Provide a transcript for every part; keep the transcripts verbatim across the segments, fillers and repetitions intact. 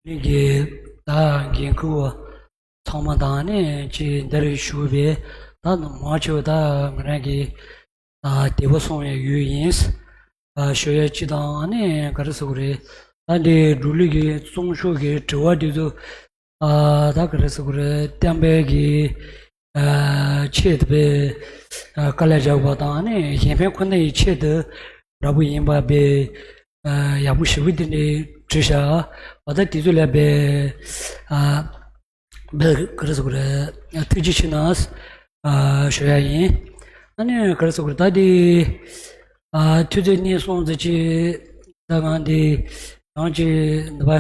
གླིང་གི་ད་འགན་འཁུར་བ་ཚང་མ་དང་ནི་ཅིག་འདིར་བཞུགས་པའི་ད་མང་ཆེ་བ་ད་ང་རང་གི་ད་དད་པ་སོང་བའི་ཡུལ་ཡིན། ཞུ་ཡ་ཅིག་དང་ནི་ག་རེ་ཟེར་དགོས་རེད། ད་འདི་འབྲུག་གླིང་གི་གཙང་ཕྱོགས་ཀྱི་དྲི་བ་འདི་ཚོ་ཨ་ད་ག་རེ་ཟེར་དགོས་རེད། བསྟན་པའི་གི་ཨ་ཆེད་དུ་དཔེ་ཨ་དཀའ་ལས་རྒྱག་པ་དང་ནི་གཞན་ཕན་ཁོ་ན་ཡི་ཆེད་དུ་འདྲ་པོ་ཡིན་པ་དཔེ་ཨ་ཡག་པོ་ཞེ་པོ་དེ་འདྲའི་བྲིས་ཤག་འོ་ད་དེ་ཚོ་ལ་དཔེ་ཨ་དཔེ་ག་རེ་ཟེར་དགོས་རེད། ཐུགས་རྗེ་ཆེ་གནང་ཨ་ཞུ་ཡ་ཡིན། ཨ་ནི་ག་རེ་ཟེར་དགོས་རེད། ད་དེ་ཨ་ཐུགས་རྗེ་གནང་སོང་ཙི་ཅི། ད་གང་དེ་ཡང་ཅི་འདི་པ་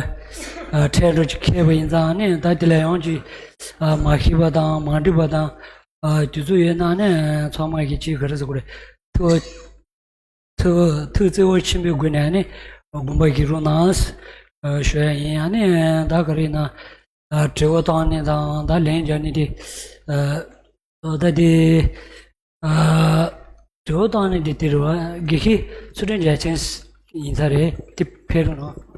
ཨ་ཁྲལ་འགྲོ་ཅི་ཁེལ་བ་ཡིན་ཙང་ནི་ད་དེ་ལ་ཡང་ཅི་ཨ་མ་ཤེས་པ་དང་མ་འགྲིག་པ་དང་ཨ་དུས་ཚོད་ཡོད་ན་ནི་ཚང་མ་གི་ཅི་ག་རེ་ཟེར་དགོས་རེད། ཐུགས་ཐུགས་ཐུགས་བརྩེ་བ་ཆེན་པོའི་སྒོ་ནས་ནི་དགོངས་པ་བཞེས་རོགས་གནང་ཨ་ཞུ་ཡ་ཡིན། ཨ་ནི་ད་ག་རེ་ཡིན་ན་ཨ་དྲི་བ་བཏང་ནི་དང་ད་ལན་རྒྱག་ནི་དེ་ཨ། ཨོ་ད་དེ་ཨ་དྲི་བ་བཏང་ནས་དེ་དེ་རེད་བ། དགེ་བཤེས་ཚུལ་ཁྲིམས་རྒྱལ་མཚན་ཡིན་ས་རེད། དེ་ཕེབས་རོགས་གནང་།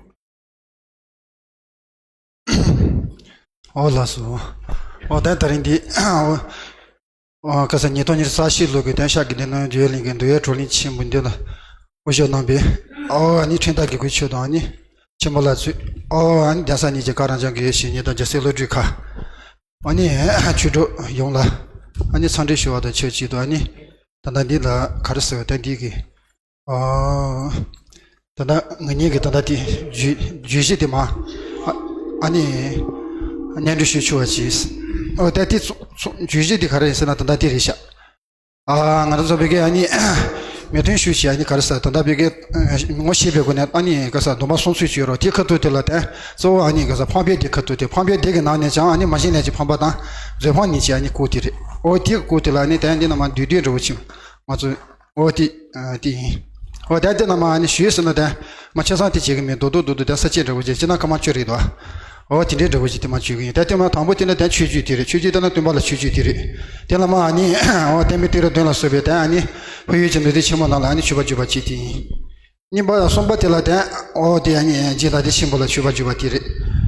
ཨོ་ལགས་སོ། ཨོ་ད་ད་རིང་འདི་ཨོ་ཨོ་ཁ་ས་ཉིས་སྟོང་ཉི་ཤུ་རྩ་བཞི་ལོ་གི་དན་ཤག་གི་དེ་ནང་འཇུ་ལིང་གི་འདུལ་བའི་བགྲོ་གླེང་ཆེན་པོ་འདི་ལ་དབུ་བཞུགས་གནང་པའི་ཨོ་ཨ་ནི་ཁྲིམས་བདག་དགེ་བསྐོས་ཆོས་དང་ཨ་ནི་ཆེན་པོ་ལགས་ཚུད། ཨོ་ཨ་ནི་གདན་ས་གཉིས་ཀྱི་བཀའ་དྲིན་ཅན་དགེ་བཤེས་གཉིས་དང་རྒྱལ་སྲས་བློ་གྲོས་ཁ། ཨ་ནི་ཆོས་གྲོགས་ཡོངས་ལ་ཨ་ནི་འཚམས་འདྲི་ཞུ་བ་དང་ཆབས་ཅིག་ཏུ་ཨ་ནི་ད་ལྟ་འདི་ལ་ག་རེ་ཟེར་བ་ད་འདི་གི་ཨ་ད་ལྟ་ང་གཉིས་ཀྱི་ད་ལྟ་དེ་བརྗོད་བརྗོད་གཞི་དེ་མ་ཨ་ཨ་ནི་སྙན་སྒྲོན་ཞུ་ཆོག་པ་ཅིག་ཨོ་ད་དེ་ཚོ་ཚོ་བརྗོད་གཞི་དེ་ག་རེ་ཡིན་ཟེར་ན་ད་ལྟ་དེ་རེད་ཤག་ཨ་ང་རང་ཚོ་བོད་སྐད་ཨ་ནི་མོས་མཐུན་ཞུ་ཞེས་ཨ་ནི་ག་རེ་ཟེར་ད་ལྟ་བོད་སྐད་ངོ་ཤེས་པའི་སྒོ་ནས་ཨ་ནི་ག་ས་སྡོམ་པ་གསུམ་ཚུད་ཀྱི་ཡོད་རེད། དེ་ཁ་ཐུག་དེ་ལ་བརྟེན་གཙོ་བོ་ཨ་ནི་ག་ས་འཕགས་པའི་སྡེ་ཁ་ཐུག་དེ་འཕགས་པའི་སྡེ་གི་ནང་ནས་ཀྱང་ཨ་ནི་མ་གཞི་ནས་ཀྱི་འཕགས་པ་དང་རྫས་འཕགས་གཉིས་ཀྱི་ཨ་ནི་སྐོར་དེ་རེད། ཨོ་དེ་སྐོར་དེ་ལ་ཨ་ནི་ད་འདི་ན་མ་བསྡུས་བསྡུས་འདྲ་བོ་ཅིག་ང་ཚོ་ཨོ་དེ་དེ་ཡིན། ཨོ་ད་དེ་ན་མ་ཨ་ནི་ཞུས་ཟེར་ན་ད་མ་ཆ་ཚང་དེ་བྱེད་གི་མེད། རྡོག་རྡོག་རྡོག་རྡོག་ད་ས་བཅད་འདྲ་བོ་ཅིག་སྤྱིར་ན་སྐར་མ་བཅུ་རེད་དོ། ཨོ་དེ་འདྲའི་འདྲ་བོ་ཅིག་དེ་མ་བརྗོད་གི་ཡིན། ད་དེ་མ་དང་པོ་དེ་ནི་ད་ཆོས་བརྒྱུད་དེ་རེད། ཆོས་བརྒྱུད་ད་ན་སྟོན་པ་ལ་ཆོས་བརྒྱུད་དེ་རེད། དེ་ལ་མ་ཨ་ནི་ཨོ་བསྟན་པའི་བསྟན་རབས་བདུན་ལ་སོགས་པའི་ད་ཨ་ནི་འཕགས་ཡུལ་གྱི་འདུལ་སྡེ་ཆེན་མོ་ནང་ལ་ཨ་ནི་མཆོད་པ་བརྗོད་པ་གཅིག་དེ་ཡིན། གཉིས་པ་གསུམ་པ་དེ་ལ་ད་ཨོ་དེ་ཨ་ནི་རྗེ་ལ་དེ་ཆེན་པོ་ལ་མཆོད་པ་བརྗོད་པ་དེ་རེད།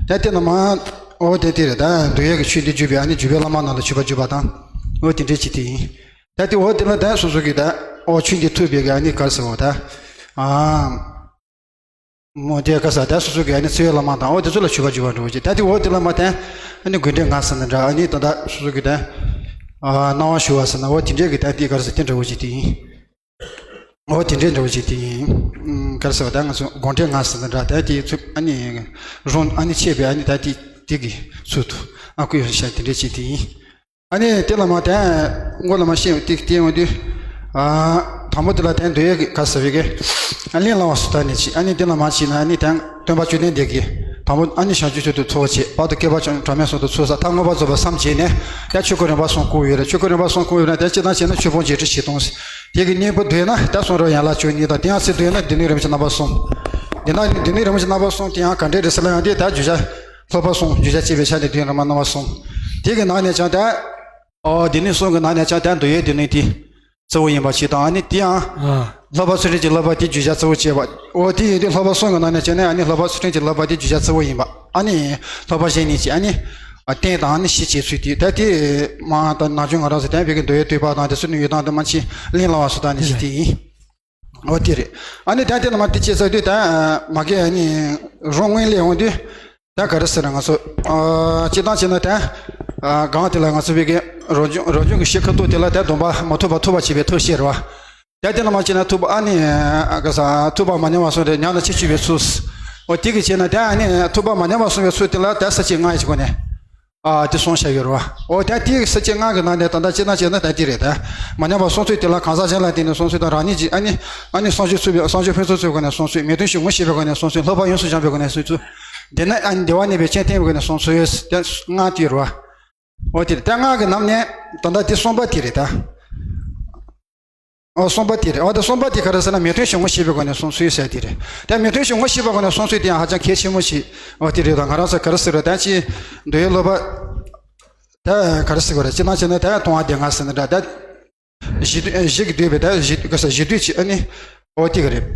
ད་དེ་ལ་མ་ཨོ་དེ་དེ་རེད། ད་འདུལ་བའི་གི་ཆོས་འདི་བརྒྱུད་པའི་ཨ་ནི་བརྒྱུད་པའི་བླ་མ་རྣམས་ལ་མཆོད་པ་བརྗོད་པ་དང་ཨོ་དེ་འདྲའི་གཅིག་དེ་ཡིན། ད་དེ་འོ་དེ་ལ་ད་སོ་སོ་གི་ད་ཨོ་ཆོས་འདི་ཐུབ་པའི་གི་ཨ་ནི་ག་རེ་ཟེར་བ་ད་ཨ། མོ་དེ་ག་ས་ད་སོ་སོ་གི་ཨ་ནི་ཚེ་འཕོས་བླ་མ་དང་ཨོ་དེ་ཚོ་ལ་མཆོད་པ་བརྗོད་པ་འདྲ་བོ་ཅིག་ད་དེ་འོ་དེ་ལ་མ་དེ་ཨ་ནི་དགོས་འདྲེན་ངག་ཟེར་ན་འདྲ། ཨ་ནི་ད་ད་སོ་སོ་གི་ད་ཨ་སྣང་བ་ཞུ་བ་ཟེར་ན་ཨོ་དེ་འདྲའི་གི་ད་དེ་ག་རེ་ཟེར་དེ་འདྲ་བོ་ཅིག་དེ་ཡིན། ཨོ་དེ་འདྲའི་འདྲ་བོ་ཅིག་དེ་ཡིན། ཨུམ་ག་རེ་ཟེར་བ་ད་ང་ཚོ་དགོས་འདྲེན་ངག་ཟེར་ན་འདྲ། ད་དེ་ཚོ་ཨ་ནི་རང་ཨ་ནི་ཆད་པའི་ཨ་ནི་ད་དེ་དེ་གི་ཚུལ་དུ་ཨ་ཁུ་ཡོད་ཤག་དེ་འདྲའི་ཅིག་དེ་ཡིན། ཨ་ནི་དེ་ལ་མ་དན་མགོ་ལ་མ་ཤེས་ཏིག་ཏིག་འོང་དུས། ཨ་དང་པོ་དེ་ལ་དན་འདོད་ཡོད་གི་ག་ཟེར་བའི་གི་གླེང་བསླང་བ་སུ་དག་ནས་ཅི། ཨ་ནི་དེ་ལ་མ་ཅི་ན་ཨ་ནི་དན་སྟོན་པ་བཅོམ་ལྡན་འདས་ཀྱིས་དང་པོ་ཨ་ནི་བྱང་ཆུབ་མཆོག་ཏུ་འཚོ་བ་བྱེད་བར་དུ་བསྐལ་པ་བྱང་གྲངས་མེད་གསུམ་དུ་འཚོ་ས་མཐའ་མངོན་པར་རྫོགས་པར་བསམ་བྱས་ནས་ཡང་ཆོས་སྐུ་རིམ་པ་གསུམ་བསྐུར་ཡོད་རེད། ཆོས་སྐུ་རིམ་པ་གསུམ་བསྐུར་ཡོད་ན་དེ་སྤྱིར་བཏང་བྱས་ན་ཆོས་ཕུང་བརྒྱད་ཁྲི་བཞི་སྟོང་། དེ་གི་སྙིང་པོ་འདོད་ན་ད་གསུང་རབ་ཡན་ལག་བཅུ་གཉིས་དང་དེ་ཡང་ཚིག་འདོད་ན་སྡེ་སྣོད་རིན་པོ་ཆེ་རྣམ་པ་གསུམ། དེ་ན་སྡེ་སྣོད་རིན་པོ་ཆེ་རྣམ་པ་གསུམ་དེ་ཡང་ག་འདྲའི་རེད་ཟེར་ན་ཡང་དེ་ད་བརྗོད་བྱ་ལྷག་པ་གསུམ། བརྗོད་བྱ་ཅེས་པའི་ཆ་ནས་དོན་རང་མ་སྣང་བ་གསུམ། དེ་གི་ནང་ནས་ཀྱང་ད། ཨོ་སྡེ་སྣོད་གསུམ་གི་ནང་ནས་ཀྱང་ད་འདོད་ཡོན་སྡེ་སྣོད་དེ་གཙོ་བོ་ཡིན་པ་ཞིག་དང་། ཨ་ནི་དེ་ཡང་ཨ་ལྷག་པ་ཚུལ་ཁྲིམས་ཀྱི་བསླབ་པ་དེ་བརྗོད་བྱ་གཙོ་བོ་བྱས་པ། ཨོ་དེ་ཡིན་དུས་ལྷག་པ་གསུམ་གི་ནང་ནས་ཀྱང་ནི་ཨ་ནི་ལྷག་པ་ཚུལ་ཁྲིམས་ཀྱི་བསླབ་པ་དེ་བརྗོད་བྱ་གཙོ་བོ་ཡིན་པ། ཨ་ནི་ལྷག་པ་གཞན་གཉིས་ཀྱི་ཨ་ནི་ཨ་རྟེན་དང་ཨ་ནི་གཞི་བྱེད་ཚུལ་དེ་ད་དེ་མ་ད་ནང་ཆོས་ང་རང་ཚོ་དེ་བོད་ཀྱི་འདོད་ཡོན་བསྟོད་པ་དང་དེ་ཚོ་ནི་ཡོད་དང་དེ་མ་ཕྱིན་གླེང་བསླང་བ་སུ་དག་ནི་ཞིག་དེ་ཡིན། འོ་དེ་རེད། ཨ་ནི་ད་དེ་ནི་མ་དེ་བྱས་ཚར་དུས་ད་མ་གི་ཨ་ནི་རང་དངོས་ལས་འོང་དུས་ད་ག་རེ་ཟེར་ན་ང་ཚོ་ཨ་སྤྱིར་བཏང་བྱས་ན་ད་ཨ་གང་དེ་ལ་ང་ཚོ་བོད་ཀྱི་རང་བྱུང་རང་བྱུང་གི་གཞི་ཁ་ཐུག་དེ་ལ་ད་སྡོམ་པ་མ་ཐོབ་པ་ཐོབ་པ་བྱེད་པའི་ཐབས་ཤེས་རེད་བ། ད་དེ་ནི་མ་བྱས་ན་ཐུབ་པ་ཨ་ནི་ཨ་ག་ས་ཐུབ་པ་མ་ཉམས་པ་སོང་རེད། ཉམས་ན་ཕྱིར་བཅོས་པའི་ཚུལ། འོ་དེ་གི་བྱས་ན་ད་ཨ་ནི་ཐུབ་པ་མ་ཉམས་པ་སོང་བའི་ཚུལ་དེ་ལ་ད་ས་བཅད་ལྔ་ཡི་སྒོ་ནས། ཨ་དེ་གསུངས་བཞག་ཡོད་རེད་བ། འོ་ད་དེའི་ས་བཅད་ལྔ་གི་ནང་ནས་ད་ལྟ་སྤྱིར་བཏང་བྱས་ན་ད་དེ་རེད་ད། མ་ཉམས་པ་གསུང་ཚུལ་དེ་ལ་གང་ཟག་གཞན་ལ་བརྟེན་ནས་གསུང་ཚུལ་དང་རང་ཉིད་ཀྱིས་ཨ་ནི་ཨ་ནི་བསམ་བརྗོད་ཚུལ་བསམ་བརྗོད་ཕུན་སུམ་ཚོགས་པའི་སྒོ་ནས་གསུང་ཚུལ། མོས་མཐུན་ཞུ་ངོ་ཤེས་པའི་སྒོ་ནས་གསུང་ཚུལ། ལྷག་པར་ཡོངས་སུ་སྦྱངས་པའི་སྒོ་ནས་གསུང་ཚུལ། དེ་ནས་ཨ་ནི་བདེ་བར་གནས་པའི་རྐྱེན་བསྟན་པའི་སྒོ་ནས་གསུང་ཚུལ། དེ་ལྔ་དེ་རེད་བ། འོ་དེ་རེད་ད། ལྔ་གི་ནང་ནས་ད་ལྟ་དེ་གསུམ་པ་དེ་རེད་ད། ཨོ་གསུམ་པ་དེ་རེད། ཨོ་དེ་གསུམ་པ་དེ་ག་རེ་ཟེར་ན་མོས་མཐུན་ཞུ་ངོ་ཤེས་པའི་སྒོ་ནས་གསུང་ཚུལ་ཟེར་དེ་རེད། ད་མོས་མཐུན་ཞུ་ངོ་ཤེས་པའི་སྒོ་ནས་གསུང་ཚུལ་དེ་ཡང་ཧ་ཅང་གལ་ཆེན་པོ་ཞིག་ཨོ་དེ་རེད། ད་ང་རང་ཚོ་ག་རེ་ཟེར་རེད། ད་ཅི་འདོད་ཡོན་བསླབ་པ་ད་ག་རེ་ཟེར་དགོས་རེད། སྤྱིར་བཏང་བྱས་ན་ད་མཐོང་བ་བདེ་ལྔ་ཟེར་ན་འདྲ། ད་གཞི་གཞི་གི་འདོད་པའི་ད་གཞི་ག་ས་གཞི་འདོད་ཅིག་ཨ་ནི་ཨོ་དེ་ག་རེད།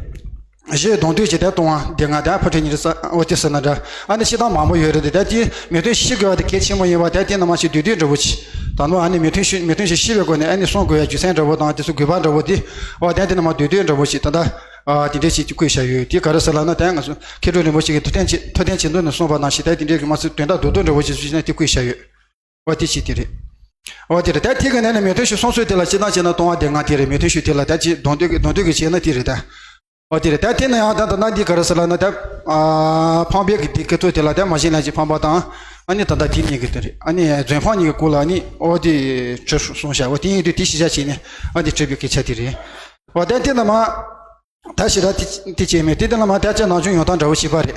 གཞི་གདོང་དོད་ཀྱི་དེ་སྟོང་བ་དེ་ང་དང་ཕོ་ཁྲི་ཉི་ཤུ་རྩ་འོ་དེ་ཟེར་ན་འདྲ། ཨ་ནི་ཤི་སྟངས་མང་པོ་ཡོད་རེད་དེ། ད་དེ་མེ་ཐོན་ཤི་དགོས་པ་དེ་གལ་ཆེན་པོ་ཡིན་པ། ད་དེ་ནང་མ་ཞིག་བསྡུས་བསྡུས་འདྲ་བོ་ཅིག་ད་ནོ་ཨ་ནི་མེ་ཐོན་ཤི་མེ་ཐོན་ཞིག་ཤི་བའི་སྒོ་ནས་ཨ་ནི་གསུང་དགོས་ཡ་རྒྱུ་མཚན་འདྲ་བོ་དང་དེ་ཚོ་དགོས་པ་འདྲ་བོ་དེ། འོ་ད་དེ་ནང་མ་བསྡུས་བསྡུས་འདྲ་བོ་ཅིག་ད་ལྟ་ཨ་དེ་འདྲས་ཅིག་བཀོད་བཞག་ཡོད། དེ་ག་རེ་ཟེར་ལབ་ན། ད་ང་ཚོ་མཁས་གྲུབ་རིན་པོ་ཆེ་གི་ཐུབ་བསྟན་ཆེ་ཐུབ་བསྟན་ཆེ་མདོ་ནས་གསུངས་པ་ནང་བཞིན་ད་དེ་འདྲས་ཀྱི་མ་ཚོད་དོན་དག་རྡོག་རྡོག་འདྲ་བོ་ཅིག་བྱས་ན་དེ་བཀོད་བཞག་ཡོད། འོ་དེ་ཅིག་དེ་རེད། འོ་དེ་རེད། ད་དེ་གི་ནང་ནས་མེ་ཐོན་ཤུགས་སོང་ཚོད་དེ་ལ་སྤྱིར་བཏང་བྱས་ན་སྟོང་བ་དེ་ལྔ་དེ་རེད། མེ་ཐོན་ཤུགས་དེ་ལ་ད་ཅི་གདོང་དོད་ཀྱི་གདོང་དོད་ཀྱི་བྱས་ན་དེ་རེད་ད། འོ་དེ་རེད། ད་དེ་ན་ཡང་ད་ད་ན་འདི་ག་རེ་ཟེར་ལབ་ན། ད་ཨ་འཕངས་པའི་གི་དེ་ཁ་ཐུག་དེ་ལ་ད་མ་བྱིན་ལེན་གྱི་འཕངས་པ་དང་། ཨ་ནི་ད་ལྟ་དེ་གཉིས་ཀྱི་དེ་རེད། ཨ་ནི་རྫུན་འཕངས་གཉིས་ཀྱི་སྐོར་ལ་ཨ་ནི་འོ་དེ་ཁྲི་གསུངས་བཞག་འོ་དེ་ཡིན་དུས་དེ་ཤེས་བྱ་བྱས་ནས་ཨ་ནི་ཁྲི་པའི་སྐད་ཆ་དེ་རེད། འོ་ད་དེ་ན་མ། ད་ཞེ་དྲག་དེ་དེ་བྱས་མེད་དེ། དེ་ལ་མ་ད་ཅི་ནང་ཆུང་ཡོང་སྟངས་འདྲ་བོ་ཞིག་པ་རེད།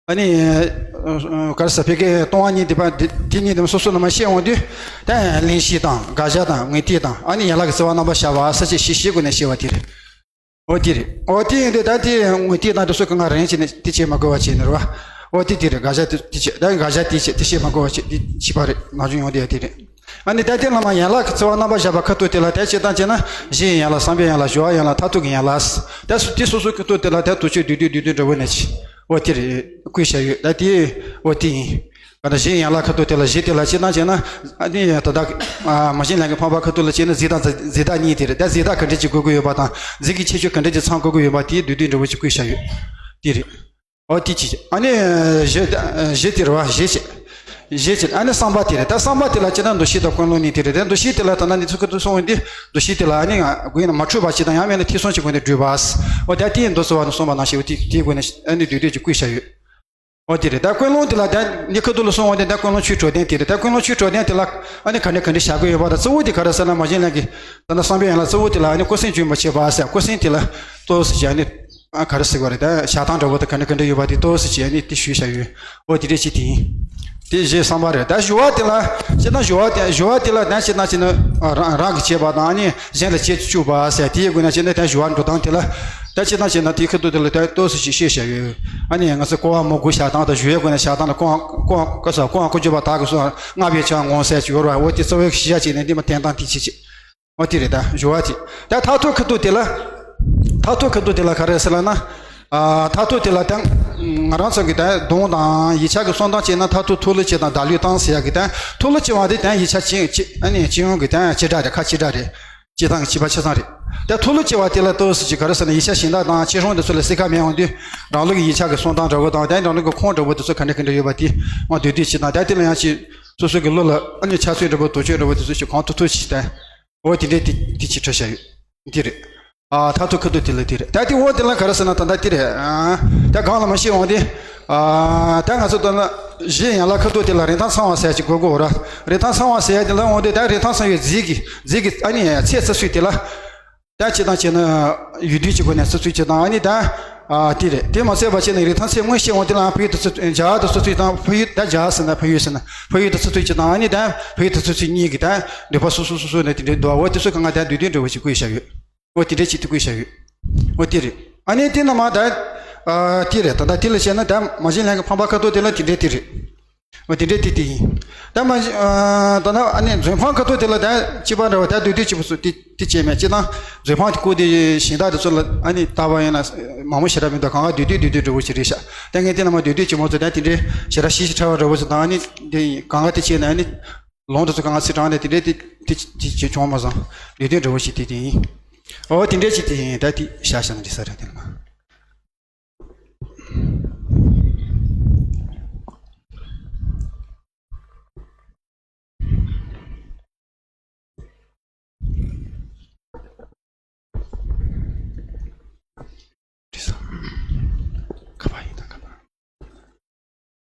ཨ་ནི་ཨ་ག་རེ་ཟེར། ཕ་གིའི་སྟོང་བ་གཉིས་དེ་པ་དེ་དེ་གཉིས་དེ་སོ་སོ་ནང་མ་བཤད་འོང་དུས། ད་གླེང་གཞི་དང་དགག་བྱ་དང་ངོས་འཐེན་དང་ཨ་ནི་ཡན་ལག་གི་རྩི་བ་རྣམ་པ་བཞག་པ་ས་བཅད་བཞི་བཞིའི་སྒོ་ནས་བཤད་པ་དེ་རེད། འོ་དེ་རེད། འོ་དེ་ཡིན་དུས་ད་དེ་ངོས་འཐེན་དང་དེ་ཚོ་གི་ང་རང་བྱས་ནས་དེ་བྱེད་མ་དགོས་པ་བྱས་ནས་རེད་བ། འོ་དེ་དེ་རེད། དགག་བྱ་དེ་དེ་བྱེད་ད་དགག་བྱ་དེ་བྱེད་དེ་བཤད་མ་དགོས་པ་བྱེད་དེ་བྱེད་པ་རེད། ནང་ཆུང་ཡོང་དེ་ཡ་དེ་རེད། ཨ་ནི་ད་དེ་ལ་མ་ཡན་ལག་གི་རྩི་བ་རྣམ་པ་བཞག་པ་ཁ་ཐུག་དེ་ལ་ད་སྤྱིར་བཏང་བྱས་ན་གཞི་ཡི་ཡན་ལག་བསམ་པའི་ཡན་ལག་སྦྱོར་བ་ཡན་ལག་མཐར་ཐུག་གི་ཡན་ལག་ཟེར། ད་སུ་དེ་སོ་སོ་ཁ་ཐུག་དེ་ལ་ད་དུ་ཆོས་བསྡུས་བསྡུས་བསྡུས་བསྡུས་འདྲ་བོ་ནས་ཅི། འོ་དེ་རེད། བཀོད་བཞག་ཡོད། ད་དེ་འོ་དེ་ཡིན། ག་ན་གཞི་ཡི་ཡན་ལག་ཁ་ཐུག་དེ་ལ་གཞི་དེ་ལ་སྤྱིར་བཏང་བྱས་ན་ཨ་ནི་ད་ད་མ་བྱིན་ལེན་གྱི་འཕངས་པ་ཁ་ཐུག་ལ་བྱས་ན་རྫས་དང་རྫས་བདག་གཉིས་དེ་རེད། ད་རྫས་བདག་ག་འདྲ་ཅིག་དགོས་ཀྱི་ཡོད་པ་དང་རྫས་ཀྱི་ཁྱད་ཆོས་ག་འདྲ་ཅིག་ཚང་དགོས་ཀྱི་ཡོད་པ་དེ་བསྡུས་བསྡུས་འདྲ་བོ་ཅིག་བཀོད་བཞག་ཡོད། དེ་རེད། འོ་དེ་ཅི། ཨ་ནི་གཞི་གཞི་དེ་རེད་བ། གཞི་བྱེད། གཞི་བྱེད། ཨ་ནི་བསམ་པ་དེ་རེད། ད་བསམ་པ་དེ་ལ་སྤྱིར་བཏང་འདུ་ཤེས་དང་ཀུན་སློང་གཉིས་དེ་རེད། ད་འདུ་ཤེས་དེ་ལ་ད་ལྟ་འདི་ཚོ་ཁ་ཐུག་གསུང་འོང་དུས་འདུ་ཤེས་དེ་ལ་ཨ་ནི་ང་དགོས་ན་མ་འཁྲུལ་པ་ཞིག་དང་ཡང་མིན་ན་ཐེ་ཚོམ་གྱི་སྒོ་ནས་སྒྲུབ་པ། འོ་ད་དེ་ཡིན་འདུག་ཟེར་བ་ནི་གསུངས་པ་ནང་བཞིན་འོ་དེ་དེའི་སྒོ་ནས་ཨ་ནི་བསྡུས་བསྡུས་ཀྱི་བཀོད་བཞག་ཡོད། འོ་དེ་རེད། ད་ཀུན་སློང་དེ་ལ་ད་འདི་ཁ་ཐུག་ལ་གསུང་འོང་དུས་ད་ཀུན་སློང་ཆོས་གྲོགས་ལྡན་དེ་རེད། ད་ཀུན་སློང་ཆོས་གྲོགས་ལྡན་དེ་ལ་ཨ་ནི་ག་འདྲ་ག་འདྲ་བཞག་གི་ཡོད་པ་དང་གཙོ་བོ་དེ་ག་རེ་ཟེར་ན་མ་བྱིན་ལེན་གྱི་ད་ལྟ་བསམ་པའི་ཡན་ལག་གཙོ་བོ་དེ་ལ་ཨ་ནི་ཀུན་སེམས་བཅོས་མ་བྱས་པ་ཟེར། ཀུན་སེམས་དེ་ལ་ཏོག་ཙམ་ཅིག་ཨ་ནི། ཨ་ག་རེ་ཟེར་དགོས་རེད། ད་བཞག་སྟངས་འདྲ་བོ་དང་ག་འདྲ་ག་འདྲ་ཡོད་པ་དེ་ཏོག་ཙམ་ཅིག་ཨ་ནི་དེ་ཞུས་བཞག་ཡོད། འོ་དེ་འདྲས་ཅིག་དེ་ཡིན། དེ་གཞི་བསམ་པ་རེད། ད་སྦྱོར་བ་དེ་ལ་སྤྱིར་བཏང་སྦྱོར་བ་དེ་སྦྱོར་བ་དེ་ལ་ད་སྤྱིར་བཏང་བྱས་ན་རང་རང་གིས་བྱས་པ་དང་ཨ་ནི་གཞན་ལ་བྱེད་བཅུག་པ་ཟེར་དེའི་སྒོ་ནས་བྱས་ན་ད་སྦྱོར་བ་འགྲོ་སྟངས་དེ་ལ་ད་སྤྱིར་བཏང་བྱས་ན་དེའི་ཁ་ཐུག་དེ་ལ་ད་ཏོག་ཙམ་ཅིག་བཤད་བཞག་ཡོད། ཨ་ནི་ང་ཚོ་སྐོར་བ་མོ་དགུ་བཞག་སྟངས་དང་སྦྱོར་བའི་སྒོ་ནས་བཞག་སྟངས་ལ་སྐོར་སྐོར་སྐོར་སྐོར་བརྗོད་པ་དག་གི་སོ་ལྔ་པའི་ཆ་ངོ་ཟེར་གྱི་ཡོད་རེད་བ། འོ་དེ་གཙོ་བོའི་གཞི་བྱས་ནས་འདི་མ་བསྟན་སྟངས་དེ་བྱེད་ཅིག་འོ་དེ་རེད། ད་སྦྱོར་བ་དེ། ད་མཐར་ཐུག་ཁ་ཐུག་དེ་ལ། མཐར་ཐུག་ཁ་ཐུག་དེ་ལ་ག་རེ་ཟེར་ལབ་ན། ཨ་མཐར་ཐུག་དེ་ལ་ད་ང་རང་ཚོ་གི་ད་གདོང་དང་ཡིག་ཆ་གི་གསུང་སྟངས་བྱས་ན་མཐར་ཐུག་མཐོལ་ལོ་བྱེད་དང་བརྡ་ལུས་བཏང་ཟེར་ཡ་གི། ད་མཐོལ་ལོ་བྱེད་པ་དེ་ད་ཡིག་ཆ་སྤྱི་སྤྱི་ཨ་ནི་སྤྱི་ཡོངས་ཀྱི་ད་བྱེ་བྲག་རེད། ཁ་བྱེ་བྲག་རེད། སྤྱི་བཏང་གི་བྱིས་པ་ཆ་ཚང་རེད། ད་མཐོལ་ལོ་བྱེད་པ་དེ་ལ་ཏོག་ཙམ་ཅིག་ག་རེ་ཟེར་ན་ཡིག་ཆ་གཞན་དག་དང་ཆེ་ཆུང་དེ་ཚོ་ལ་གསལ་ཁ་མེད་འོང་དུས་རང་ལུགས་ཀྱི་ཡིག་ཆ་གི་གསུང་སྟངས་འདྲ་བོ་དང་ད་རང་ལུགས་ཀྱི་ཁུངས་འདྲ་བོ་དེ་ཚོ་ག་འདྲ་ག་འདྲ་ཡོད་པ་དེ་མ་བསྡུས་བསྡུས་བྱེད་དང་ད་དེ་ལ་ཡང་ཅིག་སོ་སོ་གི་བློ་ལ་ཨ་ནི་ཆ་ཚོད་འདྲ་བོ་དོགས་གཅོད་འདྲ་བོ་དེ་ཚོ་ཞིག་གང་ཐུབ་ཐུབ་ཅིག་ད། འོ་དེ་འདྲའི་དེ་དེ་ཅིག་འཕྲོད་བཞག་ཡོད། འདི་རེད། ཨ་མཐར་ཐུག་ཁ་ཐུག་དེ་ལ་དེ་རེད། ད་དེ་འོ་དེ་ལ་ག་རེ་ཟེར་ན་ད་ལྟ་དེ་རེད། ཨ་ད་གང་ལ་མ་ཤེས་འོང་དེ། ཨ་ད་ང་ཚོ་ལྟ་ན་གཞི་ཡན་ལག་ཁ་ཐུག་དེ་ལ་རིན་ཐང་ཚང་བ་ཟེར་ཅིག་དགོས་དགོས་ར། རིན་ཐང་ཚང་བ་ཟེར་ཡ་དེ་ལ་འོང་དེ་ད་རིན་ཐང་ཚང་བའི་རྫས་ཀྱི་རྫས་ཀྱི་ཨ་ནི་ཚད་ཚ་ཚུད་དེ་ལ། ད་སྤྱིར་བཏང་བྱས་ན་ཡུལ་དུས་ཀྱི་སྒོ་ནས་ཚ་ཚུད་ཅིག་དང་ཨ་ནི་ད། ཨ་དེ་རེད། དེ་མ་ཟད་པ་བྱས་ན་རིན་ཐང་ཚད་དངོས་བཤད་འོང་དེ་ལའང་ཕ་ཡུལ་དུ་ཚ་ཚུད་འཇགས་དུ་ཚ་ཚུད་དང་ཕ་ཡུལ་ད་འཇགས་ཟེར་ན་ཕ་ཡུལ་ཟེར་ན་ཕ་ཡུལ་དུ་ཚ་ཚུད་ཅིག་དང་ཨ་ནི་ད་ཕ་ཡུལ་དུ་ཚ་ཚུད་གཉིས་ཀྱི་ད་འདོད་པ་སོ་སོ་སོ་སོ་ནས་དེ་འདྲའི་འདུག་འོ་དེ་ཚོ་གང་ག་ད་འདོད་འདོད་འདྲ་བོ་ཞིག་བཀོད་བཞག་ཡོད། འོ་དེ་འདྲའི་ཅིག་དེ་བཀོད་བཞག་ཡོད། འོ་དེ་རེད། ཨ་ནི་དེ་ནང་མ་ད། ཨ་དེ་རེད། ད་ལྟ་དེ་ལ་བཤད་ན་ད་མ་བྱིན་ལེན་གྱི་འཕངས་པ་ཁ་ཐུག་དེ་ལ་དེ་འདྲའི་དེ་རེད། འོ་དེ་འདྲའི་དེ་དེ་ཡིན། ད་མ་ཨ་ད་ནི་ཨ་ནི་རྫུན་འཕངས་ཁ་ཐུག་དེ་ལ་ད་གཅིག་པ་འདྲ་བོ་ད་འདོད་འདོད་ཅིག་པོ་སུ་དེ་དེ་བྱས་མེད་ཅི་དང་རྫུན་འཕངས་དེ་བཀོད་དེ་གཞན་དག་དེ་ཚོ་ལ་ཨ་ནི་ལྟ་བ་ཡིན་ན་མང་པོ་ཞེ་དྲག་མི་འདུག་གང་ག་འདོད་འདོད་འདོད་འདོད་འདྲ་བོ་ཞིག་རེད་ཤག་ད་ངས་དེ་ནང་མ་འདོད་འདོད་ཅིག་མ་ཚོ་ད་དེ་འདྲའི་ཞེ་དྲག་ཞིབ་ཞིབ་ཕྲ་བ་འདྲ་བོ་ཞིག་དང་ཨ་ནི་དེ་ཡིན། གང་ག་དེ་བྱས་ན་ཨ་ནི་ལུང་དེ་ཚོ་གང་ག་ཚིག་དྲངས་ནས་དེ་འདྲའི་དེ་དེ་དེ་བྱས་བྱུང་མ་སོང་། འདོད་འདོད་འདྲ་བོ་ཞིག་དེ་དེ་ཡིན། འོ་དེ་འདྲའི་ཅིག་དེ་ཡིན། ད་དེ་བཞག་བཞག་ན་འགྲིག་ས་རེད། དེ་ནང་ཁ་པར་ཡིན་ད་ཁ་པར།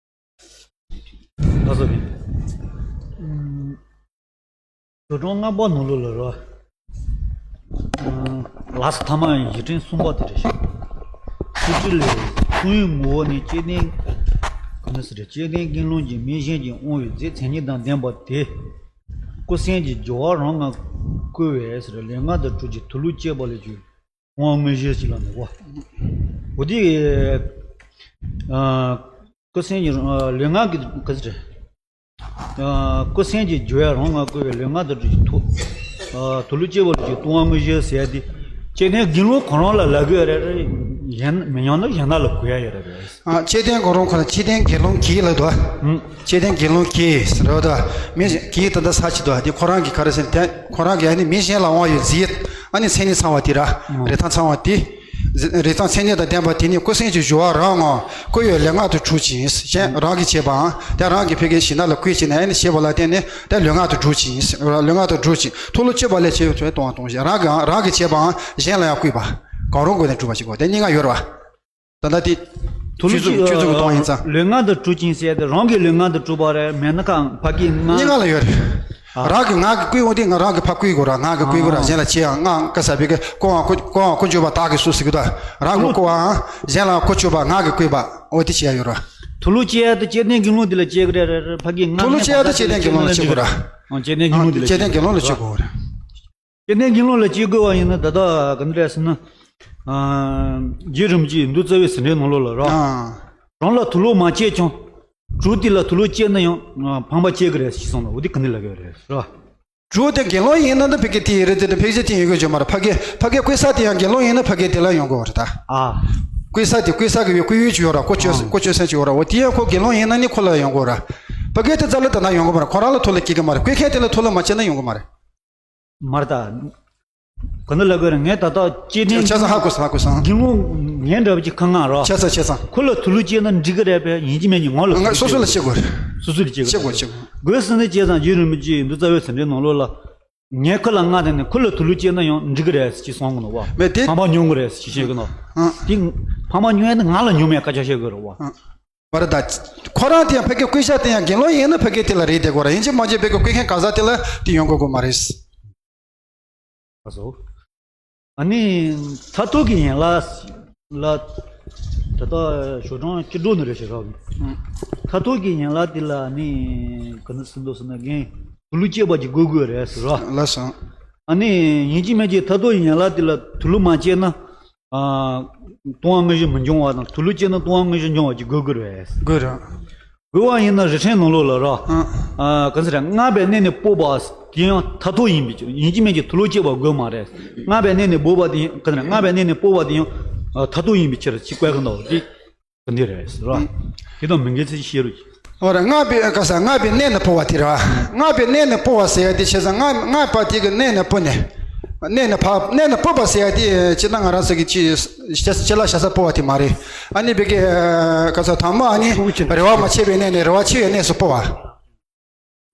ལགས་སོ། ཨུམ། ཞོ་སྒྲོན་ལྔ་པ་ནང་ལོགས་ལ་རོ། ཨུམ། ལགས་སོ། ཐ་མ་ཡི་གྲངས་གསུམ་པ་དེ་རེད་ཤག་སྤྱི་ཁྲིད་ལས། གསུང་ཡུལ་ངོ་བོ་ནི་སྐྱེ་ལྡན། ག་ནི་ཟེར། སྐྱེ་ལྡན་ཀུན་སློང་གི་མིང་གཞན་གྱིས་དབང་བའི་རྫས་མཚན་ཉིད་དང་ལྡན་པ་དེ། ཀུན་སེམས་ཀྱི་སྦྱོར་བ་རང་ངམ་བསྐུལ་བས་ཟེར། ལས་ངན་དང་འཁྲུལ་གྱི་མཐོལ་ལོ་བཅད་པ་ལས་བྱུང་། དབང་དངོས་གཞི་ཞིག་ལ་ནི་བ། འོ་དེ། ཨ། ཀུན་སེམས་ཀྱི་ལས་ངན་གྱི་ག་ཟེར། ཨ། ཀུན་སེམས་ཀྱི་སྦྱོར་བ་རང་ངམ་བསྐུལ་བས་ལས་ངན་དང་འཁྲུལ་གྱི་མཐོལ། ཨ། མཐོལ་ལོ་བཅད་པ་ལས་བྱུང་། ལྟུང་བ་དངོས་གཞི་ཟེར་ཡ་དེ། སྐྱེ་ལྡན་དགེ་སློང་ཁོ་རང་ལ་ལབ་དགོས་རེད། གཞན་མི་ཉམས་ན་གཞན་དག་ལ་གུས་ཡ་ཡོད་རེད་པས། ཨ། བཅོམ་ལྡན་གོ་རམས་ཁོ་ན་བཅོམ་ལྡན་དགེ་སློང་གིས་ལབ་འདུག་བ། ཨུམ། བཅོམ་ལྡན་དགེ་སློང་གིས་ཟེར་བ་དང་མི་གིས་ད་ལྟ་ས་ཆི་འདུག་བ། དེ་ཁོ་རང་གི་ག་རེ་ཟེར་དེ་ཁོ་རང་གིས་ཨ་ནི་མི་གཞན་ལ་དབང་བའི་རྫས་ཨ་ནི་མཚན་ཉིད་ཚང་བ་དེ་ར། ཨུམ། རིགས་དང་ཚང་བ་དེ། རིགས་དང་མཚན་ཉིད་དང་ལྡན་པ་དེ་ནི་སྐུ་སེམས་ཀྱི་སྦྱོར་བ་རང་ངོ་། སྐུ་ཡི་ལུས་ངག་ཏུ་གྲུབ་ཅིང་། གཞན་རང་གིས་བྱས་པའང་དེ་རང་གི་ཕ་གིའི་གཞི་ན་ལ་བཀོད་ཅིང་ནས་ཨ་ནི་བྱས་པ་ལ་བརྟེན་ནས་དེ་ལུས་ངག་ཏུ་གྲུབ་ཅིང་། ལུས་ངག་ཏུ་གྲུབ་ཅིང་། མཐོལ་ལོ་གཅོད་པ་ལས་བྱས་པའི་གཏོང་བ་གཏོང་བ་ཞེས་རང་གིས་རང་གིས་བྱས་པའང་གཞན་ལ་ཡང་བསྐུལ་བ། གང་རུང་སྒོ་ནས་སྒྲུབ་པ་ཞིག་གོ། དེ་གཉིས་ཀ་ཡོད་རེད་བ། ད་ལྟ་དེ། མཐོལ་ལོ་ཆོས་ཚུགས་ཆོས་ཚུགས་ཀྱི་གཏོང་ཡིན་ཙང་། ལུས་ངག་ཏུ་གྲུབ་ཅིང་ཟེར་ཏེ་རང་གི་ལུས་ངག་ཏུ་གྲུབ་པ་རེད། མེད་ན་ཁ་ཕ་གི་ང་། སྙན་ངག་ལ་ཡོད་རེད། ཨ། རང་གི་ངག་གིས་བསྐུལ་འོང་དུས་ང་རང་གིས་ཕར་བསྐུལ་དགོས་ར། ངག་གིས་བསྐུལ་དགོས་ར། ཨ། གཞན་ལ་བྱེད་ཡང་ངག་ག་ས་བི་གི་ཀོ་བ་ཀོ་ཀོ་བ་ཀོ་འཇུ་བ་དག་གི་སུ་ཟེར་གི་ད། རང་གི་ཀོ་བའང་གཞན་ལ་ཀོ་འཇུ་བ་ངག་གིས་བསྐུལ་བ་འོ་དེ་བྱེད་ཡ་ཡོད་ར། མཐོལ་ལོ་ཅི་ཡ་དེ་བཅོམ་ལྡན་དགེ་སློང་དེ་ལ་བྱེད་གི་རེད་རེད་རེད། ཕ་གི་ང་མཐོལ་ལོ་ཅི་ཡ་དེ་བཅོམ་ལྡན་དགེ་སློང་ལ་བྱེད་དགོས་ར། ཨ། བཅོམ་ལྡན་དགེ་སློང་དེ་ལ་བཅོམ་ལྡན་དགེ་སློང་ལ་བྱེད་དགོས་ར། བཅོམ་ལྡན་དགེ་སློང་ལ་བྱེད་དགོས་པ་ཡིན་ན་ད་ལྟ་ག་འདྲ་ཟེར་ན། ཨ། རྗེ་རིན་པོ་ཆེས་འདུལ་རྩ་བའི་ཟེར་འགྲེལ་ནང་ལོགས་ལ་ར། ཨ། རང་ལ་དུག་ལོག་མ་བཅད་ཀྱང་། གྲོགས་དེ་ལ་དུག་ལོག་བཅད་ན་ཡང་ཕངས་པ་སྐྱེ་གི་རེད་ཞེས་གསུངས་ལ་འོ་དེ་ག་འདྲ་ལབ་ཀྱི་རེད་ར། གྲོགས་དེ་དགེ་སློང་ཡིན་ན་ད་ཕ་གི་དེ་ཡི་རེད་དེ་ཕལ་ཆེར་དེ་ཡོང་གི་ཡོད་མ་རེད། ཕ་གི་ཕ་གི་བསྐུལ་ས་དེ་ཡང་དགེ་སློང་ཡིན་ན་ཕ་གི་དེ་ལ་ཡོང་གི་རེད་ད། ཨ། བསྐུལ་ས་དེ་བསྐུལ་ས་གི་བསྐུལ་ཡུལ་ཅིག་ཡོད་ར། ཀོ་ཅོ་ཨ། ཀོ་ཅོ་ས་ཅིག་ཡོད་ར། འོ་དེ་ཡང་ཁོ་དགེ་སློང་ཡིན་ན་ནི་ཁོ་ལ་ཡོང་གི་ར། ཕ་གི་དེ་རྩ་ལ་ད་ན་ཡོང་གི་མ་རེད། ཁོ་རང་ལ་དུག་ལོག་སྐྱེ་གི་མ་རེད། བསྐུལ་མཁན་དེ་ལ་དུག་ལོག་མ་བཅད་ན་ཡོང་གི་མ་རེད། མར་ད། ག་འདྲ་ལབ་དགོས་རེད། ངས་ད་ལྟ་བཅོམ་ལྡན། ཆ་ཚང་ཧ་གོ་སོང་ཧ་གོ་སོང་། དགེ་སློང་ངའི་འདྲ་བ་ཅིག་ཁ་ངག་རོ། ཆ་ཚང་ཆ་ཚང་། ཁོ་ལ་དུག་ལོག་བཅད་ན་འགྲིག་གི་རེད་པས། ཡིན་གཅིག་མིན་གཅིག་ངོ་ལ། ང་སོ་སོ་ལ་བྱེད་དགོས་རེད། སོ་སོ་ལ་བྱེད་དགོས་རེད། བྱེད་དགོས་བྱེད་དགོས། དགོས་ཟེར་ནས་བྱས་ཙང་རྗེ་རིན་པོ་ཆེས་འདུལ་རྩ་བའི་ཟེར་འགྲེལ་ནང་ལོགས་ལ། ངས་ཁོ་ལ་ངག་དེ་ནས་ཁོ་ལ་དུག་ལོག་བཅད་ན་ཡང་འགྲིག་གི་རེད་ཅེས་གསུང་གི་འདུག་བ། མེད་དེ། ཕངས་པ་མྱོང་གི་རེད་ཅེས་བཤད་གི་འདུག་ཨང་། དེ་ཕངས་པ་མྱོང་ཡ་དེ་ང་ལ་མྱོང་མེད་སྐད་ཆ་བཤད་གི་རེད་བ། ཨང་། བར་ད། ཁོ་རང་དེ་ཡང་ཕ་གི་བསྐུལ་བྱ་དེ་ཡང་དགེ་སློང་ཡིན་ན་ཕ་གི་དེ་ལ་རེད་བསྡད་དགོས་ར། ཡིན་གཅིག་མིན་གཅིག་ཕ་གི་བསྐུལ་མཁན་གང་ཟག་དེ་ལ་དེ་ཡོང་དགོས་དགོས་མ་རེད། ཨ་སོ། ཨ་ནི། མཐར་ཐུག་གི་ཡན་ལག་ལ། ད་ལྟ་ཞོ་གྲོང་སྐྱིད་འགྲོ་ནི་རེད་ཤག་ར། ཨང་། མཐར་ཐུག་གི་ཡན་ལག་དེ་ལ་ནི་ག་འདྲ་ཟེར་འདུག་ཟེར་ན་རྒན་དུག་ལོག་བཅད་པ་ཅིག་དགོས་དགོས་རེད་ཟེར་ར། ལགས་སོ། ཨ་ནི་ཡིན་གཅིག་མིན་གཅིག་མཐར་ཐུག་གི་ཡན་ལག་དེ་ལ་དུག་ལོག་མ་བཅད་ན། ཨ། ལྟུང་བ་དངོས་གཞི་མི་འབྱུང་བ་དང་དུག་ལོག་བཅད་ན་ལྟུང་བ་དངོས་གཞི་འབྱུང་བ་ཅིག་དགོས་དགོས་རེད། དགོས་རེད། དགོས་པ་ཡིན་ན་རི་ཕྲེང་ནང་ལོགས་ལ་ར། ཨང་། ཨ། ག་ཟེར་ར། སྔགས་པས་མནན་ནས་སྤོབས་པ་དེ་ཡང་མཐར་ཐུག་ཡིན་པའི་ཕྱིར། ཡིན་གཅིག་མིན་གཅིག་དུག་ལོག་བཅད་པ་དགོས་མ་རེད། སྔགས་པས་མནན་ནས་སྤོབས་པ་དེ་ཡང་ག་ཟེར་ར། སྔགས་པས་མནན་ནས་སྤོབས་པ་དེ་ཡང་མཐར་ཐུག་ཡིན་པའི་ཕྱིར་ཅེས་བཀའ་གི་འདུག་དེ་ག་འདི་རེད་ཟེར་ར། དེ་དང་མི་འགལ་ཚུལ་ཤེས་རོགས་གྱིས། འོ་ར། སྔགས་པས་ག་ཟེར། སྔགས་པས་མནན་ནས་སྤོབས་པ་དེ་ར། སྔགས་པས་མནན་ནས་སྤོབས་པ་ཟེར་ཡ་དེ་བྱས་ཙང་སྔགས་སྔགས་པ་དེ་གིས་མནན་ནས་སྤོབས་ནས། མནན་ནས་ཕབ། མནན་ནས་སྤོབས་པ་ཟེར་ཡ་དེ་སྤྱིར་བཏང་ང་རང་ཚོ་གི་ཅི། ཅི་ལ་ཞེ་ས་སྤོབས་པ་དེ་མ་རེད། ཨ་ནི་ཕ་གི་ག་ཟེར། དང་པོ་ཨ་ནི་རེ་བ་མ་ཆད་པའི་གནས་ནས་རེ་བ་ཆེ་བའི་གནས་སུ་སྤོབས་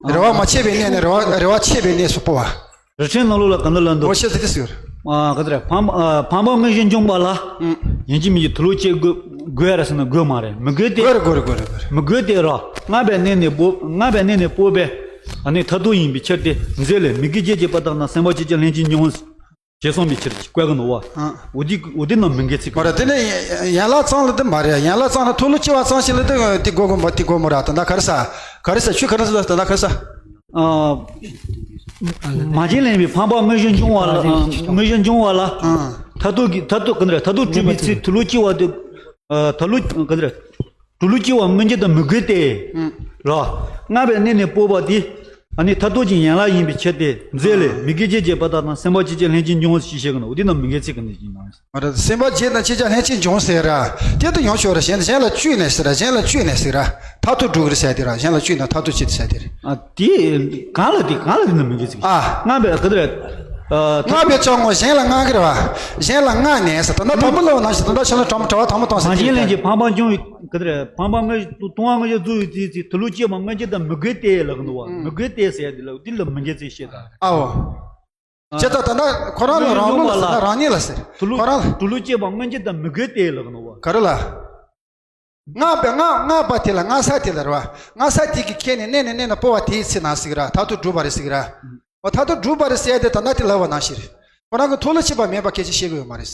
པ། རེ་བ་མ་ཆད་པའི་གནས་ནས་རེ་བ་རེ་བ་ཆད་པའི་གནས་སུ་སྤོབས་པ། རི་ཁྲོད་ནང་ལོགས་ལ་ག་འདྲ་ལབ་འདུག་འོ་ཤེས་ཚེ་དེ་ཟེར། ཨ། ག་འདྲ་རེད། ཕངས་ཨ། ཕངས་པ་དངོས་གཞི་འབྱུང་བ་ལ། ཨང་། ཡིན་གཅིག་མིན་གཅིག་དུག་ལོག་བཅད་དགོས་དགོས་ཡ་རེད་ཟེར་ན་དགོས་མ་རེད། མི་དགོས་ཏེ། དགོས་རེད་དགོས་རེད་དགོས་རེད་དགོས་རེད། མི་དགོས་ཏེ་ར། སྔགས་པས་མནན་ནས་སྤོབས། སྔགས་པས་མནན་ནས་སྤོབས་པས། ཨ་ནི་མཐར་ཐུག་ཡིན་པའི་ཕྱིར་ཏེ། མཛོད་ལས། མི་དགེ་བརྒྱད་ཀྱི་པ་དག་དང་། སེམས་པ་སྐྱེ་བྱེད་ལྷན་ཅིག་འབྱུང་། ཞེས་གསུངས་པའི་ཕྱིར་བཀའ་གི་ནོ་བ། ཨ། འོ་དེ་འོ་དེ་རྣམས་མི་འགལ་ཚིག་མ་རེད། དེ་ནི་ཡན་ལག་ཙམ་ལ་དེ་མ་རེད། ཡན་ལག་ཙམ་ལ་དུག་ལོག་བཅད་པ་ཙམ་ཞིག་ལ་དེ་དེ་དགོས་དགོས་མ་དེ་དགོས་མོ་ར། ད་ལྟ་ག་རེ་ཟ། ག་རེ་ཟ། ཆུ་ག་རེ་ཟ། ད་ལྟ་ག་རེ་ཟ། ཨ། མ་བྱིན་ལེན་པའི་ཕངས་པ་དངོས་གཞི་འབྱུང་བ་ལ། ཨ། དངོས་གཞི་འབྱུང་བ་ལ། ཨ། མཐར་ཐུག་གི་མཐར་ཐུག་ག་འདྲ། མཐར་ཐུག་གྲུབ་པའི་ཚེ་དུག་ལོག་བཅད་པ་དེ། ཨ། མཐར་ཐུག་ག་འདྲ། དུག་ལོག་བཅད་པ་མངོན་གྱུར་དང་མི་འགལ་ཏེ། ཨང་། ར། སྔགས་པས་མནན་ནས་སྤོབས་པ་དེ། ཨ་ནི་མཐར་ཐུག་གི་ཡན་ལག་ཡིན་པའི་ཕྱིར་ཏེ། མཛོད་ལས། ཨང་། མི་དགེ་བརྒྱད་ཀྱི་པ་དག་དང་། སེམས་པ་སྐྱེ་བྱེད་ལྷན་ཅིག་འབྱུང་ཞེས་བཤད་ཀྱི་ནོ། འོ་དེ་རྣམས་མི་འགལ་ཚིག་གི་ནི་ཡིན་ནོ། མ་རེད། སེམས་པ་སྐྱེ་བྱེད་དང་སྐྱེ་བྱེད་ལྷན་ཅིག་འབྱུང་ཟེར་ར། དེ་དུ་ཡོང་ཆོག་ར། གཞན་གཞན་ལ་བཅོས་ནས་ཟེར་ར། གཞན་ལ་བཅོས་ནས་ཟེར་ར། མཐར་ཐུག་འགྲོ་གི་རེད་ཟེར་དེ་ར། གཞན་ལ་བཅོས་ནས་མཐར་ཐུག་བྱེད་དེ་ཟེར་དེ་རེད། ཨ། དེ་གང་ལ་དེ་གང་ལ་དེ་རྣམས་མི་འགལ་ཚིག་ཨ། སྔགས་པས་ག་དེ་རེད། ཨ། སྔགས་པས་ཀྱང་ངོ་། གཞན་ལ་མངགས་ཀྱི་རེད་བ། གཞན་ལ་མངགས་ནས་ཟེར། ད་ལྟ་དང་པོ་ལབ་པ་ནང་བཞིན་ད་ལྟ་ཕྱི་ལ་གྲོང་གྲྭ་བ་དང་པོ་དང་ཟེར། མ་བྱིན་ལེན་གྱི་ཕངས་པ་འབྱུང་བའི་ག་དེ་རེད། ཕངས་པ་དངོས་ལྟུང་བ་དངོས་གཞི་རྫོགས་པའི་ཚེ་ཚེ་དུག་ལོག་བཅད་པ་མངོན་གྱུར་དང་མི་འགལ་ཏེ་ལབ་གི་འདུག་བ། ཨང་། མི་འགལ་ཏེ་ཟེར་ཡ་དེ་ལ་འདི་ལ་མི་འགལ་ཚིག་བཤད་ད། ཨའོ། ཨ། བྱས་ཙང་ད་ལྟ་ཁོ་རང་ལ་རང་ལུགས་ལ་ཟེར་ན་རང་ཉིད་ལ་ཟེར། དུག་ལོག་ཁོ་རང་ལ། དུག་ལོག་བཅད་པ་མངོན་གྱུར་དང་མི་འགལ་ཏེ་ལབ་གི་འདུག་བ། ག་རེ་ལ། སྔགས་པས་སྔགས་སྔགས་པ་དེ་ལ། སྔགས་ས་དེ་ལ་རེད་བ། སྔགས་ས་དེ་གིས་ཁྱེར་ནས་མནན་ནས་མནན་ནས་སྤོབས་པ་དེའི་ཚེ་ན་ཟེར་གི་ར། མཐར་ཐུག་འགྲུབ་པ་རེད་ཟེར་གི་ར། འོ་མཐར་ཐུག་འགྲུབ་པ་རེད་ཟེར་ཡ་དེ་ད་ལྟ་དེ་ལབ་པ་ནང་བཞིན་རེད། ཁོ་རང་གིས་མཐོལ་ལོ་བཅད་པ་མེད་པ་སྐད་ཆ་བཤད་གི་ཡོད་མ་རེད།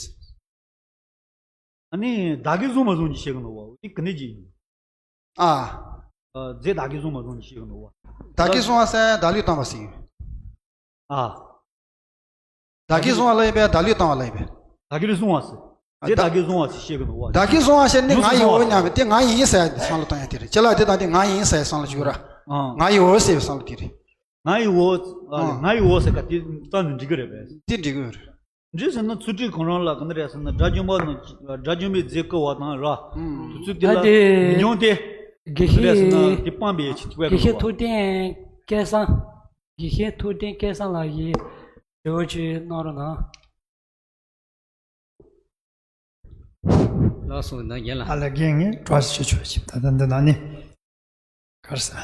ཨ་ནི་བདག་གིས་བཟུང་བ་བཟུང་གི་བཤད་གི་འདུག་བ། འདི་ག་ནས་ཀྱི་ཡིན། ཨ། ཨ། རྫས་བདག་གིས་བཟུང་བ་བཟུང་གི་བཤད་གི་འདུག་བ། བདག་གིས་བཟུང་བ་ཟེར་བདག་ལུས་བཏང་བ་ཟེར་ཡིན། ཨ། བདག་གིས་བཟུང་བ་ལ་ཡིན་པས། བདག་ལུས་བཏང་བ་ལ་ཡིན་པས། བདག་གིས་བཟུང་བ་ཟེར། རྫས་བདག་གིས་བཟུང་བ་ཟེར་བཤད་གི་འདུག་བ། བདག་གིས་བཟུང་བ་ཟེར་ནི་ང་ཡིན་འོ་སྙམ་པའི་དེ་ང་ཡིན་ཟེར་ཡ་དེ་བསམ་བློ་གཏོང་ཡ་དེ་རེད། ཅི་ལ་དེ་དང་དེ་ང་ཡིན་ཟེར་ཡ་བསམ་བློ་ཞིག་ཡོད་ར། ཨ། ང་ཡིན་འོ་ཟེར་བའི་བསམ་བློ་དེ་རེད། ང་ཡི་འོ། ཨ། ཨ། ང་ཡི་འོ་ཟེར་ག་དེ་རྩ་ནས་འགྲིག་གི་རེད་པས། དེ་འགྲིག་གི་ཡོད་རེད། འདྲ་ཟེར་ན་ཚུལ་ཁྲིམས་གོ་རང་ལ་ག་འདྲ་རེད་ཟེར་ན་དགྲ་བཅོམ་པ་ན་དགྲ་བཅོམ་པའི་རྫས་བསྐུལ་བ་དང་ར། དེ་ཚོ་དེ་ལ་ད་དེ་མི་ཉུང་སྟེ། དགེ་ག་འདྲ་ཟེར་ན་བཤེས་དེ་སྤངས་པའི་ཆེད་དུ་དགེ་བསྐུལ་བཤེས་བ། ཐུབ་བསྟན་སྐལ་བཟང་། དགེ་བཤེས་ཐུབ་བསྟན་སྐལ་བཟང་ལགས་ཀྱིས་འབྲེལ་བ་ཅིག་གནང་རོགས་གནང་། ལགས་སོ། ན་རྒན་ལགས། ཨ་ལ་རྒན་ངས་བཀྲ་ཤིས་ཆོས་ཆོས་ཅིག་ད་ལྟ་འདི་ན་ནི། ག་རེ་ཟེར།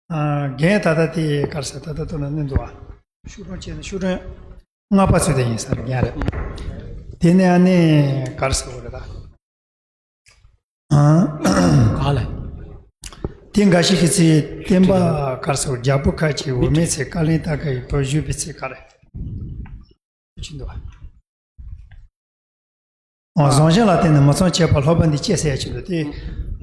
ཨ། རྒན་ད་ལྟ་དེ་ག་རེ་ཟེར། ད་ལྟ་དུ་ན་ནི་འདུག་ཨ། ཤུགས་སྒྲོན་བྱས་ན་ཤུགས་སྒྲོན་ལྔ་པ་ཚོད་དེ་ཡིན་ས་རེད། རྒན་རེད། དེ་ནས་ཨ་ནི་ག་རེ་ཟེར་བ་རེད་ད། ཨ། ག་ལ། དེ་འགའ་ཞིག་གིས་ཚེ་བསྟན་པ་ག་རེ་ཟེར་བ། རྒྱལ་པོ་ཁ་ཅིག་འོ་མའི་ཚལ་བཀའ་བློན་ལྟ་ག་ཡི་བུ་བཞུགས་པའི་ཚེ་ག་རེ། ཅི་འདུག་ཨ། ཨ། བཟང་ཞན་ལ་བརྟེན་ནས་མི་ཚངས་སྤྱད་པ་ལྷག་པ་འདི་སྐྱེ་ཟེར་ཡ་ཅིག་འདུག་དེ་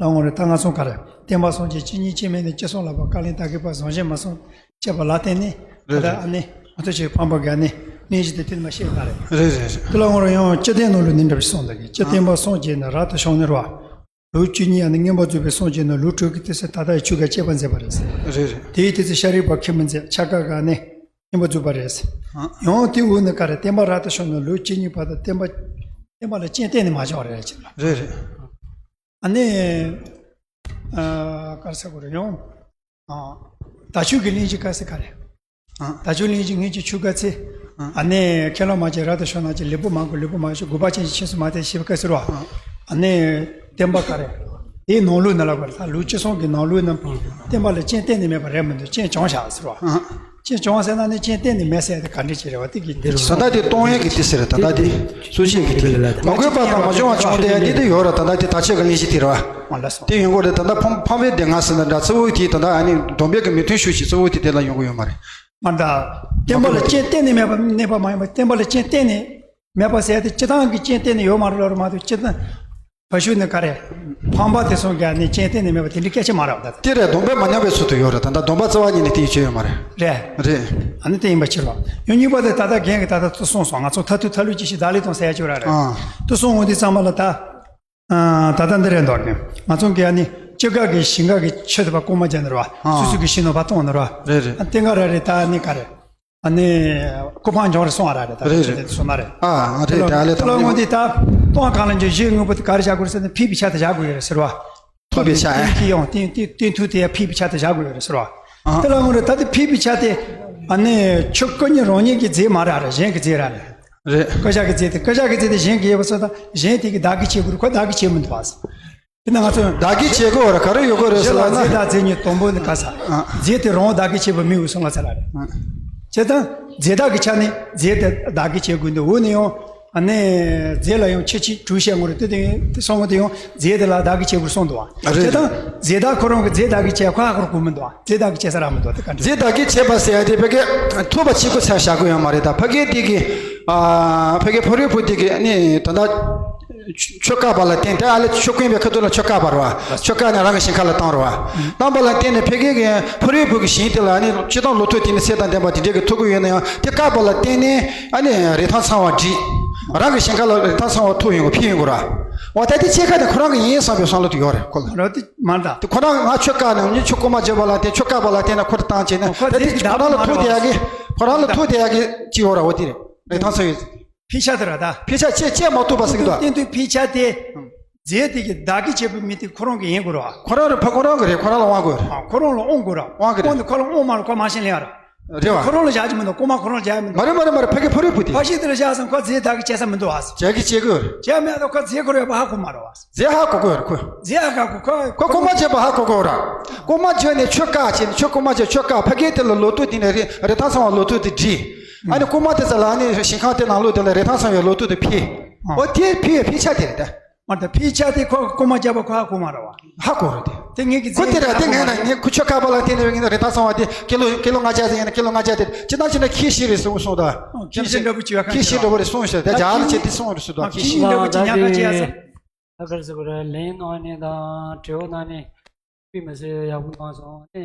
ལ་ངོ་རེ་ད་ང་ཚོ་ག་རེ། བསྟན་པ་སྲུང་བྱེད་ཅི་ཉིད་ཅི་མིན་ནི་ཅི་གསུངས་ལ་བ་བཀའ་བློན་ལྟ་གི་པ་བཟང་ཞན་མི་ཚངས་སྤྱད་པ་ལ་བརྟེན་ནས་ད་རེད་ལྟ་རེད། ཨ་ནི་ང་ཚོ་ཆོས་ཕམ་པ་ག་ནི་གནས་གཞི་དེ་དེ་མ་ཤེས་ད་རེད། རེད་རེད་རེད། དེ་ལ་ངོ་རེ་ཡང་སྤྱི་བསྟན་ནང་ལུགས་ནི་འདྲ་བ་ཞིག་གསུངས་འདུག་གི། སྤྱི་བསྟན་པ་སྲུང་བྱེད་ནི་རབ་ཏུ་བྱུང་ནི་རོ། ལོ་བཅུ་གཉིས་ཡང་ནི་མངོན་པར་རྫོགས་པའི་སངས་རྒྱས་ནི་ལོ་དྲུག་གི་དུས་སུ་ད་ལྟ་ཡི་ཆོས་ག་སྤྱད་པ་མཛད་པ་རེད་ཟེར། རེད་རེད། དེའི་དུས་སུ་ཤཱ་རིའི་བུ་ཁྱིམ་མི་མཛད་ཕྱག་ཀ་ག་ནི་མངོན་པར་རྫོགས་པ་རེད་ཟེར། ཡང་དེའི་འོག་ནས་ག་རེ། བསྟན་པ་རབ་ཏུ་བྱུང་ནས་ལོ་བཅུ་གཉིས་བར་དུ་བསྟན་པ་བསྟན་པ་ལ་རྐྱེན་གཏན་ནས་མ་བྱུང་བ་རེད་ཅེས་ལ། རེད་རེད། ཨ་ནི། ཨ། ག་རེ་ཟེར་དགོས་རེད་ཡང་། ཨ། ད་ཆོས་ཀྱི་གླེང་གཞི་ག་ཟེར་ག་རེ། ཨ། ད་ཆོས་གླེང་གཞི་སྔོན་གྱི་ཆོས་ག་ཚེ། ཨ། ཨ་ནི་ཁས་བླངས་མ་བྱས་རབ་ཏུ་བྱུང་ན་ཅི་ལེགས་པོ་མང་པོ་ལེགས་པོ་མང་ཤོས་དགོས་པ་ཅན་ཞིག་ཤེས་སུ་མ་ཐལ་ཞེས་པ་ག་ཟེར་བ། ཨ། ཨ་ནི་བསྟན་པ་ག་རེ། དེའི་ནང་ལུགས་ནི་ལ་བར་ད་ལུགས་ཅི་གསུང་གི་ནང་ལུགས་རྣམས་བསྟན་པ་ལ་རྐྱེན་གཏན་ནས་མེད་པ་རེད་མི་འདུག་རྐྱེན་བྱུང་བཞག་ཟེར་བ། ཨ། རྐྱེན་བྱུང་ཟེར་ན་ནི་རྐྱེན་གཏན་ནས་མེད་ཟེར་ཡ་དེ་ག་འདྲ་ཅིག་རེད་བ། དེ་གི་འདི་རེད། ད་ལྟ་དེ་གཏོང་ཡས་ཀྱི་དེ་ཟེར། ད་ལྟ་དེ་སུ་ཞིག་གི་དེ་མ་གོས་པ་དང་མ་བྱུང་བ་བྱུང་དེ་ཡ་དེ་དེ་ཡོད་ར། ད་ལྟ་དེ་ད་ཆོས་ཀྱི་གླེང་གཞི་དེ་རེད་བ། ཨ་ལགས་སོ། དེ་ཡོང་གི་རེད། ད་ལྟ་ཕམ་ཕམ་པའི་སྡེ་ལྔ་ཟེར་ན་འདྲ་གཙོ་བོ་དེ་ད་ལྟ་ཨ་ནི་སྡོམ་པའི་གི་མི་མཐུན་ཕྱོགས་ཤིག་གཙོ་བོ་དེ་དེ་ལ་ཡོང་གི་ཡོད་མ་རེད། མ་ད། བསྟན་པ་ལ་རྐྱེན་གཏན་ནས་མེད་པ་གནས་པ་མ་ཡིན་པ། བསྟན་པ་ལ་རྐྱེན་གཏན་ནས་མེད་པ་ཟེར་ཏེ་སྤྱིར་བཏང་གི་རྐྱེན་གཏན་ནས་ཡོད་མ་རེད་ལབ་རེད་མ་གཏོགས་སྤྱིར་བཏང་། བ་ཤུ་ནི་ག་རེ། ཕམ་པ་དེ་སོང་ག་ནས་རྐྱེན་གཏན་ནས་མེད་པ་དེ་འདྲའི་སྐད་ཆ་མ་རེད་བ། ད་དེ་རེད། སྡོམ་པས་མ་ཉམས་པའི་ཚུལ་དུ་ཡོད་རེད། ད་ལྟ་སྡོམ་པ་རྩ་བ་ཉིད་ནས་དེ་ཡི་ཆོས་ཡོད་མ་རེད། རེད། རེད། ཨ་ནི་དེ་ཡིན་པ་ཕྱིར་རོ། ཡང་གཉིས་པ་དེ་ད་ལྟ་རྒན་གྱིས་ད་ལྟ་ཚུར་གསུངས་སོང་། ང་ཚོ་མཐར་ཐུག་མཐར་ལུས་ཅི་ཞིག་བདག་ལས་དང་ཟེར་ཡ་ཅིག་ཡོད་ར་རེད། ཨ། དེ་གསུངས་འོང་དུས་ཙམ་པ་ལ་ད། ཨ། ད་ལྟ་འདི་རེད་འདུག་གི། ང་ཚོ་གི་ཨ་ནི་སྤྱིར་ག་གི་ཞིང་ཁ་གི་ཆུ་དེ་བ་རྐུན་མ་བརྒྱབ་ནི་རེད་བ། ཨ། སོ་སོ་གི་ཞིང་ནང་བ་བཏང་ནི་རེད་བ། རེད་རེད། ཨ། དེ་ག་ར་རེད། ད་ཨ་ནི་ག་རེད། ཨ་ནི་རྐུ་འཕང་འབྱུང་རེད་གསུང་བ་ར་རེད། ད་རེད་རེད། དེ་སོང་ན་རེད། ཨ། རེད། དེ་ལ་དེ་ལ་དངོས་འདི་ད་སྟོང་གང་ལ་འཇུག་གཞི་དངོས་པོ་དེ་ག་རེ་བྱ་དགོས་རེད་ཟེར་ན་ཕུད་པའི་ཆ་དེ་བཞག་དགོས་ཡོད་རེད་ཟེར་བ། ཐུབ་པའི་ཆ། ཏིང་ཐུ་ཡང་ཏིང་ཏིང་ཐུ་དེ་ཡང་ཕུད་པའི་ཆ་དེ་བཞག་དགོས་ཡོད་རེད་ཟེར་བ། ཨ། དེ་ལ་དངོས་རེད། ད་དེ་ཕུད་པའི་ཆ་དེ་ཨ་ནི་ཆུ་རྐུ་མཁན་རང་ཉིད་ཀྱི་རྫས་མ་རེད་ར། གཞན་གྱི་རྫས་ར་རེད། རེད། བཀའ་ཤག་གི་རྫས་དེ། བཀའ་ཤག་གི་རྫས་དེ་གཞན་གྱི་ཡོད་པ་སོགས་དང་གཞན་དེ་གི་བདག་གིས་བྱེད་དགོས་རེད། ཁོ་བདག་གིས་བྱེད་མི་འདུག་བ། དེ་ན་ང་ཚོས་བདག་གིས་བྱེད་དགོས་ར་ག་རེ་ཡོད་དགོས་རེད་ཟེར་ལ་ན། རྫས་དང་རྫས་ཉིད་དང་པོ་ནི་ག་ས། ཨ། རྫས་དེ་རང་བདག་གིས་བྱེད་པ་མི་འོས་སོང་ལ་ཚར་ར་རེད། ཨ། བྱས་ཙང་རྫས་བདག་གི་ཆ་ནས་རྫས་དེ་བདག་གིས་བྱེད་དགོས་འདུག་འོ་ནས་ཡང་ཨ་ནི་རྫས་ལ་ཡང་ཁྱད་ཆོས་དྲུག་བཤད་དགོས་རེད། དེ་དེ་དེ་སོང་བ་དེ་ཡང་རྫས་དེ་ལ་བདག་གིས་བྱེད་དགོས་གསུངས་འདུག་བ། རེད། བྱས་ཙང་རྫས་བདག་ཁོ་རང་གི་རྫས་བདག་གིས་བྱེད་ཁོ་ཧ་གོ་དགོས་མི་འདུག་བ། རྫས་བདག་གིས་བྱེད་ས་རག་མི་འདུག་བ། དེ་ག་འདྲ། རྫས་བདག་གིས་བྱེད་པ་ཟེར་ཡ་དེ་ཕ་གི་ཐུབ་པ་གཅིག་པུ་ཚར་བཞག་དགོས་ཡོད་མ་རེད། ད་ཕ་གི་དེ་གི་ཨ་ཕ་གི་ཕ་རོལ་པོ་དེ་གི་ཨ་ནི་ད་ལྟ། ཆོས་བཀག་པ་ལ་བརྟེན་ཏེ་ཨ་ལེ་ཆོས་དཀོན་པའི་ཁ་ཐུག་ལ་ཆོས་བཀག་པ་རེད་བ། ཆོས་བཀག་ནས་རང་གི་ཞིང་ཁ་ལ་བཏང་རེད་བ། བཏང་པ་ལ་བརྟེན་ནས་ཕ་གི་གི་ཕ་རོལ་པོ་གི་ཞིང་དེ་ལ་ཨ་ནི་སྤྱིར་བཏང་ལོ་ཐོག་དེ་ནི་ཚེ་དང་ལྡན་པ་དེ་འདྲའི་གི་ཐུག་གི་ཡོད་ན་ཡང་དེ་བཀག་པ་ལ་བརྟེན་ནས་ཨ་ནི་རིན་ཐང་ཚང་བ་སྒྲིག་རང་གི་ཞིང་ཁ་ལ་རིན་ཐང་ཚང་བ་ཐོབ་ཡོང་གི་ཕུལ་ཡོང་གི་རེད་བ། འོ་ད་དེ་ཕྱེད་ཀ་དེ་ཁོ་རང་གི་ཡིན་བསམ་པའི་བསམ་བློ་དེ་ཡོད་རེད་ཁོ་ལ། རོ་དེ་མ་འདྲ། དེ་ཁོ་རང་ང་ཆོས་བཀག་ནས་ཆོས་དཀོན་མ་བརྗོད་པ་ལ་བརྟེན་ཆོས་བཀག་པ་ལ་བརྟེན་ནས་ཁོ་དེ་བཏང་བྱས་ནས་ཁོ་ད་དེ་དེ་ཁོ་རང་ལ་ཐུག་བསྡད་ཡ་གི་ཁོ་རང་ལ་ཐུག་བསྡད་ཡ་གི་ཅི་ཡོད་ར། འོ་དེ་རེད། རིན་ཐང་ཚང་ཡོད། ཕན་ཆད་དེ་ར་ད། ཕན་ཆད་ཆེ་ཆེ་མ་ཐུབ་པ་ཟེར་གི་འདུག་སྟོན་དུས་ཕན་ཆད་དེ། རྫས་དེ་གི་བདག་གིས་བྱས་པའི་མི་དེ་ཁོ་རང་གི་ཡིན་དགོས་ར། ཁོ་རང་རེད་ཕ་ཁོ་རང་གི་རེད། ཁོ་རང་ལ་དབང་དགོས་ར། ཁོ་རང་ལ་དབང་དགོས་ར། དབང་གི་རེད། དབང་དེ་ཁོ་ལ་དབང་མ་ལ་ཁོ་མ་ཤེས་ལེ་ཡ་ར། རེད་བ། ཁོ་རང་ལ་བཞག་གི་མི་འདུག་རྐུན་མ་ཁོ་རང་ལ་བཞག་གི་མི་འདུག་མ་རེད་མ་རེད་མ་རེད། ཕ་གི་ཕ་རོལ་པོ་དེ། ཕ་གཞིས་དེ་ལ་བཞག་སང་ཁོ་རྫས་བདག་གིས་བྱས་ས་མི་འདུག་ཨ། བྱས་གི་བྱེད་དགོས་ར། བྱས་མེད་དུ་ཁོ་རྫས་ཁོ་ར་ཡོད་པ་ཧ་གོ་མ་རེད་བ། རྫས་ཧ་གོ་དགོས་ར་ཁོ། རྫས་ཧ་གོ་ཁོ། ཁོ་རྐུན་མ་བྱས་པ་ཧ་གོ་དགོས་ར། རྐུན་མ་བྱས་ནས་ཆོས་བཀག་བྱས་ནས་ཆོས་རྐུན་མ་བྱས་ཆོས་བཀག་ཕ་གི་དེ་ལ་ལོ་ཐོག་དེ་ནས་རི་རི་ཐང་ཚང་བ་ལོ་ཐོག་དེ་སྒྲིག་ཨ་ནི་རྐུན་མ་དེ་ཚོ་ལ་ཨ་ནི་ཞིང་ཁང་དེ་ནང་ལོགས་དེ་ལ་རིན་ཐང་ཚང་བའི་ལོ་ཐོག་དེ་ཕུལ། ཨ། འོ་དེ་ཕུལ་བའི་ཕན་ཆད་དེ་རེད་ད། མ་ད་ཕན་ཆད་དེ་ཁོ་རྐུན་མ་བརྒྱབ་པ་ཁོ་ཧ་གོ་མ་རེད་བ། ཧ་གོ་རེད་དེ། དེ་ངེད་ཀྱི་ཁོ་རྫས་དེ་ར་དེ་ཧ་གོ་ངས་མ་ན་རེད། ངས་ཁོ་ཆོས་བཀག་པ་ལ་བརྟེན་ནས་ངས་ན་རིན་ཐང་ཚང་བ་དེ་ཀི་ལོ་ཀི་ལོ་ལྔ་བརྒྱ་ཟེར་ཡིན་ན་ཀི་ལོ་ལྔ་བརྒྱ་དེ་ཅི་ལྟར་བྱས་ན་ཁྱི་ཤི་རེད་ཟེར་གསུངས་ད། ཨ། ཁྱི་ཤི་འདྲ་པོ་ཅིག་ཡོད་ཁ་ཁྱི་ཤི་འདྲ་པོ་རེད་གསུངས་ཤག་དེ་ད་རྒྱ་ལ་ཁྱི་བྱས་དེ་གསུངས་རེད་ཟེར་ད། ཨ། ཁྱི་ཤི་ཁྱི་འདྲ་པོ་ཅིག་ཉག་ག་ཅིག་ཡ་ཟེར། ད་ག་རེ་ཟེར་དགོས་རེད། ལན་གནང་ནས་དང་དྲི་བ་གནང་ནས་དཔེ་མི་སྲིད་ཡག་པོ་གནང་སོང་ཨ་ནི།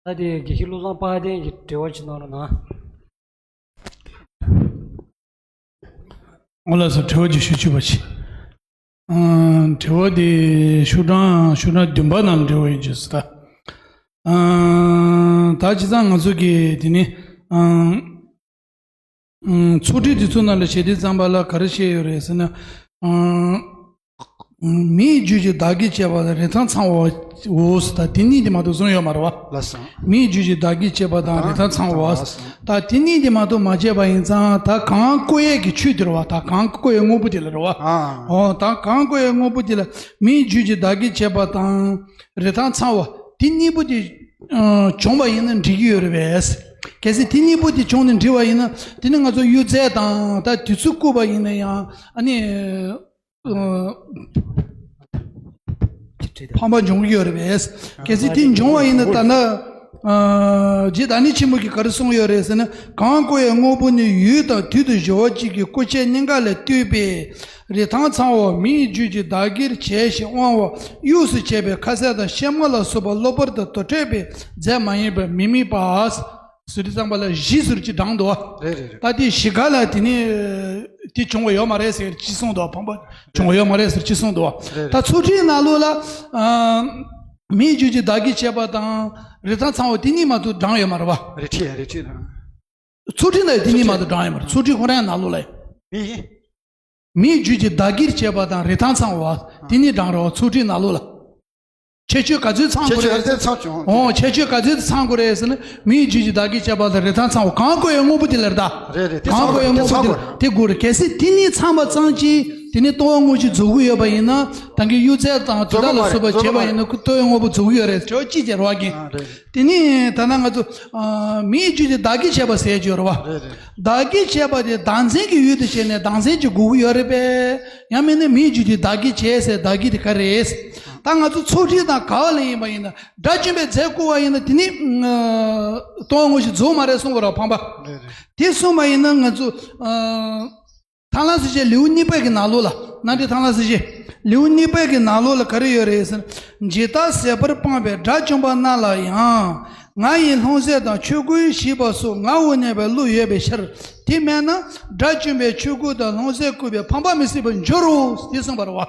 ད་དེ་དགེ་བཤེས་བློ་བཟང་དཔལ་ལྡན་གྱིས་དྲི་བ་ཅིག་གནང་རོགས་གནང་། ཨོ་ལགས་སོ། དྲི་བ་ཅིག་ཞུ་བཅུག་པ་ཞིག་ཨ། དྲི་བ་དེ་ཤོག་གྲངས་ཤོག་གྲངས་བདུན་པ་ནང་དྲི་བ་ཡོད་ཅེས་སུ་ད། ཨ། ད་བྱས་ཙང་ང་ཚོ་གི་དེ་ནི། ཨ། ཚོགས་སྒྲིག་དེ་ཚོ་ནང་ལ་བྱེད་དུས་ཙམ་པ་ལ་ག་རེ་བཤད་ཡོད་རེད་ཟེར་ན། མིའི་རྒྱུད་ཀྱི་བདག་གིར་བྱས་པ་དང་རིན་ཐང་ཚང་བའོ་ཟེར། ད་དེ་གཉིས་དེ་མ་གཏོགས་གསུངས་ཡོད་མ་རེད་བ། ལགས་སོ། མིའི་རྒྱུད་ཀྱི་བདག་གིར་བྱས་པ་དང་རིན་ཐང་ཚང་བའོ་ཟེར། ད་དེ་གཉིས་དེ་མ་གཏོགས་མ་བྱས་པ་ཡིན་ཙང་ད་གང་བཀོལ་ཡས་ཀྱི་ཆོས་དེ་རེད་བ། ད་གང་བཀོལ་ཡས་དངོས་པོ་དེ་ལ་རེད་བ། ཨོ་ད་གང་བཀོལ་ཡས་དངོས་པོ་དེ་ལ་མིའི་རྒྱུད་ཀྱི་བདག་གིར་བྱས་པ་དང་རིན་ཐང་ཚང་བ་དེ་གཉིས་པོ་དེ་བྱུང་བ་ཡིན་ན་འགྲིག་གི་ཡོད་རེད་པས། གལ་སྲིད་དེ་གཉིས་པོ་དེ་བྱུང་ནས་འགྲིག་པ་ཡིན་ན་དེ་ནི་ང་ཚོ་གཡུ་རྩལ་དང་ད་དེ་ཚོ་བརྐུས་པ་ཡིན་ན་ཡང་ཨ་ནི། ཕངས་པ་འབྱུང་གི་ཡོད་རེད་པས། གལ་སྲིད་དེ་འབྱུང་བ་ཡིན་ན་ད་ནི། རྗེ་བདག་ཉིད་ཆེན་པོ་གིས་ག་རེ་གསུངས་ཡོད་རེད་ཟེར་ན། གང་བཀོལ་ཡས་དངོས་པོ་ནི་ཡུལ་དང་དུས་དང་བཞི་བ་གཅིག་གི་བཀོལ་ཆས་གཉིས་ཀ་ལས་བཏུས་པའི་རིན་ཐང་ཚང་བ་མིའི་རྒྱུད་ཀྱི་བདག་གིར་བྱས་ཤིང་དབང་བ་གཡུས་སུ་བྱས་པའི་ཁ་ཟས་དང་ཤེལ་མ་ལ་སོགས་པ་གློ་བུར་དུ་དུར་ཁྲོད་པའི་རྫས་མ་ཡིན་པར་མི་དམིགས་པ། ཟེར་དུས་ཙམ་པ་ལ་གཞི་ཟེར་གྱི་བགྲངས་འདུག་བ། རེད་རེད་རེད། ད་དེ་གཞི་ག་ལ་དེ་ནི་དེ་བྱུང་བ་ཡོད་མ་རེད་ཟེར་ཅི་གསུངས་འདུག་བ། ཕངས་པ་བྱུང་བ་ཡོད་མ་རེད་ཟེར་ཅི་གསུངས་འདུག་བ། རེད་རེད། ད་ཚོགས་སྒྲིག་ནང་ལོགས་ལ་ཨ། མིའི་རྒྱུད་ཀྱི་བདག་གིར་བྱས་པ་དང་རིན་ཐང་ཚང་བ་དེ་གཉིས་མ་གཏོགས་བགྲངས་ཡོད་མ་རེད་བ། རེད་ཁྲིད་རེད་ཁྲིད། ཚོགས་སྒྲིག་ནང་དེ་གཉིས་མ་གཏོགས་བགྲངས་ཡོད་མ་རེད། ཚོགས་སྒྲིག་ཁོ་རང་ནང་ལོགས་ལ། མི། མིའི་རྒྱུད་ཀྱི་བདག་གིར་བྱས་པ་དང་རིན་ཐང་ཚང་བ་དེ་གཉིས་བགྲངས་རེད་བ། ཚོགས་སྒྲིག་ནང་ལོགས་ལ། ཁྱད་ཆོས་ག་ཚོད་ཚང་དགོས་རེད། ཁྱད་ཆོས་ག་ཚོད་ཚང་བྱུང་། ཨོ་ཁྱད་ཆོས་ག་ཚོད་ཚང་དགོས་རེད་ཟེར་ན། མིའི་རྒྱུད་ཀྱི་བདག་གིར་བྱས་པ་དང་རིན་ཐང་ཚང་བ། གང་བཀོལ་ཡས་དངོས་པོ་དེ་ལ་རེད་ད། རེད་རེད། དེ་གང་ཚང་བཀོལ་ཡས་དགོས་དངོས་པོ་དེ་ཚང་དེ་དགོས་རེད། གལ་སྲིད་དེ་གཉིས་ཚང་བ་ཙམ་གྱིས་དེ་ནི་ལྟོ་བ་དངོས་གཞི་རྫོགས་ཀྱི་ཡོད་པ་ཡིན་ན། ད་གིན་གཡུ་རྩལ་དང་དུས་རྟགས་ལ་སོགས་པ་བྱས་པ་ཡིན་ན་ལྟོ་བའི་དངོས་པོ་རྫོགས་ཀྱི་ཡོད་རེད། ཆོག་ཅི་བྱེད་རོགས་ཀྱིན། ཨ་རེད། དེ་ནི་ད་ལྟ་ང་ཚོ་ཨ། མིའི་རྒྱུད་ཀྱི་བདག་གིར་བྱས་པ་ཟེར་གྱི་ཡོད་རེད་བ། རེད་རེད། བདག་གིར་བྱས་པ་དེ་བདག་འཛིན་གྱི་ཡུལ་དུ་བྱས་ནས་བདག་འཛིན་གྱི་དགོས་ཀྱི་ཡོད་རེད་པས། ཡང་མིན་ན་མིའི་རྒྱུད་ཀྱི་བདག་གིར་བྱས་ཟེར། བདག་གིར་དེ་ག་རེད། ད་ང་ཚོ་ཚོགས་སྒྲིག་དང་ག་བ་ལ་ཡིན་པ་ཡིན་ན། དགྲ་བཅོམ་པའི་རྫས་བརྐུ་བ་ཡིན་ན་དེ་ནི་ལྟོ་བ་དངོས་གཞི་རྫོགས་མ་རེད་གསུངས་པ་རེད་བ། ཕངས་པ། རེད་རེད། དེ་གསུངས་པ་ཡིན་ན་ང་ཚོ་ཨ། ཐར་ལམ་གསལ་བྱེད་ལེའུ་གཉིས་པའི་གི་ནང་ལོགས་ལ། རྣམ་འགྲེལ་ཐར་ལམ་གསལ་བྱེད་ལེའུ་གཉིས་པའི་གི་ནང་ལོགས་ལ་ག་རེ་ཡོད་རེད་ཟེར་ན། ཇི་ལྟར་ཟད་པར་སྤངས་པའི་དགྲ་བཅོམ་པ་རྣམས་ལ་ཡང་། ང་ཡི་ལྷུང་བཟེད་དང་ཆོས་གོས་ཞེས་པ་སོགས་ངའོ་སྙམ་པའི་བློ་ཡོད་པའི་ཕྱིར། དེ་མེད་ན་དགྲ་བཅོམ་པའི་ཆོས་གོས་དང་ལྷུང་བཟེད་བརྐུས་པའི་ཕངས་པ་མི་སྲིད་པར་འགྱུར་རོ། དེ་གསུངས་པ་རེད་བ།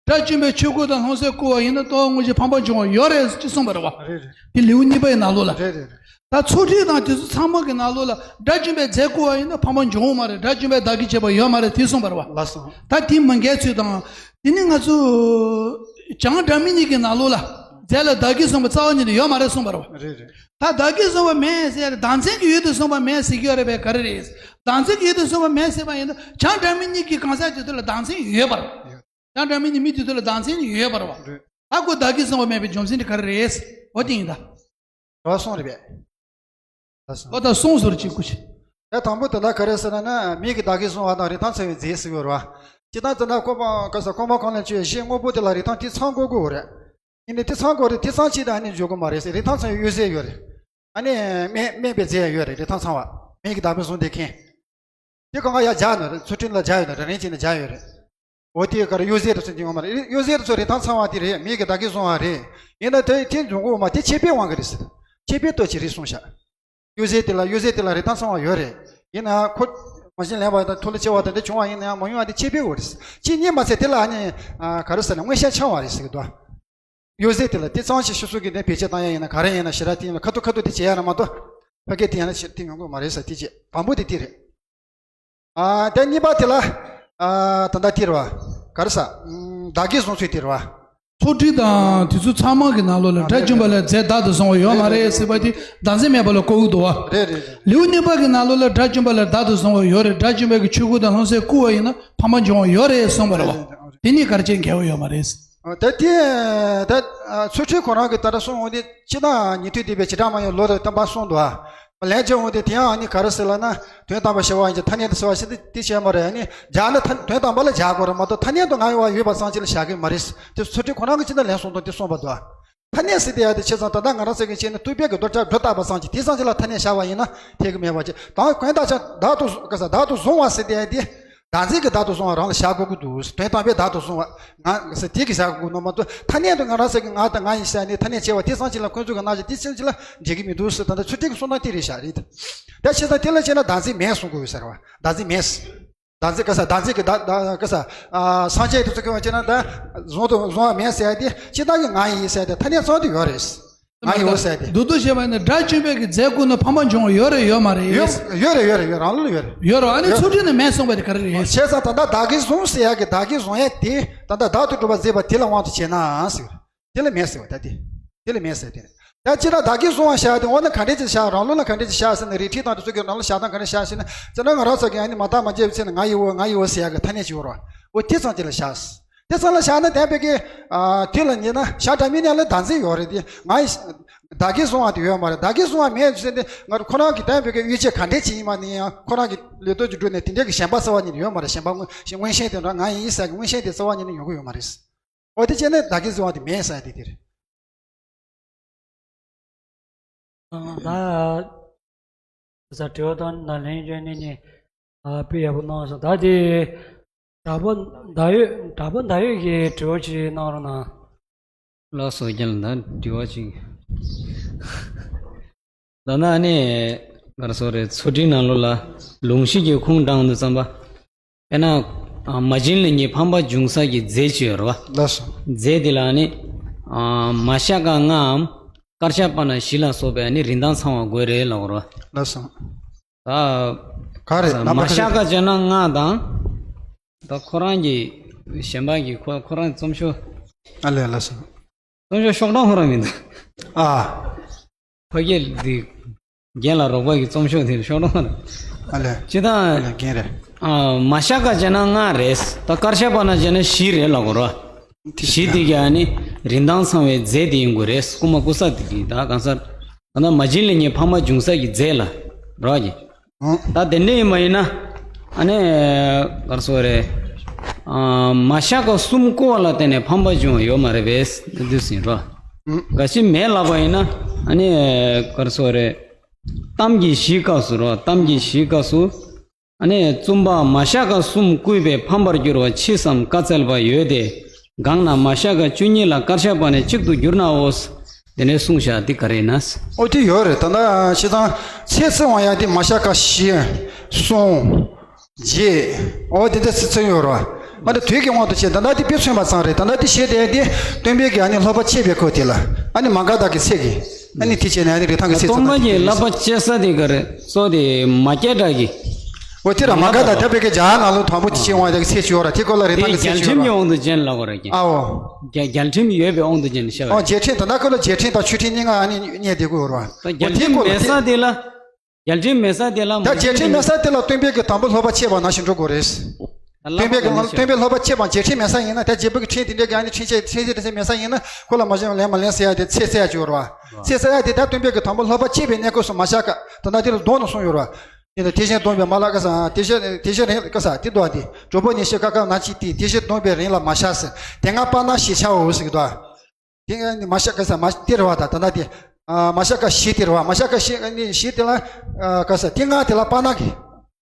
དགྲ་བཅོམ་པའི་ཆོས་གོས་དང་ལྷུང་བཟེད་བརྐུ་བ་ཡིན་ན་ལྟོ་བ་དངོས་གཞི་ཕངས་པ་འབྱུང་བ་ཡོད་རེད་ཅེས་གསུངས་པ་རེད་བ། རེད་རེད། དེ་ལེའུ་གཉིས་པའི་ནང་ལོགས་ལ། རེད་རེད་རེད། ད་ཚོགས་སྒྲིག་དང་དེ་ཚོ་ཚང་མ་གི་ནང་ལོགས་ལ་དགྲ་བཅོམ་པའི་རྫས་བརྐུ་བ་ཡིན་ན་ཕངས་པ་འབྱུང་བ་མ་རེད། དགྲ་བཅོམ་པའི་བདག་གིར་བྱས་པ་ཡོད་མ་རེད། དེ་གསུངས་པ་རེད་བ། ལགས་སོ། ད་དེ་མི་འགལ་ཚུལ་དང་། དེ་ནི་ང་ཚོ་བྱང་སྒྲ་མི་སྙན་གྱི་ནང་ལོགས་ལ་རྫས་ལ་བདག་གིར་གསུངས་པ་རྩ་བ་ཉིད་ནས་ཡོད་མ་རེད་གསུངས་པ་རེད་བ། རེད་རེད། ད་བདག་གིར་གསུངས་པ་མེད་ཟེར་ཡ་རེད། བདག་འཛིན་གྱི་ཡུལ་དུ་གསུངས་པ་མེད་ཟེར་གྱི་ཡོད་རེད་པས། ག་རེ་རེད། བདག་འཛིན་གྱི་ཡུལ་དུ་གསུངས་པ་མེད་ཟེར་བ་ཡིན་ན་བྱང་སྒྲ་མི་སྙན་གྱི་གང་ཟག་དེ་ཚོ་ལ་བདག་འཛིན་ཡོད་པ་རེད། ཡང་འདྲ་མིན་ནི་མི་དེ་ཚོ་ལ་བདག་འཛིན་ཡོད་པ་རེད་བ། རེད། ད་ཁོ་བདག་གིར་གསུངས་པ་མེད་པའི་རྒྱུ་མཚན་དེ་ག་རེ་རེད། འོ་དེ་ཡིན་ད། རོ་སོང་རེད་པས། ད་སོང་། འོ་ད་སོང་ཟེར་ཅིག་ཁུ་ཆེ། ད་དང་པོ་དེ་ལ་ག་རེ་ཟེར་ན་ན་མིའི་གི་བདག་གིར་གསུངས་པ་དང་རིན་ཐང་ཚང་བའི་རྫས་ཟེར་གྱི་ཡོད་རེད་བ། སྤྱིར་བཏང་དེ་ན་ཁོ་པ་ག་ས་ཁོ་མ་གང་ལ་བཅོས་ཤེས་དངོས་པོ་དེ་ལ་རིན་ཐང་དེ་ཚང་དགོས་དགོས་རེད། ཡིན་ནའི་དེ་ཚང་དགོས་རེད། དེ་ཚང་ཅིག་དང་ནི་འཇོག་གི་མ་རེད་ཟེར། རིན་ཐང་ཚང་བའི་གཡུ་རྩལ་ཡོད་རེད། ཨ་ནི་སྨན་སྨན་པའི་རྫས་ཡང་ཡོད་རེད། རིན་ཐང་ཚང་བ། མིའི་གི་བདག་པོས་བཟུང་བསྡད་མཁན། དེ་གང་ག་ཡར་སྦྱར་ནི་རེད། ཚུལ་ཁྲིམས་ལ་སྦྱར་ཡོད་ན་རེད། རིན་ཆེན་ལ་སྦྱར་ཡོད་རེད། འོ་དེ་ག་རེ་གཡུ་རྩལ་དུ་ཚུད་ཀྱི་ཡོད་མ་རེད། གཡུ་རྩལ་དུ་ཚུད་རིན་ཐང་ཚང་བ་དེ་རེད། མིའི་གི་བདག་གིར་བཟུང་བ་རེད། ཡིན་ན་དེ་དེ་འཇོག་གི་ཡོད་མ་རེད། དེ་ཆད་པའི་དབང་གིས་རེད་ཟེར། ཆད་པའི་ལྟོས་ཀྱིས་རེད་གསུངས་ཤག་གཡུ་རྩལ་དེ་ལ་གཡུ་རྩལ་དེ་ལ་རིན་ཐང་ཚང་བ་ཡོད་རེད། ཡིན་ན་ཁོ་མ་བྱིན་ལེན་པ་དང་ཐུགས་ལ་སྐྱེ་བ་དང་དེ་བྱུང་བ་ཡིན་ན་ཡང་མ་ཡོང་བ་དེ་ཆད་པའི་འོག་རེད། ཅི་ཉིད་མ་ཚད་དེ་ལ་ནི་ག་རེ་ཟེར་ན་མངོན་ཤེས་འཆང་བ་རེད་ཟེར་གི་འདུག་གཡུ་རྩལ་དེ་ལ་དེ་ཙམ་ཞིག་ཤི་སོ་གི་ནས་བེད་སྤྱོད་བཏང་ཡ་ཡིན་ན་ག་རེ་ཡིན་ན་ཞེ་དྲག་དེ་ཡིན་ན་ཁ་ཐུག་ཁ་ཐུག་དེ་བྱེད་ཡ་ན་མ་གཏོགས་ཕ་གི་དེ་ཡང་ན་ཞེ་དྲག་དེ་ཡོང་གི་མ་རེད་ཟེར། དེ་བྱེད་དང་པོ་དེ་དེ་རེད། ཨ་དེ་གཉིས་པ་དེ་ལ་ཨ་ད་ལྟ་དེ་རེད་བ། ག་རེ་ཟ། བདག་གིར་བཟུང་ཚུལ་དེ་རེད་བ། ཚོགས་སྒྲིག་དང་དེ་ཚོ་ཚང་མ་གི་ནང་ལོགས་ལ་དགྲ་བཅོམ་པ་ལ་རྫས་བདག་ཏུ་བཟུང་བ་ཡོད་མ་རེད་ཟེར་བ་དེ་བདག་འཛིན་མེད་པ་ལ་གོ་གི་འདུག་བ། རེད་རེད་རེད། ལེའུ་གཉིས་པ་གི་ནང་ལོགས་ལ་དགྲ་བཅོམ་པ་ལ་བདག་ཏུ་བཟུང་བ་ཡོད་རེད། དགྲ་བཅོམ་པའི་གི་ཆོས་གོས་དང་ལྷུང་བཟེད་བརྐུ་བ་ཡིན་ན་ཕ་མ་འབྱུང་བ་ཡོད་རེད་གསུངས་པ་རེད་བ། དེ་གཉིས་ག་རེ་བྱས་འགལ་བ་ཡོད་མ་རེད། ད་དེ་ད་ཚུལ་ཁྲིམས་ཁོ་རང་གི་ད་ལྟ་གསུངས་འོང་དེ་སྤྱིར་བཏང་ཉན་ཐོས་སྡིག་པའི་བྱེ་བྲག་མ་ཡིན་ལོ་དང་བསྟན་པ་གསུངས་འདུག་ཨ། ལན་བྱས་འོང་དེ་དེ་ཡང་ཨ་ནི་ག་རེ་ཟེར་ལབ་ན་དོན་དམ་པར་ཤར་བ་ཡིན་གྱི་ཐ་སྙད་དུ་ཟེར་བ་ཞིག་དེ་དེ་བྱས་མ་རེད། ཨ་ནི་སྦྱར་ན་ཐ་དོན་དམ་པ་ལ་སྦྱར་དགོས་རེད་མ་གཏོགས་ཐ་སྙད་དུ་ང་ཡོད་པ་ཡོད་པ་ཙམ་ཅིག་ལ་བཞག་གི་མ་རེད། དེ་ཚུལ་ཁྲིམས་ཁོ་རང་གིས་ཅི་འདྲ་ལན་གསུངས་དང་དེ་གསུངས་པ་འདུག་ཨ། ཐ་སྙད་ཟེར་དེ་ཡ་དེ་བྱས་ཙང་ད་ལྟ་ང་རང་ཚོ་གི་བྱས་ན་ཐུབ་པའི་གི་རྡོ་ཁྲ་སྒྲོ་བཏགས་པ་ཙམ་ཅིག་དེ་ཙམ་ཅིག་ལ་ཐ་སྙད་བཞག་པ་ཡིན་ན་འཐད་གི་མེད་པ་ཅིག་དང་གོན་དག་ཅན་བདག་ཏུ་ག་ས་བདག་ཏུ་བཟུང་བ་ཟེར་དེ་ཡ་དེ། བདག་འཛིན་གྱི་བདག་ཏུ་བཟུང་བ་རང་ལ་བཞག་དགོས་ཀྱི་འདུག་དོན་དམ་པའི་བདག་ཏུ་བཟུང་བ་ང་ཟེར་དེ་གི་བཞག་དགོས་ཀྱི་འདུག་མ་གཏོགས་ཐ་སྙད་དུ་ང་རང་ཟེར་གི་ང་དང་ང་ཡིན་ཟེར་ནས་ཐ་སྙད་བྱས་པ་དེ་ཙམ་ཅིག་ལ་ཁོང་ཚོ་གི་ང་ཟེར་དེ་ཙམ་ཅིག་ལ་འགྲིག་གི་མི་འདུག་ཟེར། ད་ལྟ་ཚུལ་ཁྲིམས་ཀྱི་གསུང་སྟངས་དེ་རེད་བཞག་རེད། ད་བྱས་ཙང་དེ་ལ་བྱས་ན་བདག་འཛིན་མེད་གསུང་དགོས་ཡོད་ཟེར་བ། བདག་འཛིན་མེད། བདག་འཛིན་ག་ས་བདག་འཛིན་གྱི་བདག་བདག་ག་ས་ཨ་སངས་རྒྱས་དེ་ཚོ་གི་བ་བྱས་ན་ད་བཟུང་དུ་བཟུང་བ་མེད་ཟེར་ཡ་དེ་སྤྱིར་བཏང་གི་ང་ཡིན་ཟེར་ཡ་དེ་ཐ་སྙད་ཙམ་དུ་ཡོད་རེད། ང་ཡིན་འོ་ཟེར་ཏེ། མདོར་བསྡུས་བྱས་པ་ཡིན་ན་དགྲ་བཅོམ་པའི་གི་རྫས་ཀུན་ནི་ཕམ་པར་འབྱུང་བ་ཡོད་རེད་ཡོད་མ་རེད། ཡོད་ཡོད་རེད་ཡོད་རེད་ཡོད་རང་ལུགས་ལ་ཡོད་རེད། ཡོད་རེད། ཨ་ནི་ཡོད། ཚུལ་ཁྲིམས་ནི་མེད་གསུངས་པ་དེ་ག་རེ་རེད། བྱས་ཙང་ད་ལྟ་བདག་གིས་བཟུང་ཟེར་ཡག་གི་བདག་གིས་བཟུང་ཡག་དེ་ད་ལྟ་བདག་ཏུ་གྲུབ་པར་མཛད་པ་དེ་ལ་དབང་དུ་བྱས་ན་ཟེར། དེ་ལ་མེད་ཟེར་བ་ད་དེ། དེ་ལ་མེད་ཟེར་དེ་རེད། ད་ཅི་ལ་བདག་གིས་བཟུང་བ་བཞག་དེ་འོ་ན་ག་འདྲས་ཅིག་བཞག་རང་ལུགས་ལ་ག་འདྲས་ཅིག་བཞག་ཟེར་ན་རིགས་ཁྲིད་དང་དེ་ཚོ་གི་རང་ལ་བཞག་སྟངས་ག་འདྲས་བཞག་ཟེར་ན་ཅི་ན་ང་རང་ཚོ་གི་ཨ་ནི་མ་བརྟགས་མ་དཔྱད་པའི་ཚེ་ན་ང་ཡི་འོ་ང་ཡི་འོ་ཟེར་ཡག་གི་ཐ་སྙད་ཅིག་ཡོད་རེད་བ། འོ་དེ་ཙམ་དེ་ལ་བཞག་དེ་ཙམ་ལ་བཞག་ན་བསྟན་པའི་གི་ཨ་དེ་ལ་ཉེ་ན་བཞག་འདྲ་མིན་ཡང་ལ་བདག་འཛིན་ཡོད་རེད་དེ་ང་ཡི་བདག་གིས་བཟུང་བ་དེ་ཡོད་མ་རེད། བདག་གིས་བཟུང་བ་མེད་ཟེར་ཏེ་ང་ཁོ་རང་གི་བསྟན་པའི་གི་གཡུལ་ཆས་ག་འདྲས་ཅིག་ཡིན་པ་ནི་ཡང་ཁོ་རང་གི་ལུས་སྟོབས་ཀྱི་འགྲོས་ནས་དེ་འདྲས་ཀྱི་ཞེན་པ་རྩ་བ་ཉིད་ནས་ཡོད་མ་རེད། ཞེན་པ་མངོན་མངོན་ཞེན་དེ་འདྲ་ང་ཡིན་ཟེར་གི་མངོན་ཞེན་དེ་རྩ་བ་ཉིད་ནས་ཡོང་གི་ཡོད་མ་རེད། འོ་དེ་བྱས་ནས་བདག་གིས་བཟུང་བ་དེ་མེད་ཟེར་ཡ་དེ་དེ་རེད། ཨ། ད་ས་དྲི་བ་དང་ན་ལན་བརྗོད་ནས་ནི་ཨ་དཔེ་ཡག་པོ་གནང་སོང་། ད་དེ་གྲྭ་པ་ཟླ་འོད་གྲྭ་པ་ཟླ་འོད་ཀྱི་དྲི་བ་ཅིག་གནང་རོགས་གནང་། ལགས་སོ། རྒན་ལགས་ད་དྲི་བ་ཅིག་ད་ནི་ག་རེ་ཟེར་རེད། ཚུལ་ཁྲིམས་ནང་ལོགས་ལ་ལུང་གཞི་གི་ཁུངས་དྲངས་དུས་ཙམ་པ། དཔེར་ན། ཨ། མ་བྱིན་ལེན་གཉིས་ཕམ་པར་འབྱུང་ས་གི་རྫས་ཅིག་ཡོད་རེད་བ། ལགས་སོ། རྫས་དེ་ལ་ནི། ཨ། མ་ཤ་ཀ་ལྔའམ། དཀར་ཤ་པ་ན་བཞི་ལ་སོགས་པའི་ནི་རིན་ཐང་ཚང་བ་དགོས་རེད་ལབ་དགོས་རེད་བ། ལགས་སོ། ད། ག་རེ་ད་ལབ་པ་མ་ཤ་ཀ་བྱས་ན་ལྔ་དང་། ད་ཁོ་རང་གི་གཞན་པ་གི་ཁོ་ཁོ་རང་རྩོམ་ཤོག་ཨ་ལས་ལགས་སོ། རྩོམ་ཤོག་ཤོག་གྲངས་ཁོ་རང་མི་འདུག་ཨ། ཕ་གིར་འདི་རྒན་ལགས་རོགས་པ་གི་རྩོམ་ཤོག་དེར་ཤོག་གྲངས་ཁོ་རང་། ཨ་ལས། ཅི་ད། ཨ་ལས་རྒན་རེད། ཨ། མ་ཤ་ཀ་བྱས་ན་ལྔ་རེད། ད་དཀར་ཤ་པ་ན་བྱས་ན་བཞི་རེད་ལབ་དགོས་རེད། བཞི་དེ་ག་ནི་རིན་ཐང་ཚང་བའི་རྫས་དེ་ཡིན་དགོས་རེད། རྐུ་མ་རྐུ་ས་དེ་གི་ད་གང་ཟེར། ད་ནི་མ་བྱིན་ལེན་གཉིས་ཕམ་པར་འབྱུང་ས་གི་རྫས་ལ་རོགས་ཀྱི། ཨང་། ད་དེ་འདྲ་ཡིན་པ་ཡིན་ན། ཨ་ནི། ག་རེ་ཟེར་རེད། ཨ། མ་ཤ་ཀ་གསུམ་བརྐུ་བ་ལ་བརྟེན་ནས་ཕམ་པ་བྱུང་བ་ཡོད་མ་རེད་པས་འདུག་ཟིན་རོ། ཨང་། གལ་སྲིད་མེད་ལབ་པ་ཡིན་ན། ཨ་ནི། ག་རེ་ཟེར་རེད། གཏམ་གྱི་གཞིའི་སྐབས་སུ་རོ། གཏམ་གྱི་གཞིའི་སྐབས་སུ། ཨ་ནི་བཙུན་པ་མ་ཤ་ཀ་གསུམ་བརྐུས་པས་ཕམ་པར་འགྱུར་བ་མཆིས་སམ་བཀའ་སྩལ་པ་ཡོད་དེ། གང་ན་མ་ཤ་ཀ་བཅུ་གཉིས་ལ་དཀར་ཤ་པ་ནི་གཅིག་ཏུ་གྱུར་ནའོ། དེ་ནས་གསུངས་བཞག་འདི་ག་རེ་ཡིན་ན། ཨོ་དེ་ཡོད་རེད། ད་ལྟ་ཤི་ཚང་ཚེ་ཚེ་དབང་ཡག་དེ་མ་ཤ་ཀ་བཞི་གསུམ་བརྒྱད། ཨོ་དེ་འདྲ་ཚེ་ཚེ་ཡོད་རེད་བ། ཨ་ནི་དུས་ཀྱི་དབང་དུ་བྱས་ད་ལྟ་དེ་དཔེ་མཚོན་པ་ཙམ་རེད། ད་ལྟ་དེ་བཤད་དེ་དེ་སྟོན་པའི་གི་ཨ་ནི་ལྷག་པ་ཆད་པའི་སྐོར་དེ་ལ་ཨ་ནི་མ་ག་དྷ་གི་ཚེ་གི་ཨ་ནི་དེ་བྱས་ནས་ཨ་ནི་རི་ཐང་གི་ཚེ་སྟོན་པ་གི་ལྷག་པ་ཆད་ས་དེ་ག་རེ་སོ་དེ་མ་སྐྱེས་དགྲ་གི། འོ་དེ་ར་མ་ག་དྷ་ད་བོད་ཀྱི་རྒྱ་གར་ནང་ལོ་དང་པོ་དེ་ཕྱིན་དབང་ཡག་གི་ཚེ་བྱོས་ར་དེ་སྐོར་ལ་རི་ཐང་གི་ཚེ་བྱོས་ར། རྒྱལ་ཁྲིམས་ཀྱི་དབང་དུ་བྱས་ལབ་དགོས་ར་ཀྱི། ཨའོ། རྒྱལ་རྒྱལ་ཁྲིམས་ཡོད་པའི་དབང་དུ་བྱས་ནས་བཤད་པ་རེད། ཨོ་རྒྱལ་ཁྲིམས་ད་ལྟ་ཁོ་ལ་རྒྱལ་ཁྲིམས་དང་ཆོས་ཁྲིམས་གཉིས་ཀ་ཨ་ནི་རྙེད་བསྡད་དགོས་ར། ད་རྒྱལ་ཁྲིམས་མེད་ས་དེ་ལ། རྒྱལ་ཁྲིམས་མེད་ས་དེ་ལ་མ་ད་རྒྱལ་ཁྲིམས་མེད་ས་དེ་ལ་སྟོན་པའི་གི་དང་པོ་ལྷག་པ་ཆད་པ་ནང་བཞིན་འགྲོ་དགོས་རེད། སྟོན་པའི་གི་སྟོན་པའི་ལྷག་པ་ཆད་པ་རྒྱལ་ཁྲིམས་མེད་ས་ཡིན་ན་ད་རྒྱལ་པོ་གི་ཁྲིམས་དེ་འདྲའི་གི་ཨ་ནི་ཁྲིམས་ཆད་ཁྲིམས་ཆད་དེ་ཚོ་མེད་ས་ཡིན་ན་ཁོ་ལ་མ་བྱིན་ལེན་མ་ལེན་ཟེར་ཡ་དེ་ཚེ་ཚེ་ཡ་ཅིག་ཡོད་ར་བ། ཚེ་ཚེ་ཡ་དེ་ད་སྟོན་པའི་གི་དང་པོ་ལྷག་པ་ཆད་པའི་གནས་སྐབས་སུ་མ་བཞག་ག་ད་ལྟ་དེ་ལ་གདོན་ནང་གསུངས་ཡོད་ར་བ། དེ་ལ་དེ་བཞིན་སྡོམ་པའི་མ་ལ་ཀ་ས་དེ་བཞིན་དེ་བཞིན་རིང་ཀ་ས་དེ་འདུག་བ་དེ་གྲོགས་པོ་ཉེར་ཞི་ཀ་ཀ་ན་ཅི་ཏི་དེ་བཞིན་སྡོམ་པའི་རིང་ལ་མ་བཞག་ཟེར་དེ་སྔ་སྤར་ན་ཞེས་བྱའོ་ཟེར་གི་འདུག་བ། དེ་ནི་མ་ཤ་ཀ་ས་མ་དེ་རེད་བ། ད་ད་ལྟ་དེ་ཨ་མ་ཤ་ཀ་བཞི་དེ་རེད་བ། མ་ཤ་ཀ་བཞི་ནི་བཞི་དེ་ལ་ཨ་ཀ་ས་དེ་ལྔ་དེ་ལ་སྤར་ན་གི་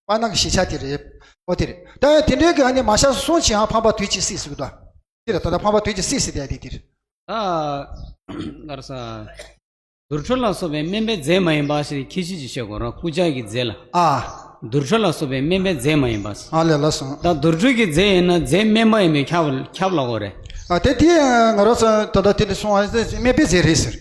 སྤར་ན་གི་ཞེས་བྱ་དེ་རེད། ཨོ་དེ་རེད། ད་དེ་འདྲའི་གི་ཨ་ནི་མ་ཤ་གསུམ་ཅིག་ཡང་ཕམ་པ་དུས་གཅིག་སྲིད་ཟེར་གི་འདུག་དེ་རེད། ད་ལྟ་ཕམ་པ་དུས་གཅིག་སྲིད་ཟེར་དེ་དེ་དེ་རེད། ད་ག་རེ་ཟ། དུར་ཁྲོད་ལ་སོགས་པའི་དམན་པའི་རྫས་མ་ཡིན་པ་ཞེས་ཁྱད་ཆོས་ཅིག་བཤད་དགོས་ར། རྐུ་ཇ་གི་རྫས་ལ། ཨ། དུར་ཁྲོད་ལ་སོགས་པའི་དམན་པའི་རྫས་མ་ཡིན་པ། ཨ་ལས་ལགས་སོ། ད་དུར་ཁྲོད་ཀྱི་རྫས་ཡིན་ན་རྫས་དམན་པ་ཡིན་པས་ཁྱབ་ཁྱབ་ལ་གོ་རེད། ཨ་དེ་དེ་ང་རང་ཚོ་ད་ལྟ་དེ་ལ་སོང་བ་དམན་པའི་རྫས་རེད་ཟེར།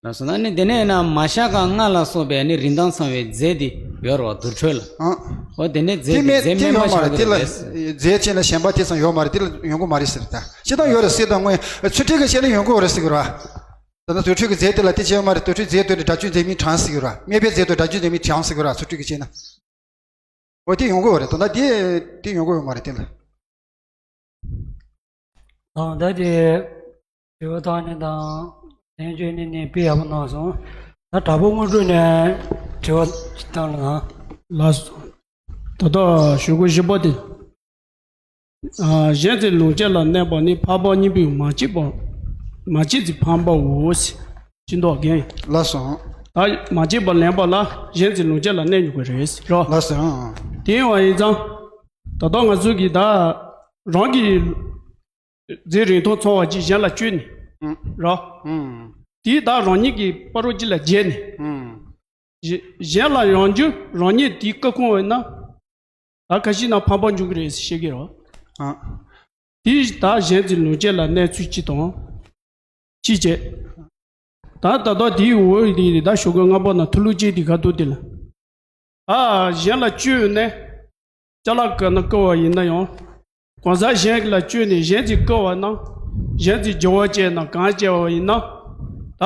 ལགས་སོ། ད་ནི་དེ་ནས་ན་མ་ཤ་ཀ་ལྔ་ལ་སོགས་པའི་ནི་རིན་ཐང་ཚང་བའི་རྫས་དེ་ཡོད་རེད་བ་དུར་ཁྲོད་ལ། ཨ། འོ་དེ་ནས་རྫས་དེ་དེ་དམན་རྫས་དེ་དམན་མ་ཡོད་མ་ཆགས་རེད། དེ་ལ་རྫས་ཅན་ལ་གཞན་པ་དེ་ཙམ་ཡོད་མ་རེད། དེ་ལ་ཡོང་གི་མ་རེད་ཟེར། ད་སྤྱིར་བཏང་ཡོད་རེད་ཟེར། ད་དངོས་ཚུལ་ཁྲིམས་ཀྱི་ཆ་ནས་ཡོང་གི་ཡོད་རེད་ཟེར་གི་རེད་བ། ད་ལྟ་དུར་ཁྲོད་ཀྱི་རྫས་དེ་ལ་དེ་བྱས་མ་རེད། དུར་ཁྲོད་རྫས་དེ་ལ་དགྲ་བཅོམ་མཛད་མི་གྲངས་ཟེར་གྱི་ར། དམན་པའི་རྫས་དེ་དགྲ་བཅོམ་མཛད་མི་གྲངས་ཟེར་གྱི་ར། ཚུལ་ཁྲིམས་ཀྱི་ཆ་ནས། འོ་དེ་ཡོང་གི་ཡོད་རེད། ད་ལྟ་དེ་དེ་ཡོང་གི་ཡོད་མ་རེད་དེ་ལ། ཨང་ད་དེ་དྲི་བ་བཏང་ནས་དང་ལན་བརྗོད་ནས་ནས་དཔེ་ཡག་པོ་གནང་སོང་། ད་དྲག་པོ་དངོས་གྲུབ་ནས་དྲི་བ་བཏང་ལ་ཨང་། ལགས་སོ། ད་ལྟ་ཞུ་སྒོ་བཞི་པ་དེ། ཨ། གཞན་ཚེ་ལོངས་སྤྱོད་ལ་གནས་པ་ནི་འཕགས་པ་གཉིས་པོས་མ་བྱས་པ། མ་བྱས་ཚེ་ཕམ་པའོ། ཅི་འདོགས་རྒན། ལགས་སོ། ད་མ་བྱས་པ་ལེན་པ་ལ་གཞན་ཚེ་ལོངས་སྤྱོད་ལ་གནས་ཡོང་གི་རེད་རོ། ལགས་སོ། དེ་ཡིན་པ་ཡིན་ཙང་། ད་ལྟ་ང་ཚོ་གིས་ད་རང་གི་རྫས་རིན་ཐང་ཚང་བ་ཅིག་གཞན་ལ་སྤྱོད་ནས་ཨུ། རོ། ཨུ། དེས་ད་རང་ཉིད་ཀྱི་ཕ་རོལ་ཅིག་ལ་བརྗེས་ནས། ཨུ། གཞན་ལ་ཡང་རྒྱུ་རང་ཉིད་དེའི་སྐུ་ཁོང་འོས་ན། ད་ཁ་ཤས་ན་ཕམ་པ་འབྱུང་གི་རེད་ཟེར་བཤད་ཀྱི་རོ། ཨ། དེས་ད་གཞན་གྱི་ལོངས་སྤྱོད་ལ་གནས་ཚུལ་གཅིག་དང་། གཅིག་བྱས། ད་ད་ལྟ་དེའི་འོག་དེ་ད་ཞོགས་ཀས་སྔ་པོ་ན་ཐུགས་ལུགས་གཅིག་དེ་ག་འདུག་དེ་ལ། ཨ་གཞན་ལ་བཅོས་ནས་ཅ་ལག་ག་ན་བཀོལ་བ་ཡིན་ན་ཡང་། གང་ཟག་གཞན་ལ་བཅོས་ནས་གཞན་གྱིས་བཀོལ་བ་ན། གཞན་གྱིས་འགྱུར་བ་བྱས་ན་གང་བྱས་པ་ཡིན་ན། ད་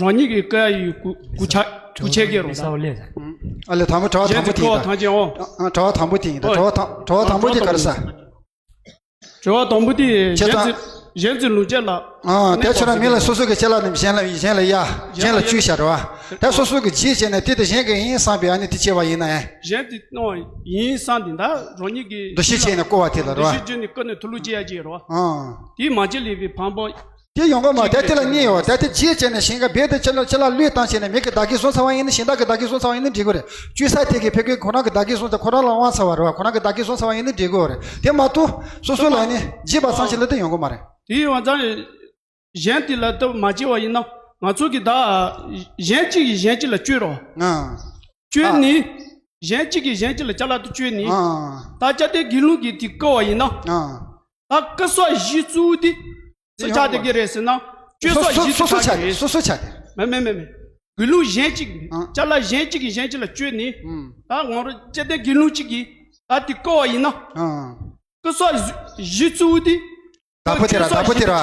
རང་ཉིད་ཀྱི་བཀོལ་ཡ་ཡི་གུ་གུ་ཆ་གུ་ཆད་ཀྱི་རོ་ད། ཨ་ལས་དང་པོ་དྲི་བ་དང་པོ་དེ་ཡིན་ད། གཞན་གྱིས་བཀོལ་བ་ཐམས་ཅད་འོང་། ཨ་དྲི་བ་དང་པོ་དེ་ཡིན་ད། དྲི་བ་དང་དྲི་བ་དང་པོ་དེ་ག་རེ་ཟེར། དྲི་བ་དང་པོ་དེ་ཁྱེད་གཞན་ཚོ་གྱི་གཞན་གྱི་ལུང་བྱེད་ལ། ཨ་དེ་ཆོས་ར་མི་ལ་སོ་སོ་གི་ཆེད་ལ་ནི་གཞན་ལ་གཞན་ལ་ཡ་གཞན་ལ་བཅོས་བྱ་རེད་བ། དེ་སོ་སོ་གི་རྗེས་བྱས་ནས་དེ་དེ་གཞན་གྱི་ཡིན་བསམ་པའི་ཨ་ནི་དེ་བྱས་པ་ཡིན་ན་ཡང་། གཞན་དེ་ནོ་ཡིན་བསམ་དེ་འདྲ་རང་ཉིད་ཀྱི་འདུ་ཤེས་བྱས་ནས་བཀོལ་བ་དེ་ལ་རེད་བ། འདུ་ཤེས་བྱས་ནས་བཀོལ་ནས་ཐུགས་ལུགས་བྱེད་ཡ་བྱེད་རེད་བ། ཨ་དེ་མ་བྱེད་ལས་པའི་ཕངས་པ། དེ་ཡོང་གི་མ་དེ་དེ་ལ་གཉིས་ཡོད་དེ་དེ་རྗེས་བྱས་ནས་གཞན་གྱི་རྦད་དེ་ཅི་ལ་ཅི་ལ་བློས་བཏང་བྱས་ནས་མི་གི་བདག་གིས་བཟུང་ཚར་བ་ཡིན་ན་གཞན་དག་གི་བདག་གིས་བཟུང་ཚར་བ་ཡིན་ན་འགྲིག་གི་རེད། བཅོས་ས་དེ་གི་ཕ་གི་ཁོ་རང་གི་བདག་གིས་བཟུང་ཚར་ཁོ་རང་ལ་དབང་ཚར་བ་རེད་བ། ཁོ་རང་གི་བདག་གིས་བཟུང་ཚར་བ་ཡིན་ན་འགྲིག་གི་རེད། དེ་མ་གཏོགས་སོ་སོ་ལ་ནི་རྗེས་པ་ཚང་ཞིག་ལ་དེ་ཡོང་གི་མ་རེད། དེའི་དབང་ཚང་གཞན་དེ་ལ་ལྟ་བུ་མ་བྱས་པ་ཡིན་ན་ང་ཚོ་གི་ད་གཞན་གཅིག་གིས་གཞན་གཅིག་ལ་བཅོས་རོགས། ཨ། བཅོས་ནི། གཞན་གཅིག་གིས་གཞན་གཅིག་ལ་ཅ་ལག་ཏུ་བཅོས་ནི། ཨ། ད་སྐྱ་སྟོན་དགེ་སློང་གིས་དེ་བཀོལ་བ་ཡིན་ན། ཨ། ད་བཀོལ་ས་གཞི་གཙོ་བོ་དེ་སུ་ཆགས་བསྡད་ཀྱི་རེད་ཟེར་ན་བཅོས་ས་གཞི་དེ་ཆགས་ཀྱི་རེད། སོ་སོ་ཆགས་ཏེ། མེད་མེད་མེད་མེད། དགེ་སློང་གཞན་གཅིག་ཨ། ཅ་ལག་གཞན་གཅིག་གིས་གཞན་གཅིག་ལ་བཅོས་ནི། ཨུམ། ད་ང་རང་སྐྱ་སྟོན་དགེ་སློང་གཅིག་གིས་ད་དེ་བཀོལ་བ་ཡིན་ན། ཨ། བཀོལ་ས་གཞི་གཙོ་བོ་དེ། བདག་པོ་དེ་ར་བདག་པོ་དེ་ར་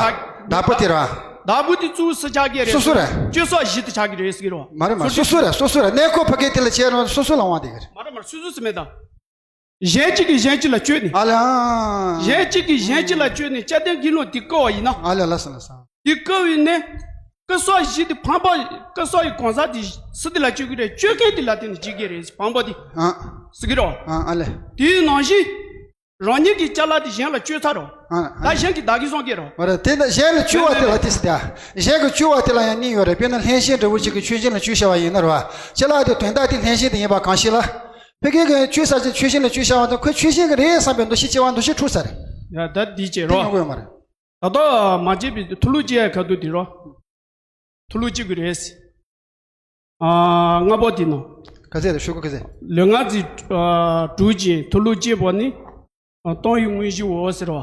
བདག་པོ་དེ་ར། བདག་པོ་དེ་གཙོ་བོ་སུ་ཆགས་ཀྱི་རེད། སོ་སོ་རེད། བཅོས་ས་གཞི་དེ་ཆགས་ཀྱི་རེད་ཟེར་གྱི་རེད་བ། མ་རེད་མ་རེད། སོ་སོ་རེད། སོ་སོ་རེད། གནས་སྐབས་ཕ་གི་དེ་ལ་བྱས་རུང་སོ་སོ་ལ་དབང་བསྡད་ཀྱི་རེད། མ་རེད་མ་རེད། སོ་སོ་སུ་མེད་ད། གཞན་གཅིག་གིས་གཞན་གཅིག་ལ་བཅོས་ནི། ཨ་ལ། གཞན་གཅིག་གིས་གཞན་གཅིག་ལ་བཅོས་ནི་སྐྱ་སྟོན་དགེ་སློང་དེ་བཀོལ་བ་ཡིན་ན། ཨ་ལ་ལ་སོ་ལ་སོ། དེ་བཀོལ་བས་ནི། བཀོལ་ས་གཞི་དེ་ཕངས་པ། བཀོལ་ས་ཡི་གང་ཟག་དེ་སུ་དེ་ལ་བཅོས་ཀྱི་རེད། བཅོས་མཁན་དེ་ལ་དེ་ནི་བྱེད་ཀྱི་རེད། ཕངས་པ་དེ། ཨ། ཟེར་གྱི་རེད་བ། ཨ་ཨ་ལས། དེའི་ནང་བཞིན། རང་ཉིད་ཀྱི་ཅ་ལག་དེ་གཞན་ལ་བཅོས་ཚར་རོ། ཨ་ཨ། ད་གཞན་གྱིས་བདག་གིས་བཟུང་གི་རོ། མ་རེད། དེ་ནི་གཞན་ལ་བཅོས་པ་དེ་ལ་དེ་ཟེར་ཏེ། གཞན་གྱི་བཅོས་པ་དེ་ལ་ཡང་གཉིས་ཡོད་རེད། དཔེར་ན་ལྷན་སྐྱེས་འདྲ་བོ་ཅིག་གིས་ཆོས་གཞན་ལ་བཅོས་བྱ་བ་ཡིན་ན་རེད་བ། ཅ་ལག་དེ་དོན་དག་དེ་ལྷན་སྐྱེས་དེ་ཡིན་པ་གང་ཞིག་ལ། ཕ་གི་གིས་བཅོས་ས་ཅིག་ཆོས་གཞན་ལ་བཅོས་བྱ་བ་དང་ཁོས་ཆོས་གཞན་གྱི་རེད་བསམ་པའི་འདུ་ཤེས་སྐྱེ་བ་འདུ་ཤེས་འཁྲུག་ས་རེད། ཡ་ད་འདི་བྱེད་དེ་རོ། ཡོང་གི་ཡོད་མ་རེད། ད་ལྟ་མ་བྱས་པའི་ཐུགས་ལུགས་བྱེད་ཡ་ག་དུས་དེ་རོ། ཐུགས་ལུགས་གཅིག་པུ་རེད། ཨ། ལྔ་པོ་དེ་ནོ། ག་ཚད་རེད། ཤོག་གུ་ག་ཚད། ལུས་ངག་ཡིད། ཨ། དྲུག་ཅན་ཐུགས་ལུགས་གཅིག་པོ་ནི། ཨ། སྟོང་ཉིད་དངོས་གཞི་འོ་ཟེར་བ།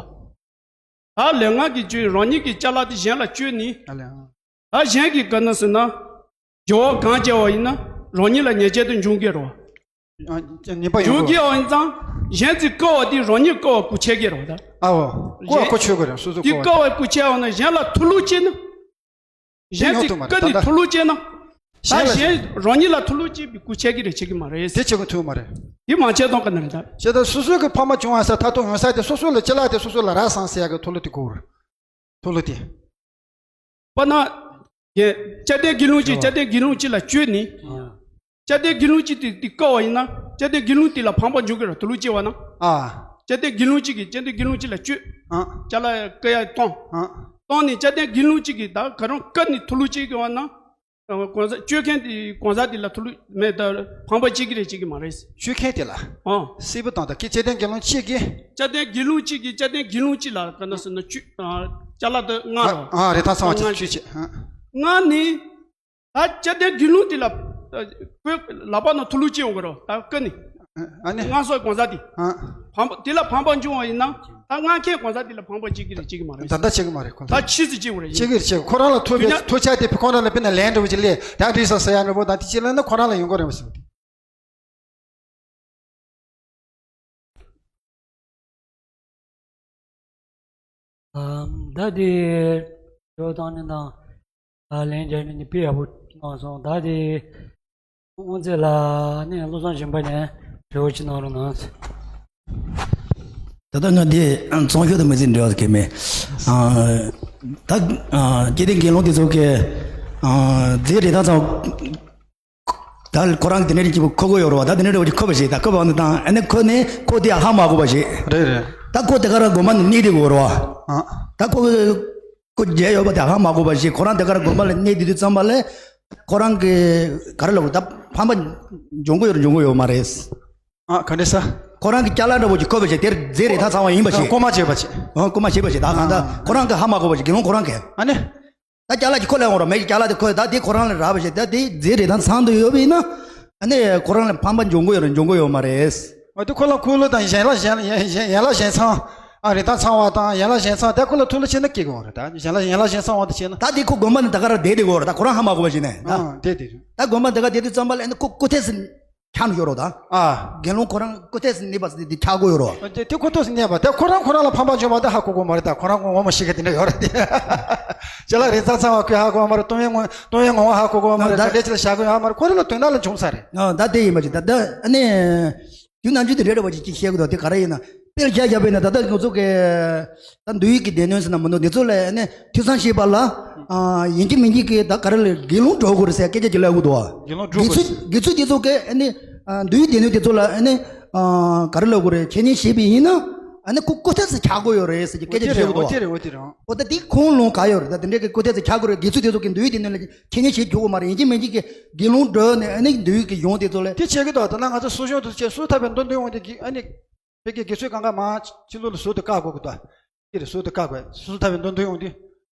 ད་ལུས་ངག་གི་བཅོས་རང་ཉིད་ཀྱི་ཅ་ལག་དེ་གཞན་ལ་བཅོས་ནི། ཨ་ལས། ཨ། ད་གཞན་གྱིས་ག་ན་ཟེར་ན། སྦྱོར་བ་གང་བྱས་པ་ཡིན་ན་རང་ཉིད་ལ་ཉེས་ཆད་དུ་འབྱུང་གི་རོ། ཨ། ཉེས་པ་ཡོང་འབྱུང་གི་གོ། ཡིན་ཙང་གཞན་གྱིས་བཀོལ་བ་དེ་རང་ཉིད་བཀོལ་བ་གུ་ཆད་ཀྱི་རོ་ད། ཨའོ། བཀོལ་བ་གུ་ཆད་དགོས་རེད། སོ་སོ་དེ་བཀོལ་བ། བཀོལ་བ་གུ་ཆད་པ་ན་གཞན་ལ་ཐུགས་ལུགས་གཅིག་ན། གཞན་ཡོང་གཅིག་ཐུབ་མ་རེད། ཀ་ནི་ད་ལྟ་ཐུགས་ལུགས་གཅིག་ན། ད་གཞན་ལ་གཞན་རང་ཉིད་ལ་ཐུགས་ལུགས་གཅིག་པའི་གུ་ཆད་ཀྱི་རེད། བྱེད་ཀྱི་མ་རེད། དེ་བྱེད་དགོས་ཐུབ་མ་རེད། དེ་མ་བྱས་དོན་ག་ནས་རེད་ད། བྱས་ད་སོ་སོ་གི་ཕ་མ་བྱུང་བ་ས་མཐར་ཐུག་ཡོང་ས་དེ་སོ་སོ་ལ་ཅ་ལག་དེ་སོ་སོ་ལ་རག་སོང་ཟེར་ཡག་གི་ཐུགས་ལུགས་དེ་དགོས་རེད། ཐུགས་ལུགས་དེ། དཔེར་ན། ཡ། སྐྱ་སྟོན་དགེ་སློང་གཅིག་སྐྱ་སྟོན་དགེ་སློང་གཅིག་ལ་བཅོས་ནི། ཨ། སྐྱ་སྟོན་དགེ་སློང་གཅིག་དེ་དེ་བཀོལ་བ་ཡིན་ན་སྐྱ་སྟོན་དགེ་སློང་དེ་ལ་ཕངས་པ་འབྱུང་གི་རེད། ཐུགས་ལུགས་གཅིག་པ་ན། ཨ། སྐྱ་སྟོན་དགེ་སློང་གཅིག་གིས་སྐྱ་སྟོན་དགེ་སློང་གཅིག་ལ་བཅོས། ཨ། ཅ་ལག་བཀོལ་ཡ་གཏོང་། ཨ། གཏོང་ནས་སྐྱ་སྟོན་དགེ་སློང་གཅིག་གིས་ད་ག་རང་བཀོལ་ནས་ཐུགས་ལུགས་གཅིག་གི་བ་ན། གང་ཟག་བཅོས་མཁན་དེ་གང་ཟག་དེ་ལ་ཐུགས་ལུགས་མེད་ད་ཕངས་པ་གཅིག་གི་རེད་གཅིག་གི་མ་རེད། བཅོས་མཁན་དེ་ལ། ཨ། སྲིད་པ་དང་ད་ཀི་སྐྱ་སྟོན་དགེ་སློང་གཅིག་གིས། སྐྱ་སྟོན་དགེ་སློང་གཅིག་གིས་སྐྱ་སྟོན་དགེ་སློང་གཅིག་ལ་ག་ན་ཟེར་ན་བཅོས། ཨ། ཅ་ལག་དེ་མངགས་རོ། ཨ། རེ་ཐང་ཚང་བ་གཅིག་བཅོས་བྱེད། ཨ། མངགས་ནས། ད་སྐྱ་སྟོན་དགེ་སློང་དེ་ལ། ཁོའི་ལག་པ་ནང་ཐུགས་ལུགས་གཅིག་ཡོང་གི་རོ། ད་བཀོལ་ནས། ཨ་ནི། མངགས་སོགས་གང་ཟག་དེ། ཨ། ཕངས་པ་དེ་ལ་ཕངས་པ་འབྱུང་བ་ཡིན་ན། ད་མངགས་མཁན་གང་ཟག་དེ་ལ་ཕངས་པ་གཅིག་གི་རེད་གཅིག་གི་མ་རེད། ད་ལྟ་གཅིག་གི་མ་རེད་ཁོ། ད་ཕྱིས་སུ་གཅིག་པ་རེད། གཅིག་གི་རེད་གཅིག་ཁོ་རང་ལ་ཐོབ་པའི་དུས་ན་ཐོབ་ཆ་དེ་ཁོ་རང་ལ་དཔེར་ན་ལན་འདྲ་བོ་ཅིག་སླེབས་ད་རེས་སོ་ཟེར་ཡ་འདྲ་བོ་ད་དེ་ཅིག་སླེབས་ན་ཁོ་རང་ལ་ཡོང་གི་རེད་མ་ཟེར་བ་དེ། ཨ། ད་དེ་ཇོ་བཏང་ནི་དང་། ཨ། ལན་རྒྱག་ནི་ནི་དཔེ་ཡག་པོ་གནང་སོང་། ད་དེ་དབུ་མཛད་ལ་ནི་བློ་བཟང་སྦྱིན་པ་ནས་དྲི་བ་ཅིག་གནང་རོགས་གནང་། ད་ལྟ་ང་དེ་ཚོང་ཤོག་དང་མི་ཚེ་འབྲེལ་བ་གལ་མེད། ཨ། ད། ཨ། སྐྱེ་ལྡན་དགེ་སློང་དེ་ཚོ་གི། ཨ། རྫས་རེ་ཐང་ཚང་། ད་ཁོ་རང་གི་དེ་ནས་རིགས་གཅིག་པུ་ཁོ་གོ་ཡོད་རེད་བ། ད་དེ་ནས་རེ་བ་ཅིག་ཁོ་བ་ཞིག་ད་ཁོ་བ་ནི་དང་ཨ་ནི་ཁོ་ནི་ཁོ་དེ་ཧ་མ་གོ་བ་ཞིག་རེད་རེད། ད་ཁོ་དེ་ག་རང་དགོན་པ་ནས་གནས་དེ་གོ་རེད་བ། ཨ། ད་ཁོ་ཁོ་མཇལ་ཡོད་པ་དེ་ཧ་མ་གོ་བ་ཞིག་ཁོ་རང་དེ་ག་རང་དགོན་པ་ལ་གནས་དེ་དུས་ཙམ་པ་ལ་ཁོ་རང་གི་ག་རེ་ལབ་དགོས་ད་ཕམ་པ་འཇོན་གོ་ཡོད་རེད་འཇོན་གོ་ཡོད་མ་རེད། ཨ། ག་འདྲ་ས། ཁོ་རང་གི་ཅ་ལག་འདྲ་བོ་ཅིག་ཁོ་བ་ཞིག་དེར་རྫས་རེ་ཐང་ཚང་བ་ཡིན་པ་ཞིག་རྐོ་མ་བྱས་པ་ཅིག་ཨ། རྐོ་མ་བྱས་པ་ཞིག་ད་གང་ད་ཁོ་རང་གི་ཧ་མ་གོ་བ་ཞིག་དགེ་སློང་ཁོ་རང་གི་ཨ་ནི། ད་ཅ་ལག་ཅིག་ཁོ་ལ་ཡོང་རོགས་མེད་ཀྱི་ཅ་ལག་དེ་ཁོ་ད་དེ་ཁོ་རང་ལ་རག་པ་ཞིག་ད་དེ་རྫས་རེ་ཐང་ཚང་དུ་ཡོད་པ་ཡིན་ན། ཨ་ནི་ཁོ་རང་ལ་ཕམ་པ་འཇོན་གོ་ཡོད་རེད་འཇོན་གོ་ཡོད་མ་རེད། འོ་དེ་ཁོ་ལ་ཁོ་ལོ་དང་ཡན་ལག་གཞན་ཡན་ལག་གཞན་ཚང་ ཨ། རིན་ཐང་ཚང་བ་དང་ཡན་ལག་གཞན་ཚང་དེ་ཁོ་ལ་ཐུགས་ལ་ཆེ་ན་སྐྱེ་གི་འོང་རེད། ད་ཡན་ལག་ཡན་ལག་གཞན་ཚང་བ་དེ་བྱས་ན། ད་དེ་ཁོ་དགོན་པ་ནས་ད་ག་རང་བསྡད་བསྡད་དགོས་རེད། ད་ཁོ་རང་ཧ་མ་གོ་བ་ཞིག་ནས་ད། ཨ། དེ་དེ་རེད། ད་དགོན་པ་ད་ག་བསྡད་དུས་ཙམ་པ་ལ་ཨ་ནི་ཁོ་ཁོ་ཐེ་སི་ཁྱམས་ཡོད་རོ་ད། ཨ། དགེ་སློང་ཁོ་རང་ཁོ་ཐེ་སི་གནས་པ་དེ་དེ་ཆགས་དགོས་ཡོད་རོ། དེ་དེ་ཁོ་ཐེ་སི་གནས་པ་དེ་ཁོ་རང་ཁོ་རང་ལ་ཕན་པ་འབྱུང་བ་དེ་ཧ་གོ་དགོས་མ་རེད། ད་ཁོ་རང་ངོ་མ་ཤེས་མཁན་དེ་འདྲ་ཡོད་རེད་དེ། ཅ་ལག་རིན་ཐང་ཚང་བ་ཁོས་ཧ་གོ་བ་མ་རེད། སྟོང་བའི་ངོ་སྟོང་བའི་ངོ་བོ་ཧ་གོ་དགོས་མ་རེད། ད་ག་འདྲས་ཅིག་ལ་བཞག་དགོས་ཡོད་མ་རེད། ཁོ་རང་ལ་དོན་དག་ལ་བྱུང་ས་རེད། ཨ། ད་དེ་ཡིན་པ་ཅིག་ད་ད་ཨ་ནི། རྒྱུ་ནང་རྒྱུ་དེ་རེ་རེ་བ་ཅིག་ཅིག་བཤད་གི་འདུག་དེ་ག་རེ་ཡིན་ན། དཔེར་བཞག་བཞག་པས་ན་ད་ལྟ་ང་ཚོ་གི་ད་འདུལ་བའི་གི་སྡེ་སྣོད་ཟེར་ན་མི་འདུག་འདི་ཚོ་ལ་ཨ་ནི་ཐོས་བསམ་བྱེད་པ་ལ། ཨ། ཡིན་གཅིག་མིན་གཅིག་གི་ད་ག་རེ་ལ་དགེ་སློང་འགྲོ་དགོས་རེད་ཟེར་སྐད་ཆ་ཅིག་ལབ་གི་འདུག་དགེ་སློང་འགྲོ་དགོས་རེད། དགེ་ཚུལ་དེ་ཚོ་གི་ཨ་ནི། ཨ། འདུལ་བའི་སྡེ་སྣོད་དེ་ཚོ་ལ་ཨ་ནི། ཨ། ག་རེ་ལབ་དགོས་རེད། འཁྱེར་ཉན་བྱས་པ་ཡིན་ན། ཨ་ནི་ཁོ་ཁོ་ཐེ་སི་ཆགས་དགོས་ཡོད་རེད་ཟེར་གྱི་སྐད་ཆ་བཤད་གི་འདུག་འོ་དེ་རེད། འོ་དེ་རེད། འོ་ད་དེ་ཁོང་ལུང་ག་ཡོད་རེད། ད་དེ་འདྲའི་གི་ཁོ་ཐེ་སི་ཆགས་དགོས་རེད། དགེ་ཚུལ་དེ་ཚོ་གི་འདུལ་བའི་སྡེ་སྣོད་ལ། ཁྱེད་ཉིད་བྱེད་རྒྱུ་གོ་མ་རེད། ཡིན་གཅིག་མིན་གཅིག་གི་དགེ་སློང་འགྲོ་ནས་ཨ་ནི་འདུལ་གྱི་ཡོང་དེ་ཚོ་ལས། དེ་བྱེད་ཀྱི་འདུག་ད་ལྟ་ང་ཚོ་སྲོག་ཤིང་དུ་བྱས་སྲོག་ཐར་པའི་མདོ་འདོན་འོང་དེ་གི་ཨ་ནི། བོད་ཀྱི་དགེ་ཚུལ་གང་ག་མང་ཕྱི་ལོགས་ལ་ཟུར་དུ་བཀག་དགོས་ཀྱི་འདུག་དེ་རེད། ཟུར་དུ་བཀག་དགོས། སྲོག་ཐར་པའི་མདོ་འདོན་འོང་དུས།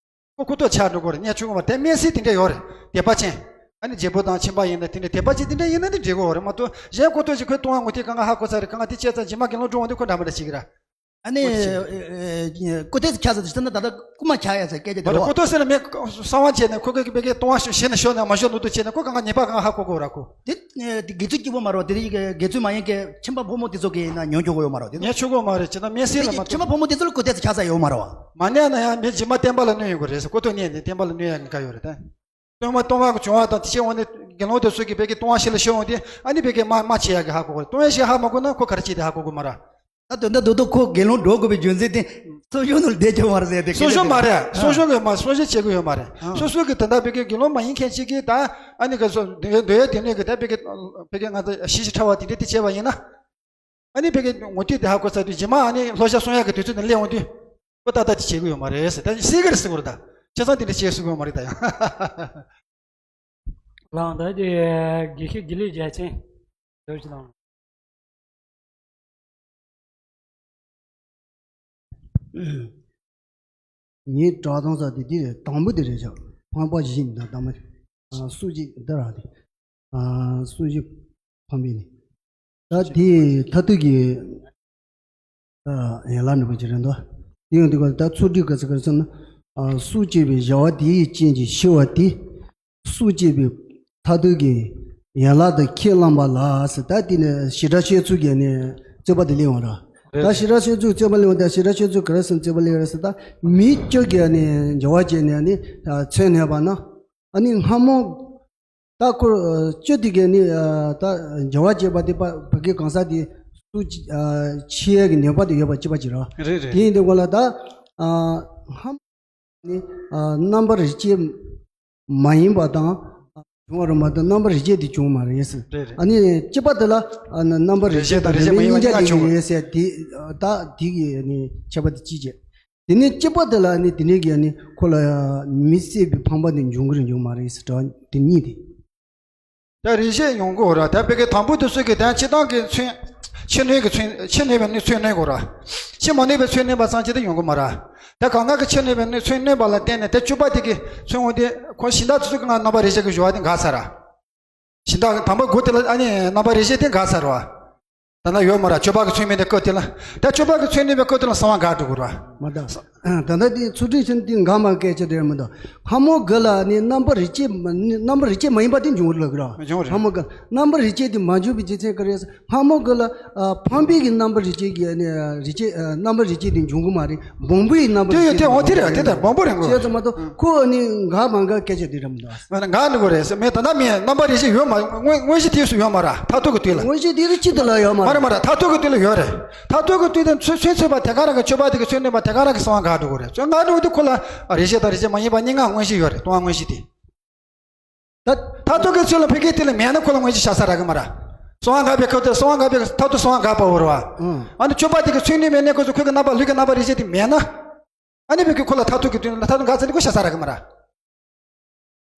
ཁོ་ཁོ་ཐོག་ཆགས་འགྲོ་གི་རེད། གཉེར་ཆོག་གི་མ་རེད། དེ་སྨན་སྲིད་དེ་འདྲ་ཡོད་རེད། དད་པ་ཅན། ཨ་ནི་རྒྱལ་པོ་དང་ཁྱིམ་པ་ཡིན་ན་དེ་འདྲ་དད་པ་ཅན་དེ་འདྲ་ཡིན་ན་དེ་འགྲིག་གི་ཡོད་རེད་མ་གཏོགས། གཞན་ཁོ་ཐོག་ཅིག་ཁོའི་ལྟུང་བ་ངོ་དེ་གང་ག་ཧ་གོ་ཚར་རེད། གང་ག་དེ་བྱས་ཙང་རྗེས་མ་དགེ་སློང་འགྲོ་འོང་དུས་ཁོ་འདྲ་མི་འདྲ་བྱེད་ཀྱི་རེད། ཨ་ནི། ཨོ་ཅི། ཨེ། ཨེ། ཀོ་ཐེ་སི་ཆགས་ས་དེ་ཚོ་ན་ད་ལྟ་རྐུ་མ་ཆགས་ཡ་ཟེར་སྐད་ཆ་དེ་མ་རེད། རོ། ཀོ་ཐེ་སི་ལ་མེད་གསང་བ་བྱས་ནས་ཁོ་གི་བེ་གའི་ལྟུང་བ་ཤོ་ཤེ་ན་ཤོ་ན་མ་ཤོ་ནོ་དུ་བྱས་ནས་ཁོ་གང་ག་ཉེས་པ་གང་ག་ཧ་གོ་གོ་ར་ཁོ། དེ་དེ་དགེ་ཚུལ་སྐྱིད་པོ་མ་རོ། དེ་དགེ་ཚུལ་མ་ཡིན་གི་ཁྱིམ་པ་ཕོ་མོ་དེ་ཚོ་གི་ན་ཉོན་ཆོག་གོ་ཡོད་མ་རོ། དེ་ཉོན་ཆོག་གོ་མ་རེད། ཅི་ད་སྨན་སྲིད་ལ་མ་གཏོགས། ཁྱིམ་པ་ཕོ་མོ་དེ་ཚོ་ལ་ཀོ་ཐེ་སི་ཆགས་ས་ཡོད་མ་རོ། མ་ཉན་ན་ཡང་མི་རྗེས་མ་བསྟན་པ་ལ་གནོད་ཡོང་གི་རེད་ཟེར། ཀོ་ཐོ་ཉན་ནས་བསྟན་པ་ལ་གནོད་ཡ་གི་ག་ཡོད་རེད་ད། སྟོན་པ་སྟོན་པ་གི་བྱུང་བ་དང་དེ་བྱས་འོང་ནས་དགེ་སློང་དེ་ཚོ་གི་བེ་གའི་ལྟུང་བ་ཤེ་ལ་ཤོ་འོང་དེ་ཨ་ནི་བེ་གའི་མ་མ་བྱེད་ཡ་གི་ཧ་གོ་གོ་རེད། ལྟུང་བ་ཤེ་ཧ་མ་གོ་ན་ཁོ་ག་རེ་བྱེད་དེ་ཧ་གོ་གོ་མ་ར། ད་དོན་དག་རྡོག་རྡོག་ཁོ་དགེ་སློང་འགྲོ་དགོས་པའི་རྒྱུ་མཚན་དེ་གསོ་སྦྱོང་ནང་བསྡད་ཆོག་མ་རེད་ཟེར་དེ་གསོ་སྦྱོང་མ་རེད། གསོ་སྦྱོང་གི་མ་གསོ་སྦྱོང་བྱེད་དགོས་ཡོད་མ་རེད། ཨ། སོ་སོ་གི་དོན་དག་བེ་གའི་དགེ་སློང་མ་ཡིན་མཁན་ཅིག་གིས་ད་ཨ་ནི་ག་སོ་འདོད་འདོད་ཡ་དེ་ནས་གི་ད་བེ་གའི་བེ་གའི་ང་ཚོ་ཤི་ཤི་ཁྲ་བ་དེ་འདྲ་དེ་བྱས་པ་ཡིན་ན། ཨ་ནི་བེ་གའི་ངོ་དེ་དེ་ཧ་གོ་ཚར་དུས་རྗེས་མ་ཨ་ནི་ལྷོ་ཤ་སོང་ཡ་གི་དུས་ཚོད་དེ་སླེབས་འོང་དུས། ཁོ་ཏག་ཏག་ཅིག་བྱེད་ཀྱི་ཡོད་མ་རེད་ཟེར། ད་སྲིད་ཀྱི་རེད་ཟེར་གོ་རེད། ད་ཁྱེད་ཚང་དེ་འདྲ་བྱེད་ཟེར་གོ་ཡོད་མ་རེད་ད་ཡང་། ལགས། ད་དེ་དགེ་བཤེས་དགེ་ལེགས་རྒྱལ་མཚན་ཟེར་ཞིག་དང་། ངའི་བཀྲག་མདངས་ས་དེ་དེ་རེད། དང་པོ་དེ་རེད་ཤག་ཕངས་པ་བཞི་ཡིན་ད། དང་པོ་སུ་གཅིག་འདི་ར་དེ། ཨ། སུ་གཅིག་ཕངས་པས་ནི། ད་དེ་མཐར་ཐུག་གི་ད་ཡན་ལག་འགྲུབ་པ་ཅིག་རེད་འདུག་དེ་ཡང་དེ་ག་ད་ཚུལ་ཁྲིམས་ག་ཚོད་ག་རེ་ཟེར་ན། ཨ། སྲོག་བཅད་པའི་བྱ་བ་དེའི་རྐྱེན་གྱིས་ཤི་བ་དེ། སྲོག་བཅད་པའི་མཐར་ཐུག་གི་ཡན་ལག་དུ་ཁས་བླངས་པ་ལ་ཟེར། ད་དེ་ནས་བྱེ་བྲག་ཆོས་ཚུལ་གྱི་ནས་རྩོད་པ་དེ་སླེབས་ཡོང་ར། ད་བྱེ་བྲག་ཆོས་ཚུལ་རྩོད་པ་སླེབས་ཡོང་། ད་བྱེ་བྲག་ཆོས་ཚུལ་ག་རེ་ཟེར་རྩོད་པ་སླེབས་ཡོང་ར་ཟེར། ད་མི་བཅུ་གིས་ནི་འབྱོར་བ་བྱས་ནས་ནི་ཚོད་གནས་པ་ན། ཨ་ནི་སྔ་མོ་ད་ཁོ་བཅུ་དེ་གས་ནི་ད་འབྱོར་བ་བྱས་པ་དེ་ཕ་གི་གང་ཟག་དེ་སུ་ཆི་ཡས་ཀྱི་ནུས་པ་དེ་ཡོད་པ་གཅིག་པ་ཅིག་ར། རེད་རེད། དེ་ཡིན་དུས་གོ་ལ་ད་སྔ་མོ་ནི་རྣམ་པར་རིག་བྱེད་མ་ཡིན་པ་དང་བྱུང་བ་རེད་མ་གཏོགས་རྣམ་པར་རིག་བྱེད་དེ་བྱུང་མ་རེད་ཟེར། རེད་རེད། ཨ་ནི་གཅིག་པ་དེ་ལ་རྣམ་པ་རིག་བྱེད་དང་རིག་བྱེད་མ་ཡིན་པ་གཉིས་ཀ་བྱུང་བ་རེད་ཟེར། དེ་ད་དེ་གི་ནི་ཁྱད་པར་དེ་གཅིག་བྱས། དེ་ནས་གཅིག་པ་དེ་ལ་ནི་དེ་ནས་ཀྱི་ནི་ཁོ་ལ་མི་བསད་པའི་ཕངས་པ་དེ་འབྱུང་གི་རེད་འབྱུང་མ་རེད་ཟེར་དྲི་བ་དེ་གཉིས་དེ། ད་རིག་བྱེད་ཡོང་གི་ར། ད་བོད་ཀྱི་དང་པོ་དེ་ཚོ་གི་ད་སྤྱིར་བཏང་གི་ཚོད་ཕྱི་སྣོད་ཀྱི་ཚོད་ཕྱི་སྣོད་པའི་ནི་ཚོད་སྣོན་དགོས་ར། ཕྱི་མ་སྣོད་པའི་ཚོད་སྣོན་པ་ཙམ་གྱིས་དེ་ཡོང་གི་མ་ར། ད་གང་ག་གི་ཕྱི་སྣོད་པའི་ནི་ཚོད་སྣོན་པ་ལ་བརྟེན་ནས་ད་བཅུ་པ་དེ་གི་ཚོད་འོང་དེ་ཁོ་གཞན་དག་དེ་ཚོ་གི་ང་རྣམ་པར་རིག་བྱེད་ཀྱི་སྦྱོར་བ་དེ་འགག་ཚར་ར། གཞན་དག་དང་པོ་དགུ་དེ་ལ་ཨ་ནི་རྣམ་པར་རིག་བྱེད་དེ་འགག་ཚར་ར། ད་ན་ཡོད་མ་ར། སྤྱོད་པ་གི་ཚོད་མིན་དེ་སྐབས་དེ་ལ། ད་སྤྱོད་པ་གི་ཚོད་ནུས་པའི་སྐབས་དེ་ལ་གསང་བ་འགག་འགྲོ་གི་ར། མ་ད། ད་ལྟ་དེ་ཚུལ་ཁྲིམས་ཆེན་དེ་འགག་མ་སྐད་ཆ་དེ་རེད་མི་འདུག་སྔ་མོ་གི་ལ་ནི་རྣམ་པར་རིག་བྱེད་མ་རྣམ་པར་རིག་བྱེད་མ་ཡིན་པ་དེ་འབྱུང་གི་ལ་གི་ར། འབྱུང་རེད། སྔ་མོ་གི་རྣམ་པར་རིག་བྱེད་དེ་མ་འབྱུང་བའི་རྒྱུ་མཚན་ག་རེ་ཟེར། སྔ་མོ་གི་ལ་ཕངས་པའི་གི་རྣམ་པར་རིག་བྱེད་ཀྱི་ནི་རིག་བྱེད་རྣམ་པར་རིག་བྱེད་དེ་འབྱུང་གི་མ་རེད། སྦོམ་པོའི་རྣམ་པར་དེ་ཡོད་རིག་བྱེད་དེ་འོ་དེ་རེད། དེ་ལྟར་སྦོམ་པོ་རེད་འགྲོ། བྱས་ཙང་མ་གཏོགས་ཁོ་ནི་འགག་མ་འགག་སྐད་ཆ་དེ་རེད་མི་འདུག་ང་ནི་འགག་འགྲོ་གི་རེད་ཟེར་མེད། ད་ལྟ་མེད། རྣམ་པར་རིག་བྱེད་ཡོད་མ་དངོས་དངོས་གཞི་དེ་སུ་ཡོད་མ་ར། མཐར་ཐུག་གི་དུས་ལ། དངོས་གཞི་དེ་རིག་བྱེད་དེ་ལ་ཡོད་མ་མ་ར། རེད་མ་ར། མཐར་ཐུག་གི་དུས་ལ་ཡོད་རེད། མཐར་ཐུག་གི་དུས་དེ་ཚོད་ཚོད་ཚོད་པ་དེ་ག་རང་གི་སྤྱོད་པ་དེ་གི་ཚོད་ནུས་པ་དེ་ག་རང་གི་གསང་བ་འགག་འགྲོ་གི་རེད། ཚོད་འགག་འགྲོ་གི་དུས་ཁོ་ལ་རིག་བྱེད་དང་རིག་བྱེད་མ་ཡིན་པ་གཉིས་ཀ་དངོས་གཞི་ཡོད་རེད། ལྟུང་བ་དངོས་གཞི་དེ། ད་མཐར་ཐུག་གི་ཚོད་ལ་ཕ་གི་དེ་ལ་མེད་ན་ཁོ་ལ་དངོས་གཞི་ཆགས་ས་རག་གི་མ་ར། གསང་བ་འགག་པའི་སྐབས་དེ་གསང་བ་འགག་པའི་མཐར་ཐུག་གསང་བ་འགག་པ་འོ་ར་བ། ཨང་། ཨ་ནི་སྤྱོད་པ་དེ་གི་ཚོད་ནུས་མེད་ནས་ཁོ་ཚོ་ཁོ་གི་རྣམ་པ་ལུས་ཀྱི་རྣམ་པར་རིག་བྱེད་དེ་མེད་ན། ཨ་ནི་བོད་ཀྱི་ཁོ་ལ་མཐར་ཐུག་གི་དུས་ལ་མཐར་ཐུག་འགག་ཚར་ནས་ཁོ་ཤ་ཚ་ར་གི་མ་ར།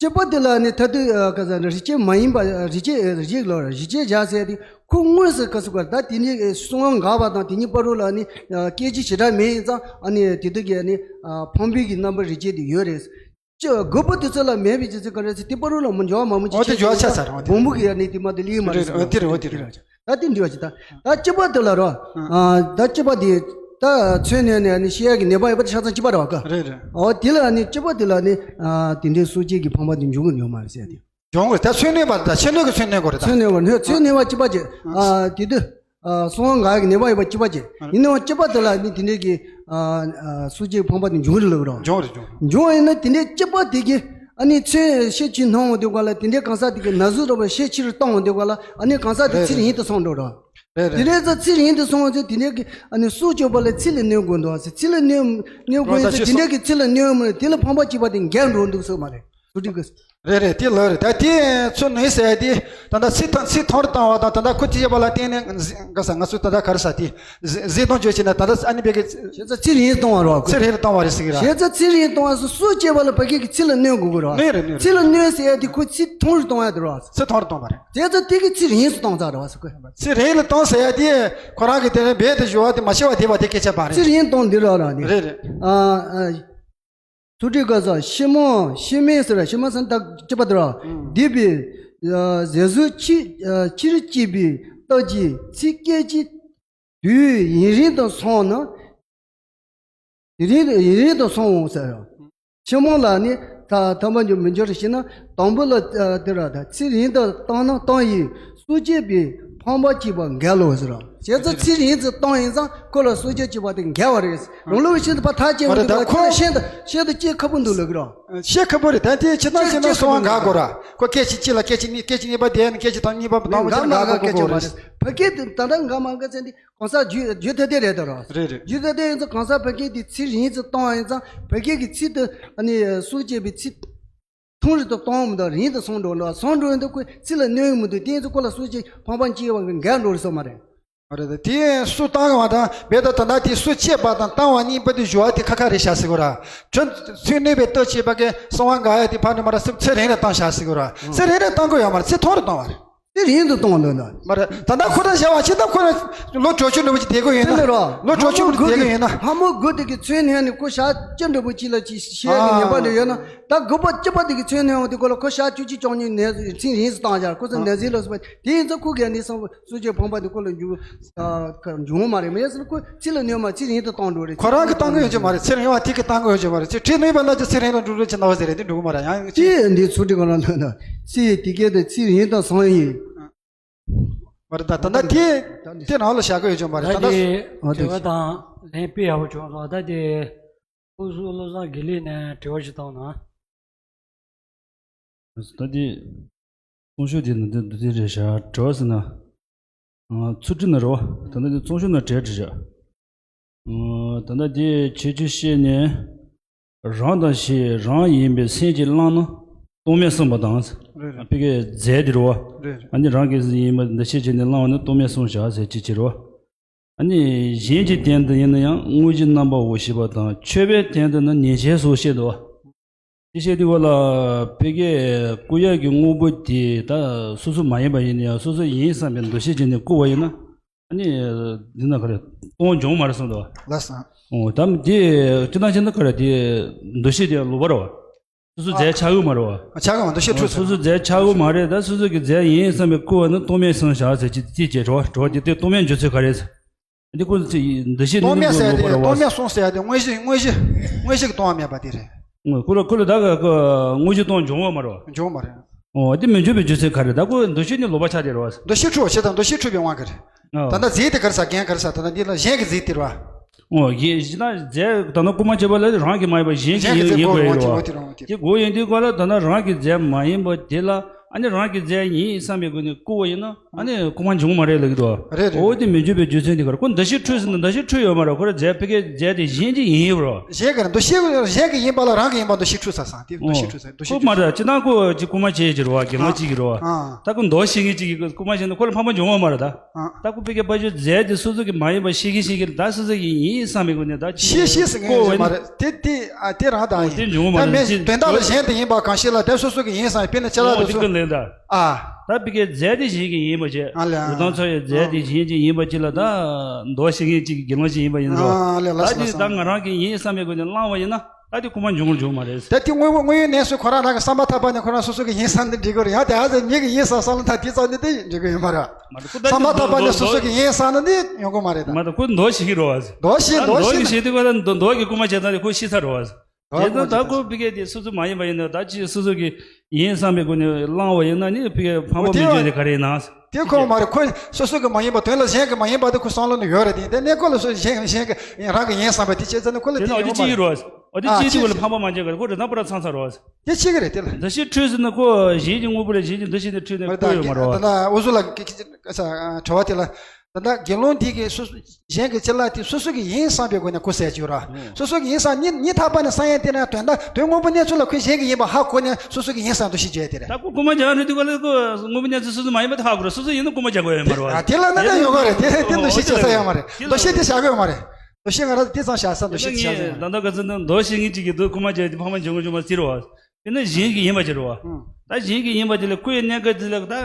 སྤྱི་པ་དེ་ལ་ནི་མཐར་ཐུག་ཨ་ག་ས་རིག་བྱེད་མ་ཡིན་པ་རིག་བྱེད་རིག་བྱེད་ལོ་རིག་བྱེད་བྱ་ཟེར་དེ་ཁོ་དངོས་སུ་ག་སུ་ག་ད་དེ་ནི་གསང་བ་འགག་པ་དང་དེ་ཉིད་པ་རུ་ལ་ནི་སྐད་ཅིག་ཞེ་དྲག་མེད་ཡིན་ཙང་ཨ་ནི་དེ་དུས་ཀྱི་ནི་ཕངས་པའི་གི་རྣམ་པར་རིག་བྱེད་དེ་ཡོད་རེད། ཅི་དགོས་པ་དེ་ཚོ་ལ་མེད་པའི་རྗེས་སུ་ག་རེ་ཟེར་དེ་པ་རུ་ལ་མི་འཇོག་མ་མོ་ཅི་འོ་དེ་འཇོག་ཆ་ས་རེད། འོ་དེ་བོང་བུ་གི་ཡ་ནི་དེ་མ་དེ་ལི་མ་རེད། འོ་དེ་རེད། འོ་དེ་རེད། ད་དེ་འདྲི་བ་ཅི་ད་ད་སྤྱི་པ་དེ་ལ་རོ། ཨ་ད་སྤྱི་པ་དེ་ ད་ཚོད་ནོན་ནས་ནི་ཤི་ཡག་གི་ནད་པ་ཡོད་པ་དེ་ཆ་ཚང་གཅིག་པ་རེད་བ་ཀ། རེད་རེད། འོ་དེ་ལ་ནི་གཅིག་པ་དེ་ལ་ནི་ཨ་དེ་འདྲའི་གསོ་དཔྱད་ཀྱི་ཕངས་པ་དེ་འབྱུང་གི་ཡོད་མ་རེད་ཟེར་ཡ་དེ། འབྱུང་གི་རེད། ད་ཚོད་ནོན་པ་ད་ཚོད་ནོན་གྱི་ཚོད་ནོན་དགོས་རེད་ད། ཚོད་ནོན་པ་ནི་ཚོད་ནོན་པ་གཅིག་པ་ཅིག་ཨ་དེ་དུས་ཨ་གསང་བ་འགག་ཡག་གི་ནད་པ་ཡོད་པ་གཅིག་པ་ཅིག་ཡིན་ནའང་གཅིག་པ་དེ་ལ་ནི་དེ་འདྲའི་གི་ཨ་ཨ་གསོ་དཔྱད་ཕངས་པ་དེ་འབྱུང་གི་རེད་ལབ་རོགས། འབྱུང་རེད་འབྱུང་། འབྱུང་ཡིན་ན་དེ་འདྲའི་གཅིག་པ་དེ་གི་ཨ་ནི་ཚེ་ཤི་ཆེ་སྣང་བ་དེ་ག་ལ་དེ་འདྲའི་གང་ཟག་དེ་གི་ན་ཟུག་རོ་བ་ཤས་ཆེ་རུ་བཏང་བ་དེ་ག་ལ་ཨ་ནི་གང་ཟག་དེ་རེད་ཚེ་རིང་དུ་སོང་འགྲོ་རོགས། རེད་དེ་རེད། རེད་ཙང་ཚེ་རིང་དུ་སོང་བ་ཚེ་དེ་འདྲའི་གི་ཨ་ནི་སྲོག་གཅོད་པ་ལ་ཚེ་ལ་གནོད་དགོས་འདུག་ཟེར། ཚེ་ལ་གནོད་གནོད་དགོས་ཡིན་ཟེར། དེ་འདྲའི་གི་ཚེ་ལ་གནོད་མི་དེ་ལ་ཕངས་པ་སྐྱེས་པ་དེ་འགལ་འགྲོ་འདུག་ཟེར་མ་རེད། སུ་འགྲིག་གི། རེད་རེད། དེ་ལོས་རེད། ད་དེ་ཚོད་ནོན་ཟེར་ཡ་དེ་ད་ལྟ་ཚེ་ཐང་ཚེ་ཐང་རུ་བཏང་བ་དང་ད་ལྟ་ཁོ་ཚེ་སྐྱེས་པ་ལ་བརྟེན་ནས་ག་ས་ང་ཚོས་ད་ལྟ་ག་རེ་ཟ་དེ་གཟེ་གཟེ་དང་བརྗོད་བྱས་ན་ད་ལྟ་ཨ་ནི་བེ་གི་ཞེ་ས་ཚེ་རིང་གཏོང་བ་རོགས། ཚེ་རིང་རུ་བཏང་བ་རེད་ཟེར་གི་ར། ཞེ་ས་ཚེ་རིང་གཏོང་བ་སུ་སྲོག་གཅོད་པ་ལ་ཕ་གི་གི་ཚེ་ལ་གནོད་དགོས་གི་རོགས། གནོད་རེད་གནོད་རེད། ཚེ་ལ་གནོད་ཟེར་ཡ་དེ་ཁོ་ཚེ་ཐང་རུ་གཏོང་ཡ་དེ་རོགས། ཚེ་ཐང་རུ་གཏོང་བ་རེད། དེ་ཚོ་དེ་གི་ཚེ་རིང་སུ་གཏོང་ཚར་རེད་བ་ཟེར་གི། ཚེ་རིང་ལ་གཏོང་ཟེར་ཡ་དེ་ཁོ་རང་གི་དེ་རིང་རྦད་དེ་ཞུ་བ་དེ་མ་ཤི་བ་བསྡད་པ་དེ་སྐད་ཆ་བ་རེད། ཚེ་རིང་གཏོང་འདི་རོགས་ར་ནི། རེད་རེད། ཨ་ཨ། ཚུལ་ཁྲིམས་ཀ་ས་ཤི་མོ་ཤི་མེད་ཟེར་ར་ཤི་མོ་ཟེར་ད་སྐྱིད་པ་དེ་ར། ཨང་། འདས་པའི་ཟས་ཟོས་ཕྱིར་ཕྱིར་སྐྱེས་པའི་རྟགས་ཀྱིས་ཚེ་སྐད་ཅིག་དུས་ཡུན་རིང་དུ་སོང་ན། དེ་རིང་ཡུན་རིང་དུ་སོང་འོང་ཟེར་རོ། ཕྱི་མོ་ལ་ནི་ད་ཐ་མ་འཇོག་མི་འཇོག་རེ་ཤེས་ན་དང་པོ་ལ་དེ་ར་ད་ཚེ་རིང་དུ་བཏང་ན་བཏང་ཡིན་སྲོག་གཅོད་པའི་ཕངས་པ་སྐྱེས་པ་འགལ་ལོ་ཟེར་རོ། བྱས་ཙང་ཚེ་རིང་དུ་བཏང་ཡིན་ཙང་ཁོ་ལ་སྲོག་གཅོད་སྐྱེས་པ་དེ་འགལ་བ་རེད། རང་ལུགས་ཤིན་ཏུ་ཕར་ཐག་བཅད་འོ་རེད། འདུག་ད་ཁོ་ཁྱེད་ཤིན་ཏུ་ཤིན་ཏུ་སྐྱེས་ཁ་པོ་འདུག་ལབ་གི་རོ། ཤེས་ཁ་པོ་རེད། ད་དེ་ཅི་ལྟར་ཅི་ལྟར་སོང་བ་འགག་གོ་ར། ཁོ་སྐད་ཅིག་གཅིག་ལ་སྐད་ཅིག་གཉིས་སྐད་ཅིག་གཉིས་པ་དེ་ནི་སྐད་ཅིག་དང་གཉིས་པ་དང་པོ་ཅིག་ལ་འགག་གོ་གོ་རེད། ཕ་སྐད་དེ་ད་ལྟ་འགག་མ་འགག་ཚན་དེ། གང་ཟག་རྒྱུད་རྒྱུད་ཐ་དད་རེད་དོ་རོ། རེད་རེད། རྒྱུད་ཐ་དད་ཡིན་ཙང་གང་ཟག་ཕ་སྐད་དེ་ཚེ་རིང་ཙམ་གཏོང་བ་ཡིན་ཙང་ཕ་སྐད་ཀྱི་ཚིག་དེ་ཨ་ནི་སྲོག་གཅོད་པའི་ཚིག་ཐུང་རུ་དུ་གཏོང་མི་འདུག་རིང་དུ་སོང་འགྲོ་ལ་སོང་འགྲོ་ཡིན་དུས་ཁོས་ཚིག་ལ་གནོད་མི་འདུག་དེ་ཡིན་ཙང་ཁོ་ལ་སྲོག་གཅོད་ཕངས་པ་སྐྱེ་བ་གི་འགལ་འགྲོ་རེད་སོ་མ་རེད། རེད་དེ་སྲོག་བཏང་གི་བ་དང་བས་ད་ད་ལྟ་དེ་སྲོག་བཅད་པ་དང་བཏང་བ་གཉིས་པོ་དེ་ཞུ་བ་དེ་ཁ་ཁ་རེད་བྱ་ཟེར་གོ་ར། ཁྱོད་ཚུལ་གནས་པའི་རྟགས་བྱས་པ་གི་གསང་བ་འགག་ཡ་དེ་ཕ་ནི་མ་ར་སྲོག་ཚེ་རིང་ལ་བཏང་བྱ་ཟེར་གོ་ར། ཚེ་རིང་ལ་བཏང་གི་ཡོད་མ་རེད། ཚེ་ཐུང་རུ་བཏང་བ་རེད། དེ་རིང་དུ་གཏོང་ལོས་ན། མ་རེད། ད་ལྟ་ཁོ་ན་བྱ་བ་ཅི་ལྟར་ཁོ་ན་ལོ་དྲུག་ཅུ་འདྲ་པོ་ཅིག་བསྡད་དགོས་ཡིན་ན། དེ་ལ་རོ། ལོ་དྲུག་ཅུ་འདྲ་པོ་བསྡད་དགོས་ཡིན་ན། ལྷ་མོ་དགུ་དེ་གི་ཚོད་ནས་ནི་ཁོ་ཞག་བཅུ་འདྲ་པོ་ཅིག་ལ་ཅིག་བཤད་ཀྱི་ཉན་པ་འདྲ་ཡོད་ན། ད་དགུ་པ་བཅུ་པ་དེ་གི་ཚོད་ནས་འོང་དེ་ཁོ་ལ་ཁོ་ཞག་བཅུ་གཅིག་བཅུ་གཉིས་ནས་ཚེ་རིང་སུ་བཏང་བྱ་ཁོ་ཚོ་ནས་ཟིན་ལ་སུ་པ་དེ་ཡིན་ཙང་ཁོ་གི་ནི་སང་སུ་ཅེ་ཕངས་པ་དེ་ཁོ་ལ་འཇུ་འཇུ་མ་རེད་མེད་ཟེར་ཁོ་ཚེ་ལ་གནོད་མ་ཚེ་རིང་དུ་གཏོང་འགྲོ་རེད། ཁོ་རང་གི་བཏང་གི་ཡོད་ཀྱི་མ་རེད། ཚེ་རིང་བ་དེ་གི་བཏང་གི་ཡོད་ཀྱི་མ་རེད། ཚེ་ཁྲིད་ནུས་པ་ན་ཅི་ཚེ་རིང་དུ་འགྲོ་རེད་ཅི་ན་བ་ཟེར་རེད་དེ་འགྲོ་གི་མ་རེད་ཡང་ཅི། ཅི་འདི་ཚུལ་ཁྲིམས་ག་ལ་ལོས་ན་ཚེ་དེ་གས་དེ་ཚེ་རིང་དང་སང་ཡིན། མ་རེད་ད་ད་ལྟ་དེ་དེ་ནང་ལ་བཞག་གི་ཡོད་ཀྱང་མ་རེད་ད་ད་ལྟ་དེ་ཨ་དྲི་བ་དང་ལན་དཔེ་ཡག་པོ་བྱུང་སོང་། ད་དེ་ཁུ་སུ་བློ་བཟང་དགེ་ལེགས་ནས་དྲི་བ་ཞིག་བཏང་ན། ད་དེ་གསུང་ཤོག་དེ་ནང་དེ་འདུག་དེ་རེད་བཞག་དྲི་བ་ཟེར་ན། ཚུལ་ཁྲིམས་ན་རེད་བ། ད་ལྟ་དེ་གསུང་ཤོག་ནང་བྲིས་བྲིས་བཞག་ད་ལྟ་དེ་ཁྱེད་ཀྱིས་བཤད་ནས། རང་དང་ཞེས་རང་ཡིན་པའི་སེམས་ཀྱིས་བླངས་ན་སྟོང་མེད་གསུངས་པ་དང་། རེད་རེད། ཕ་གིའི་རྫས་དེ་རེད་བ། རེད་རེད། ཨ་ནི་རང་གིས་ཡིན་པ་འདུ་ཤེས་བྱས་ནས་བླངས་པ་ནི་སྟོང་མེད་གསུངས་བཞག་ཟེར་གྱི་ཅི་རེད་བ། ཨ་ནི་གཞན་གྱི་དོན་དུ་ཡིན་ན་ཡང་དངོས་གཞི་རྣམ་པའོ་ཞེས་པ་དང་ཆོས་པའི་དོན་དུ་ནི་ཉེས་བྱས་སོ་ཞེས་འདུག་བ། དེ་བཤད་དུས་བ་ལ་ཕ་གིའི་བརྐུ་ཡག་གི་དངོས་པོ་དེ་ད་སོ་སོ་མ་ཡིན་པ་ཡིན་ན་ཡང་སོ་སོ་ཡིན་བསམ་པའི་འདུ་ཤེས་བྱས་ནས་བརྐུ་བ་ཡིན་ན། ཨ་ནི། འདི་ན་ག་རེ། སྟོང་འབྱུང་མ་རེད་གསུངས་འདུག་ལགས་སོ། འོ་ད་འདི་སྤྱི་བཏང་བྱས་ན་ག་རེ་འདི། འདུ་ཤེས་དེ་ལོག་པ་རེད་བ། སོ་སོ་རྫས་ཆགས་ཡོད་མ་རེད་བ། ཆགས་ཡོད་མ་འདུ་ཤེས་འཁྲུལ་སོང་། སོ་སོ་རྫས་ཆགས་ཡོད་མ་རེད་ད་སོ་སོ་གི་རྫས་ཡིན་བསམ་པའི་བརྐུ་བ་ནི་སྟོང་མེད་གསུངས་བཞག་ཟེར་གྱི་དེ་བྱས་འགྲོ་བ་འགྲོ་བ་དེ་དེ་སྟོང་མེད་འཇོག་ཚུལ་ག་རེ། འདི་ཁོ་ཚོ་འདུ་ཤེས་སྟོང་མེད་ཟེར་ཏེ་ལོག་པ་རེད་བ། སྟོང་མེད་གསུངས་ཟེར་ཏེ་དངོས་གཞི་དངོས་གཞི་དངོས་གཞི་གི་སྟོང་བ་མེད་པ་དེ་རེད། ཁོ་ལ་ཁོ་ལ་ད་ག་ག་དངོས་གཞི་སྟོང་འབྱུང་བ་མ་རེད་བ། འབྱུང་བ་མ་རེད། འོ་དེ་མི་འབྱུང་བའི་རྒྱུ་མཚན་ག་རེ་ད་ཁོ་འདུ་ཤེས་ནི་ལོག་པ་ཆགས་དེ་རེད་བ། འདུ་ཤེས་འཁྲུལ་བ་ཞེ་དང་འདུ་ཤེས་འཁྲུལ་བའི་དབང་གིས་རེད། ད་ལྟ་རྫས་དེ་ག་རེ་ཟ་རྒན་ག་རེ་ཟ་ད་ལྟ་འདི་ལ་གཞན་གྱི་རྫས་དེ་རེད་བ། འོ་ཡིན་ཞེ་ན་རྫས་ད་ནི་རྐུ་མ་བྱེད་པ་ལ་རང་གི་མ་ཡིན་པ་གཞན་གྱི་ཡིན་དགོས་ཡོད་རེད་བ། དེ་སྒོ་ཡིན་དུས་ག་ལ་ད་ནི་རང་གི་རྫས་མ་ཡིན་པ་དེ་ལ་ཨ་ནི་རང་གི་རྫས་ཡིན་བསམ་པའི་སྒོ་ནས་རྐུ་བ་ཡིན་ན། ཨ་ནི་རྐུ་མ་འབྱུང་མ་རེད་ལབ་ཀྱི་འདུག་རེད་རེད། འོ་དེ་མི་འབྱུང་བའི་རྒྱུ་མཚན་དེ་ག་རེ་ཁོ་འདུ་ཤེས་འཁྲུལ་ཟེར་ན་འདུ་ཤེས་འཁྲུལ་ཡོད་མ་རེད་ཁོ་ར་རྫས་ཕ་གིའི་རྫས་དེ་གཞན་གྱི་ཡིན་ཡོད་རེད། གཞན་གྱི་འདུ་ཤེས་གཞན་གྱི་ཡིན་པ་ལ་རང་གི་ཡིན་པ་འདུ་ཤེས་འཁྲུལ་ས་སང་དེ་འདུ་ཤེས་འཁྲུལ་ས་འདུ་ཤེས་ཁོ་མ་རེད་ཅི་ན་ཁོ་ཅི་རྐུ་མ་བྱེད་ཀྱི་རེད་བ་སྒེར་མ་གཅིག་གི་རེད་བ། ད་ཁོ་མདོ་ཤེས་མཁན་གཅིག་གིས་རྐུ་མ་བྱས་ན་ཁོ་ལ་ཕངས་པ་འབྱུང་བ་མ་རེད་ད། ད་ཁོ་ཕ་གིའི་ཕ་ཆོས་རྫས་དེ་སོ་སོ་གི་མ་ཡིན་པ་ཤེས་ཀྱིན་ཤེས་ཀྱིན་ད་སོ་སོ་གི་ཡིན་བསམ་པའི་སྒོ་ནས་ད་ཅི་ཤེས་ཤེས་ཟེར་མཁན་ཞིག་མ་རེད་དེ་དེ་ཨ་དེ་རང་དང་ཡིན་དེ་འབྱུང་བ་མ་རེད་ཅི་དོན་དག་ལ་གཞན་དེ་ཡིན་པ་གང་ཤེས་ལ་དེ་སོ་སོ་གི་ཡིན་བསམ་དཔེར་ན་ཅ་ལག་དེ་ཚོ། ལེན་ད། ཨ། ད་ཕ་གིའི་རྫས་དེ་གཞན་གྱི་ཡིན་པ་བྱས། ཨ་ལས། འདུ་སྟངས་འཚོ་བའི་རྫས་དེ་གཞན་གྱི་ཡིན་པ་ཅི་ལ་ད། མདོ་ཤེས་མཁན་གཅིག་གི་དགེ་སློང་ཞིག་ཡིན་པ་ཡིན་རོ། ཨ་ལས་ལགས་སོ་ད་ལགས་སོ། དེ་ད་ང་རང་གི་ཡིན་བསམ་པའི་སྒོ་ནས་བླངས་པ་ཡིན་ན། ད་དེ་ཁུངས་མ་འབྱུང་གི་འབྱུང་མ་རེད། ད་དེ་དངོས་པོ་དངོས་ཡོད་གནས་ཚུལ་ཁོ་རང་རང་གི་བསམ་པ་ཐག་པ་ནས་ཁོ་རང་སོ་སོ་གི་ཡིན་བསམ་ནས་འགྲིག་གི་རེད། ཡང་དེ་ཨ་ཙི་མི་གི་ཡིན་བསམ་བསམ་ལ་ད་དེ་ཙམ་ནས་དེ་འགྲིག་གི་ཡོད་མ་རེད། མ་གཏོགས་ཁོ་ད་བསམ་པ་ཐག་པ་ནས་སོ་སོ་གི་ཡིན་བསམ་ན་དེ་ཡོང་གི་མ་རེད་ད། མ་གཏོགས་ཁོ་མདོ་ཞིག་གི་རོ་བ། མདོ་ཞིག་ད་མདོ་མདོ་ཞིག་གི་ཞིག་དེ་ཁོ་ད་མདོ་མདོ་གི་སྐུལ་མ་བྱས་ཙང་དེ་ཁོ་ཤི་ཚར་རོ་བ། དེ་ད་ད་ཁོ་ཕི་གེ་དེ་སོ་སོ་མ་ཡིན་པ་ཡིན་ན་ད་ཅི་སོ་སོ་གི་ཡིན་བསམ་པའི་སྒོ་ནས་བླངས་པ་ཡིན་ན་ནི་ཕི་གེ་ཕངས་པོ་མི་འཇོན་དེ་ག་རེ་ཡིན་ན། དེ་ཁོ་མ་རེད། ཁོ་སོ་སོ་གི་མ་ཡིན་པ་དོན་ལ་གཞན་གི་མ་ཡིན་པ་དེ་ཁོ་བསམ་བློ་ནི་ཡོད་རེད། དེ་དེ་གནས་སྐབས་ལ་སོ་གཞན་གཞན་གི་རང་གི་ཡིན་བསམ་པ་དེ་བྱས་ཙང་ནི་ཁོ་ལ་དེ་དེ་ཡོང་ནི་གཅིག་ཡིན་རོ། འོ་དེ་ཨ་གཅིག་གཅིག་གཅིག་གོ་ལ་ཕངས་པ་མ་འཇོན་ག་རེ་ཁོ་རེ་ད་པུ་ར་ཚང་ཚང་རོ། དེ་གཅིག་གི་རེད་དེ་ལ། འདི་ཞིག་འཁྲུལ་ཟིན་ན་ཁོ་གཞན་གྱི་དངོས་པོ་ལ་གཞན་གྱི་འདུ་ཤེས་དེ་འཁྲུལ་ནས་ཁོ་ཡོད་མ་རོ། ད་ལྟ་འུ་ཚོ་ལ་དྲི་བ་དེ་ལ། ད་ལྟ་དགེ་སློང་འདི་གིས་སོ་སོ་གཞན་གྱི་ཅི་ལ་དེ་སོ་སོ་གི་ཡིན་བསམ་པའི་སྒོ་ནས་ཁོ་ཟེར་གྱི་ཡོད་ར། སོ་སོ་གི་ཡིན་བསམ་ཉིད་ཉིད་ཐག་པ་ནས་བསམ་ཡས་དེ་ན་དོན་དག་དོན་དངོས་པོ་གནས་ཚུལ་ལ་ཁོས་གཞན་གྱི་ཡིན་པ་ཧ་གོ་ནས་སོ་སོ་གི་ཡིན་བསམ་འདུ་ཤེས་བྱས་དེ་རེད། ད་ཁོ་རྐུན་མ་རྒྱག་རེད་དུས་ག་ལ་ཁོ་དངོས་པོ་གནས་ཚུལ་སོ་སོ་མ་ཡིན་པ་དེ་ཧ་གོ་རེད། སོ་སོ་ཡིན་ན་རྐུན་མ་རྒྱག་དགོས་ཡོད་མ་རེད་བ། ཨ་དེ་ལ་ན་ད་ཡོད་ག་རེད། དེ་དེ་འདུ་ཤེས་བྱེད་ས་ཡོད་མ་རེད། འདུ་ཤེས་ང་རང་དེ་ཙམ་བཞག་ས་འདུ་ཤེས་བྱེད་ས་ཡོད་མ་རེད། འདུ་ཤེས་དེ་བཞག་གི་ཡོད་མ་རེད། ད་ལྟ་ག་ཚོད་ན་མདོ་ཞིག་ངེས་ཅིག་གི་འདུ་རྐུན་མ་རྒྱག་དེ་ཕངས་པ་འཇོན་གི་འཇོན་མ་ཟེར་བ། དེ་ནི་གཞན་གྱི་ཡིན་པ་ཅིག་རེད་བ། ད་གཞན་གྱི་ཡིན་པ་དེ་ལ་ཁོའི་གནས་སྐབས་དེ་ལ་ད་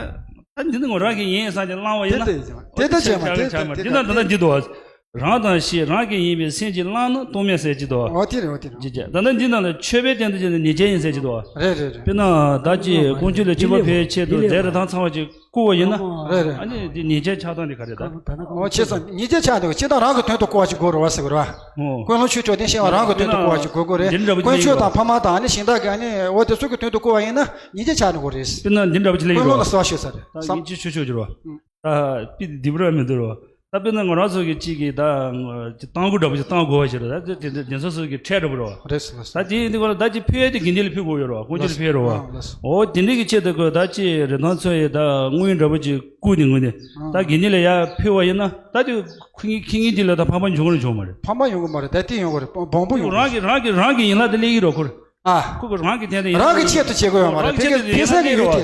ད་འདི་ནི་ང་རང་གི་ཡིན་བསམ་གྱི་བླང་བ་ཡིན་ན། དེ་དེ་བྱས་མ་དེ་དེ་དེ་བྱས་མ་འདི་ན་འདི་ན་འདི་འདུག་བ། རང་དང་ཞེས་རང་གི་ཡིན་པའི་སེམས་ཀྱིས་བླངས་ན་རྟོག་མེད་ཟེར་གྱི་འདུག་བ། འོ་དེ་རེད། འོ་དེ་རེད། ཅི་བྱས་ད་ལྟ་འདི་ནང་ལ་ཆོས་པའི་སྟེང་དུ་བྱས་ནས་ཉེས་བྱས་ཡིན་ཟེར་གྱི་འདུག་བ། རེད་རེད་རེད། དཔེར་ན་བདག་གིས་ཀུན་སྤྱོད་ལ་སྤྱོད་པ་འཕེལ་བའི་ཆེད་དུ་རྫས་རི་དྭགས་ཚང་བ་ཅིག་བརྐུ་བ་ཡིན་ན། རེད་རེད། ཨ་ནི་འདི་ཉེས་ཆད་ཆགས་སྟངས་འདི་ག་རེ་ད། འོ་བྱས་ཙང་ཉེས་ཆད་ཆགས་འདུག་ཅི་ལྟར་རང་གི་དོན་དུ་བརྐུ་བ་ཞིག་དགོས་རེད་བ་ཟེར་གི་རེད་བ། ཀུན་སློང་ཆོས་ཕྱོགས་དེ་ཤེས་པ་རང་གི་དོན་དུ་བརྐུ་བ་ཞིག་དགོས་དགོས་རེད། འདི་འདྲ་བ་ཅིག་ཀུན་སྤྱོད་དང་ཕ་མ་དང་ཨ་ནི་གཞན་དག་གི་ཨ་ནི་འོ་དེ་ཚོ་གི་དོན་དུ་བརྐུ་བ་ཡིན་ན་ཉེས་ཆད་ཆགས་འགྲོ་གི་རེད། དཔེར་ན་འདི་འདྲ་བ་ཅིག་ལ་ཡིན་རོ། ཀུན་སློང་ལ་བསླུ་བ་ཤོད་ས་རེད་བསམ། ད་ཡིན་གཅིག་ཆོས་ཕྱོགས་ཀྱི་རོ། ད་སྤེར་ན་ང་རང་ཚོ་གི་སྤྱི་ད་སྤེར་ན་ང་རང་ཚོ་གི་གཅིག་གི་ད་ཏང་གུ་འདྲ་པོ་ཞིག་བཏང་དགོས་པ་ཞིག་རེད། ད་དེ་དེ་དེ་ཚོ་སོ་གི་ཁྲལ་འདྲ་པོ་རེད་བ། རེད་སོ། ད་དེ་ཡིན་དུས་སྐོར་ལ་ད་ཅི་ཕུལ་ཡས་དེ་དགེ་འདུན་ལ་ཕུལ་དགོས་ཡོད་རེད་བ། དཀོན་མཆོག་ལ་ཕུལ་ཡོད་རེད་བ། འོ་དེ་འདྲའི་གི་ཆེད་དུ་གོ་ད་ཅི་རི་ཐང་ཚོ་ཡི་ད་དངུལ་འདྲ་པོ་ཅིག་བསྐུར་ནས་ངོས་ནས་ད་དགེ་འདུན་ལ་ཡར་ཕུལ་བ་ཡིན་ན་ད་དེ་ཁུ་ངི་ཁི་ངི་དེ་ལ་ད་ཕངས་པ་འབྱུང་གི་རེད་འབྱུང་མ་རེད། ཕངས་པ་ཡོང་གི་མ་རེད། ད་དེ་ཡོང་གི་རེད། སྦོམ་པོ་ཡོང་གི་རེད། རང་གི་རང་གི་རང་གི་ཡིན་ལ་དེ་ལས་ཀྱི་རོ་ཁུར། ཨ། ཁོ་གི་རང་གི་དེ་ནས་ཡིན་རང་གི་ཆེད་དུ་བྱེད་དགོས་ཡོད་མ་རེད། རང་གི་ཕ་གི་ཆེད་དུ་ཕ་ས་གི་ཡིན་ཡོད་དེ།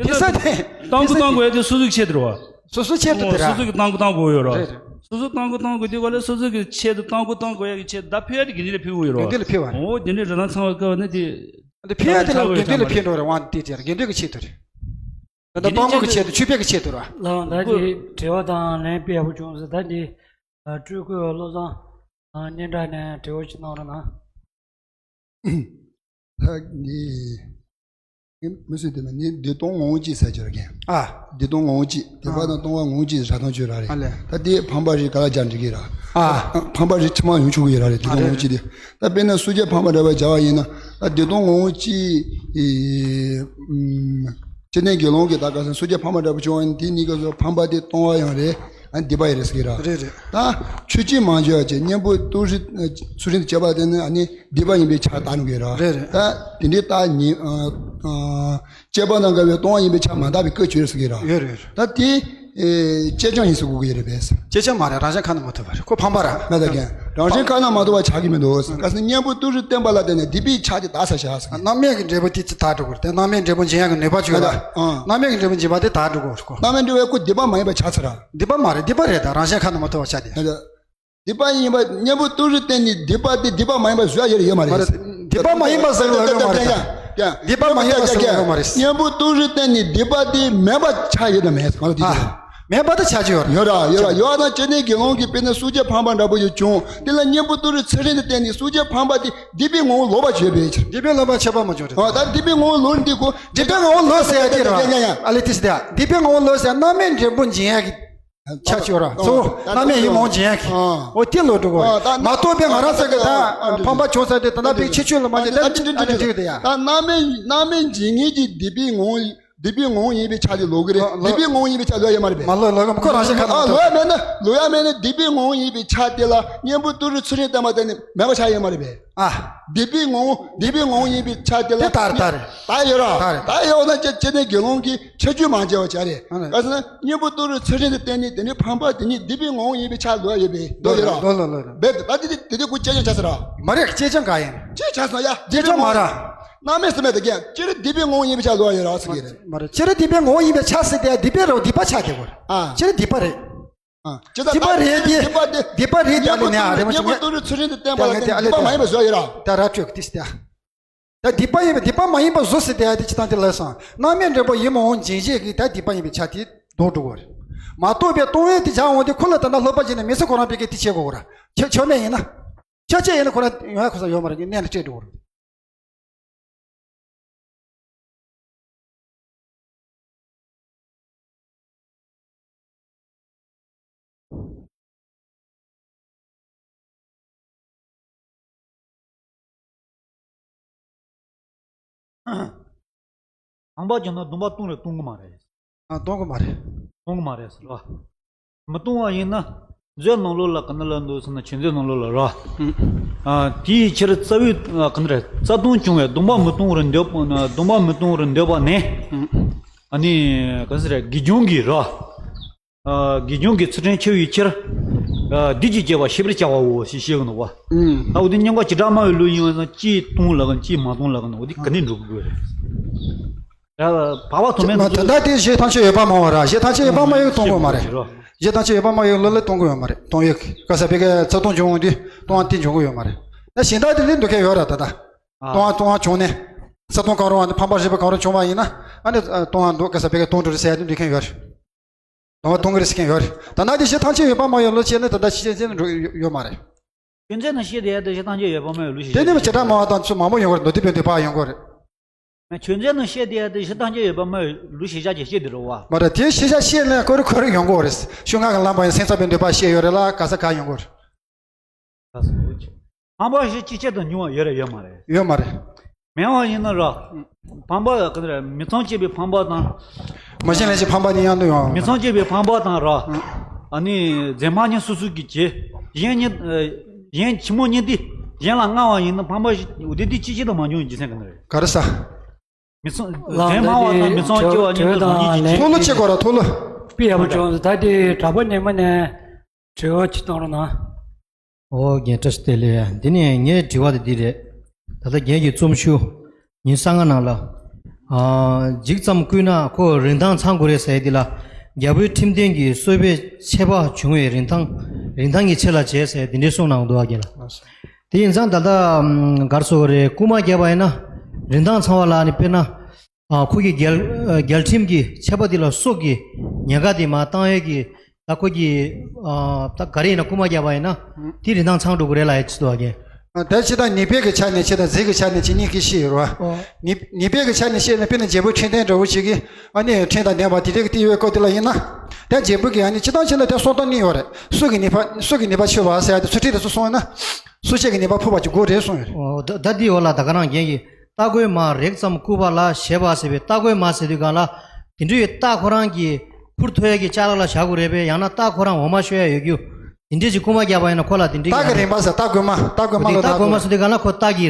ཕ་ས་དེ། ཏང་གུ་ཏང་དགོས་ཡ་དེ་སོ་སོ་གི་ཆེད་དུ་རེད་བ། སོ་སོ་ཆེད་དུ་དེ་ར། སོ་སོ་གི་ཏང་གུ་ཏང་དགོས་ཡོད་ར། རེད་རེད། སོ་སོ་ཏང་གུ་ཏང་དགོས་དེ་ག་ལ་སོ་སོ་གི་ཆེད་དུ་ཏང་གུ་ཏང་དགོས་ཡ་གི་ཆེད་དུ་ད་ཕེ་ཡ་དེ་དགེ་འདུན་ལ་ཕེ་དགོས་ཡོད་ར། དགེ་འདུན་ལ་ཕེ་བ་རེད། འོ་དགེ་འདུན་རི་ཐང་ཚང་བ་ཀ་བ་ནི་དེ། དེ་ཕེ་ཡ་དེ་ལ་དགེ་འདུན་ལ་ཕེ་འགྲོ་རེད། དབང་དེ་དེ་ར་དགེ་འདུན་གི་ཆེད་དུ་རེད། ད་ལྟ་དགེ་འདུན་ཏང་གུ་གི་ཆེད་དུ་ཆོས་ཕེ་གི་ཆེད་དུ་ར། ལགས་ད་དེ་དྲི་བ་དང་ལན་དཔེ་ཡག་པོ་བྱུང་སོང་། ད་དེ་སྤྲུལ་སྐུ་བློ་བཟང་སྙན་གྲགས་ནས་དྲི་བ་ཅིག་གནང་རོགས་གནང་། ད་ནི། མི་སུས་དེ་ན་ནི་བདེ་སྟོང་ངོ་བོ་གཅིག་ཟེར་གྱི་ར་གན། ཨ། བདེ་སྟོང་ངོ་བོ་གཅིག་བདེ་བ་དང་སྟོང་པ་ངོ་བོ་གཅིག་ར་ཐང་ཆོས་ར་རེད། ཨ་ལས། ད་དེ་ཕངས་པ་རེད་ག་ལ་རྒྱག་འགྲིག་གི་ར། ཨ། ཕངས་པ་རེད་ཕྱི་མ་ཡོང་ཆོག་གི་ར་རེད། བདེ་སྟོང་ངོ་བོ་གཅིག་དེ། ད་དཔེར་ན་སུ་ཇཱ་ཕངས་པ་འདྲ་བ་སྦྱར་བ་ཡིན་ན་ད་བདེ་སྟོང་ངོ་བོ་གཅིག་ཨེ། ཅི་ནས་དགེ་སློང་གི་ད་ག་ས་སུ་ཇཱ་ཕངས་པ་འདྲ་བ་བྱུང་བ་ཡིན་དེ་གཉིས་ཀ་སོ་ཕངས་པ་དེ་སྟོང་པ་ཡང་རེད། ཨ་བདེ་བ་ཡང་རེད་ཟེར་གི་ར། རེད་རེད། ད་ཆོས་ཅན་མ་བྱས་པ་བྱས་གཉེན་པོ་ཏུ་རི་ཚུལ་ཁྲིམས་དེ་བྱས་པ་དེ་ནི་ཨ་ནི་བདེ་བ་ཡིན་པའི་ཆ་བཏགས་ནུས་ཀྱི་ར། རེད་རེད། ད་དེ་འདྲའི་རྟགས་ཉིད་ཨ་ཨ་བཅས་པ་དང་འགལ་བའི་སྟོང་པ་ཡིན་པའི་ཆ་མ་བཏགས་པའི་སྐད་ཆོས་ཟེར་གི་ར། ཡོད་རེད་ཡོད་རེད། ད་དེ་ཨེ་བཅད་རྐྱང་ཡིན་ཟེར་དགོས་ཀྱི་རེད་པས། བཅད་རྐྱང་མ་རེད། རང་གཞན་ཁ་ན་མ་ཐོ་བ་རེད། ཁོ་ཕངས་པ་ར། ང་ད་གན་རང་གཞན་ཁ་ན་མ་ཐོ་བ་ཆགས་ཀྱི་མི་འདུག་ཟེར། ག་ཟེར་གཉེན་པོ་ཏུ་རི་བསྟན་པ་ལ་བརྟེན་ནས་སྡིག་པའི་ཆ་དེ་དག་ས་བཞག་ཟེར། རྣམ་སྨིན་གྱི་འབྲས་བུ་དེ་ཚེ་དག་འགྲོ་དགོས་རེད། དེ་རྣམ་སྨིན་འབྲས་བུ་འབྱིན་ཡག་གི་ནུས་པ་ཅིག་ཡོད་ལ། རྣམ་སྨིན་གྱི་འབྲས་བུ་འབྱིན་པ་དེ་དག་འགྲོ་དགོས་རེད་ཁོ། རྣམ་སྨིན་འབྲས་བུ་ཁོ་སྡིག་པ་མ་ཡིན་པ་ཆགས་ཚར་ར། སྡིག་པ་མ་རེད། སྡིག་པ་རེད། ད་རང་གཞན་ཁ་ན་མ་ཐོ་བ་ཆགས་ཏེ། སྡིག་པ་ཡིན་པ་གཉེན་པོ་ཏུ་རི་བསྟེན་ནས་སྡིག་པ་དེ་སྡིག་པ་མ་ཡིན་པ་བཟོ་ཡ་ཡོད་རེད་ཡོད་མ་རེད། སྡིག་པ་མ་ཡིན་པ་ཟེར་ཡོད་མ་རེད། སྡིག་པ་མ་ཡིན་པ་ཟེར་ཡོད་མ་རེད། གཉེན་པོ་ཏུ་རི་བསྟེན་ནས་སྡིག་པ་དེ་མེད་པ་ཆགས་ཡོད་དམ་མེད་ཟེར་གང་ལ་དེ་ཨ། ཆགས་མེད་པ་དེ་ཆགས་ཀྱི་ཡོད་རེད། ཡོད་ར་ཡོད་ར་ཡོད་ན་ཅི་ནས་དགེ་སློང་གིས་དཔེར་ན་སུ་ཇཱ་ཕངས་པ་འདྲ་པོ་ཡོད་བྱུང་། དེ་ལ་གཉེན་པོ་ཏུ་རི་ཚུལ་ཁྲིམས་དེ་བསྟེན་ནས་སུ་ཇཱ་ཕངས་པ་དེ་སྡིག་པའི་ངོ་བོ་ལོག་པ་བྱས་པའི་ཕྱིར། སྡིག་པའི་ལོག་པ་ཁྱད་པར་མ་བྱུང་རེད། ཨ་ད་སྡིག་པའི་ངོ་བོ་ལོག་འདི་ཁོ། སྡིག་པའི་ངོ་བོ་ལོག་ཟེར་ཡ་དེ་ར། ཡ་ཡ་ཡ། ཨ་ལེ་དེ་སི་དེ་ཡ་སྡིག་པའི་ངོ་བོ་ལོག་ཟེར་རྣམ་སྨིན་འབྲས་བུ་འབྱིན་ཡ་གི། ཆ་ཆོ་ར་གཙོ་བོ་རྣམ་སྨིན་ཡིད་མང་འབྱིན་ཡ་གི། ཨོ་དེ་ལོ་འགྲོ་གོ། མ་གཏོགས་པའི་ང་རང་ཚོ་གི་ད་ཕངས་པ་བྱུང་ས་དེ་ད་ལྟ་པའི་ཁྱད་ཆོས་ལ་མ་འཇིགས་ད་འཇིགས་འཇིགས་འདི་ཡ། ད་རྣམ་སྨིན་རྣམ་སྨིན་འབྱིན་མཁན་གྱི་སྡིག་པའི་ངོ་བོ་སྡིག་པའི་ངོ་བོ་ཡིན་པའི་ཆ་དེ་ལོག་གི་རེད། སྡིག་པའི་ངོ་བོ་ཡིན་པའི་ཆ་ལོག་ཡ་མ་རེད་པས། མ་ལོག་ལོག་གི་ཁོ་རང་བཞིན་ཁ་ལོག་ཡ་མེད་ན་ལོག་ཡ་མེད་ན་སྡིག་པའི་ངོ་བོ་ཡིན་པའི་ཆ་དེ་ལ་གཉེན་པོ་ཏུ་རི་ཚུལ་ཁྲིམས་བསྟེན་པ་དེ་ནི་མེད་པ་ཆགས་ཡོད་མ་རེད་པས། ཨ། སྡིག་པའི་ངོ་བོ་སྡིག་པའི་ངོ་བོ་ཡིན་པའི་ཆ་དེ་ལ་དེ་ལྟར་ལྟར་རེད། ད་ཡོད་ར། ད་ཡོད་ན་ཅི་ཅི་ནས་དགེ་སློང་གིས་ཁྱད་ཆོས་མ་བྱས་པ་བྱ་རེད། ཨ་ནི། ག་ཟེར་ན་གཉེན་པོ་ཏུ་རི་ཚུལ་ཁྲིམས་དེ་བསྟེན་ནས་དེ་ནས་ཕངས་པ་དེ་ཉིད་སྡིག་པའི་ངོ་བོ་ཡིན་པའི་ཆ་ལོག་ཡོད་པས་མདོ་ཡོད་ར། ལོ་ལོ་ལོ་ལོ། རྦད་དེ་ད་དེ་དེ་དེ་ཁོ་བཅད་རྐྱང་ཆགས་ས་ར། མ་རེད། བཅད་རྐྱང་ག་ཡིན། བཅད་ཆགས་སོང་ཡ། བཅད་རྐྱང་མ་ར། རྣམ་སྨིན་སེམས་མེད་དེ་རྐྱང་སྤྱིར་སྡིག་པའི་ངོ་བོ་ཡིན་པའི་ཆ་ལོག་ཡོད་ར་ཟེར་གི་རེད། མ་རེད། སྤྱིར་སྡིག་པའི་ངོ་བོ་ཡིན་པའི་ཆ་ཟེར་དེ་སྡིག་པའི་རེད། སྡིག་པ་ཆགས་དེ་གོ། ཨ། སྤྱིར་སྡིག་པ་རེད། ཨ། སྤྱིར་སྡིག་པ་རེད་དེ། སྡིག་པ་རེད་དེ་ཨ་ལེ་ནས་ཨ་རེ་མ་བྱུང་། གཉེན་པོ་ཏུ་རི་ཚུལ་ཁྲིམས་དེ་བསྟེན་པ་ལ་བརྟེན་སྡིག་པ་མ་ཡིན་པ་བཟོ་ཡོད་ར། ད་ར་ཁྱོད་ཀྱི་ཏིས་ཏེ། ད་སྡིག་པ་ཡིན་པ་སྡིག་པ་མ་ཡིན་པ་བཟོ་ཟེར་དེ་ཨ་དེ་ཅི་ཐང་དེ་ལ་སོང་། རྣམ་སྨིན་འབྲས་བུ་ཡིད་མ་འོང་འབྱིན་བྱེད་ཀྱི་ད་སྡིག་པ་ཡིན་པའི་ཆ་དེ་ལྡོག་འགྲོ་གོ་རེད། མ་གཏོགས་པའི་ལྟུང་བའི་དེ་བྱ་འོང་དེ་ཁོ་ལ་ད་ལྟ་སློབ་པ་བྱས་ནས་མི་ཚེ་ཁོ་རང་པའི་སྐད་དེ་བྱེད་དགོས་གོ་ར། ཁྱོད་ཆོ་མེད་ཡིན་ན། ཆ་ཆེ་ཡིན་ན་ཁོ་རང་ཡོང་ཡ་ཁོ་ས་ཡོད་མ་རེད། གནས་ལ་སྤྲད་འགྲོ་བ་རེད། ཁང་པ་བྱུང་ན་སྡོམ་པ་གཏོང་རེད་གཏོང་གི་མ་རེད། ཨ། གཏོང་གི་མ་རེད། གཏོང་གི་མ་རེད་ཟེར་བ། མི་གཏོང་བ་ཡིན་ན། མཛོད་ནང་ལོགས་ལ་ག་ནི་ལ་འདུག་ཟེར་ན་ཆོས་མཛོད་ནང་ལོགས་ལ་ར། ཨ། དེའི་ཕྱིར་རྩ་བའི་ཨ་ག་ནི་རེད། རྩ་ལྟུང་བྱུང་བས་སྡོམ་པ་མི་གཏོང་བར་འདོད་པ་སྡོམ་པ་མི་གཏོང་བར་འདོད་པ་ནི། ཨ་ནི་ག་ཟེར་རེད། དགེ་སྦྱོང་གིས་ར། ཨ། དགེ་སྦྱོང་གི་ཚུལ་ཁྲིམས་འཆལ་བའི་ཕྱིར། ཨ། སྡིག་གིས་བསྐྱེད་པ་ཤེས་པར་བྱ་བའོ་ཞེས་བཤད་ཀྱི་འདུག་པ། ཨུམ། ད་འོ་དེ་སྙན་ངག་བྱེ་བྲག་སྨྲ་བའི་ལུགས་ཡིན་པ་ན་གཅིག་གཏོང་ལབ་ཀྱི་གཅིག་མ་གཏོང་ལབ་ཀྱི་འདུག་འོ་དེ་ག་ནས་འགྲོ་དགོས་རེད། ད་བར་པ་ཐོགས་མེད་དུ། ད་ལྟ་དེ་གཞི་ཐམས་ཅད་ཡོད་པར་སྨྲ་བ་ར། གཞི་ཐམས་ཅད་ཡོད་པར་སྨྲ་བས་གཏོང་དགོས་མ་རེད། གཞི་ཐམས་ཅད་ཡོད་པར་སྨྲ་བའི་ལུགས་ལ་གཏོང་དགོས་ཡོད་མ་རེད། གཏོང་ཡོད་ག་ས་པའི་ག་ཚ་གདུང་བྱུང་འོང་དུས་གཏོང་བ་དེ་འབྱུང་གི་ཡོད་མ་རེད། ད་གཞན་དག་དེ་ལས་འདུག་མཁན་ཡོད་ར། ད་ལྟ་གཏོང་བ་གཏོང་བ་བྱུང་ནས་ཚ་གདུང་གང་རུང་བ་ནི་ཕམ་པར་བཞེད་པ་གང་རུང་བྱུང་བ་ཡིན་ན་ཨ་ནི་གཏོང་བ་འདུག་ག་ས་པའི་ག་གཏོང་འགྲོ་རེད་ཟེར་ཡ་དེ་འདུག་མཁན་ཡོད་རེད། གཏོང་བ་གཏོང་གི་རེད་ཟེར་མཁན་ཡོད་རེད། ད་ལྟ་དེ་གཞི་ཐམས་ཅད་ཡོད་པར་སྨྲ་བའི་ལུགས་བྱས་ནས་ད་ལྟ་ཕྱི་རྒྱལ་ཅན་འགྲོ་ཡོད་མ་རེད། ཆོས་མཛད་ནང་བཤད་བསྡད་ཡ་དེ་གཞི་ཐམས་ཅད་ཡོད་པར་སྨྲ་བའི་ལུགས་ཤིག་དེ་ནི་བྱེ་བྲག་སྨྲ་བ་དང་ཚུལ་མང་པོ་ཡོང་གི་རེད། མདོ་སྡེ་པའི་འདོད་པ་ཡོང་གི་རེད། ཆོས་མཛད་ནང་བཤད་བསྡད་ཡ་དེ་གཞི་ཐམས་ཅད་ཡོད་པར་སྨྲ་བའི་ལུགས་ཤིག་བཞག་ཅིག་བཤད་དེ་རེད་བ། མ་རེད། དེ་ཤེས་བྱ་ཤེས་ནས་ཁོ་རེ་ཁོ་རེ་ཡོང་གི་རེད། ཤུགས་ལྔ་གི་ལམ་པ་ཡང་སེམས་ཙམ་པའི་འདོད་པ་བཤད་ཡོད་རེད་ལ་ག་ས་ག་ཡོང་གི་རེད། ཕམ་པ་ཞིག་ཅི་ཆེད་དུ་མྱོང་བ་ཡོད་རེད་ཡོད་མ་རེད། ཡོད་མ་རེད། མེད་པ་ཡིན་ན་ར། ཕམ་པ་ག་རེ་མི་ཚངས་སྤྱོད་པའི་ཕམ་པ་དང་། མ་བྱིན་ལེན་བྱེད་ཕམ་པ་ནི་ཡང་དུ་ཡོང་། མི་ཚངས་སྤྱོད་པའི་ཕམ་པ་དང་ར། ཨ་ནི་རྫས་སྨྲ་གཉིས་སོ་སོ་གིས་བྱེད། གཞན་གཉིས། གཞན་ཕྱི་མོ་གཉིས་དེ་གཞན་ལ་མངའ་བ་ཡིན་ན་ཕམ་པ་ཞིག་འོ་དེ་དེ་ཅི་ཆེད་དུ་མ་མྱོང་རྒྱུ་མཚན་ག་ནི་རེད། ག་རེ་ཟ། མི་ཚངས་ལགས། རྫས་སྨྲ་བ་དང་མི་ཚངས་སྤྱོད་པ་གཉིས་དེ་རང་ཉིད་ཀྱི་ཆེད། ཐུགས་ལ་ཆེ་གོ་ར་ཐུགས་ལ། དཔེ་ཡག་པོ་བྱུང་སོང་། ད་དེ་གྲྭ་པ་ཉི་མ་ནས་དྲི་བ་ཅིག་གཏོང་རོགས་གནང་། ཨོ་རྒན་བཀྲ་ཤིས་བདེ་ལེགས། འདི་ནས་ངའི་དྲི་བ་དེ་འདི་རེད། ད་ལྟ་རྒན་གྱི་རྩོམ་ཤུགས་ཉིན་གསང་སྔགས་ནང་ལ། ཨ། འཇིག་ཙམ་བསྐུལ་ན་ཁོ་རིན་ཐང་ཚང་དགོས་རེད་ཟེར་ཡ་འདི་ལ། རྒྱལ་པོའི་ཁྲིམས་དོན་གྱི་གསོལ་བའི་ཆད་པ་བྱུང་བའི་རིན་ཐང་། རིན་ཐང་གི་ཆེད་ལ་བྱས་ཟེར་འདི་འདྲའི་གསུངས་གནང་འདུག་ཨ་རྒན་ལགས། དེ་ཡིན་ཙང་ད་ལྟ་ག་རེ་ཟེར་དགོས་རེད། རྐུ་མ་བརྒྱབ་པ་ཡིན་ན་རིན་ཐང་ཚང་བ་ལ་ནི་དཔེར་ན། ཨ། ཁོ་གི་རྒྱལ་རྒྱལ་ཁྲིམས་ཀྱི་ཆད་པ་དེ་ལ་སྲོག་གི་ཉེན་ཁ་དེ་མར་བཏང་ཡས་ཀྱི། ད་ཁོ་གི། ཨ། ད་ག་རེ་ཡིན་ན་རྐུ་མ་བརྒྱབ་པ་ཡིན་ན་དེ་རིན་ཐང་ཚང་འགྲོ་གི་རེད་ལབ་ཡས་ཅིག་འདུག་ཨ་རྒན། ཨ། ད་ཕྱི་དང་ནུས་པའི་གི་ཆ་ནས་བྱས་དང་རྫས་ཀྱི་ཆ་ནས་བྱས་གཉིས་ཀྱི་བཤད་ཡོད་རེད་བ། ཨོ། ནུས་ནུས་པའི་གི་ཆ་ནས་བཤད་ན་དཔེར་ན་རྒྱལ་པོའི་ཁྲིམས་དོན་འདྲ་བོ་ཞིག་གིས་ཨ་ནི་ཁྲིམས་དང་ལྡན་པ་དེ་འདྲའི་གི་བསྟན་ཡོད་སྐོར་དེ་ལ་ཡིན་ན། ད་རྒྱལ་པོ་གིས་ཨ་ནི་སྤྱིར་བཏང་བྱས་ན་དེ་སྲོག་ཐོག་གནས་ཡོད་རེད། སྲོག་གི་ནུས་པ་སྲོག་གི་ནུས་པ་ཆོད་པ་ཟེར་ཡ་དེ་ཚུལ་ཁྲིམས་དེ་ཚོ་སྲུང་ཡོད་ན། སྲོག་ཆད་ཀྱི་ནུས་པ་ཕོག་པ་ཅིག་དགོས་རེད་གསུངས་ཡོད་རེད། ཨོ། ད་ད་འདི་འོག་ལ་ད་ག་རང་རྒན་གྱིས། རྟ་རྒོད་མ་རེག་ཙམ་བརྐུས་པ་ལ་ཞེས་པ་ཟེར་བའི་རྟ་རྒོད་མ་ཟེར་དུས་སྒང་ལ། དེ་འདྲ་ཡི་རྟ་ཁོ་རང་གི་ཁུར་ཐོན་ཡས་ཀྱི་ཅ་ལག་ལ་བཞག་དགོས་རེད་པས། ཡང་ན་རྟ་ཁོ་རང་འོ་མ་བཤོས་ཡས་ཡོད་རྒྱུ། དེ་འདྲས་ཅིག་རྐུ་མ་བརྒྱབ་པ་ཡིན་ན་ཁོ་ལ་དེ་འདྲས་རྟ་གི་ཡང་རིན་པ་ཟེར་རྟ་རྒོད་མ་རྟ་རྒོད་མ་ལ་རྟ་རྟ་རྒོད་མ་རྒོད་ཟེར་དུས་སྒང་ལ་ཁོ་རྟ་གི་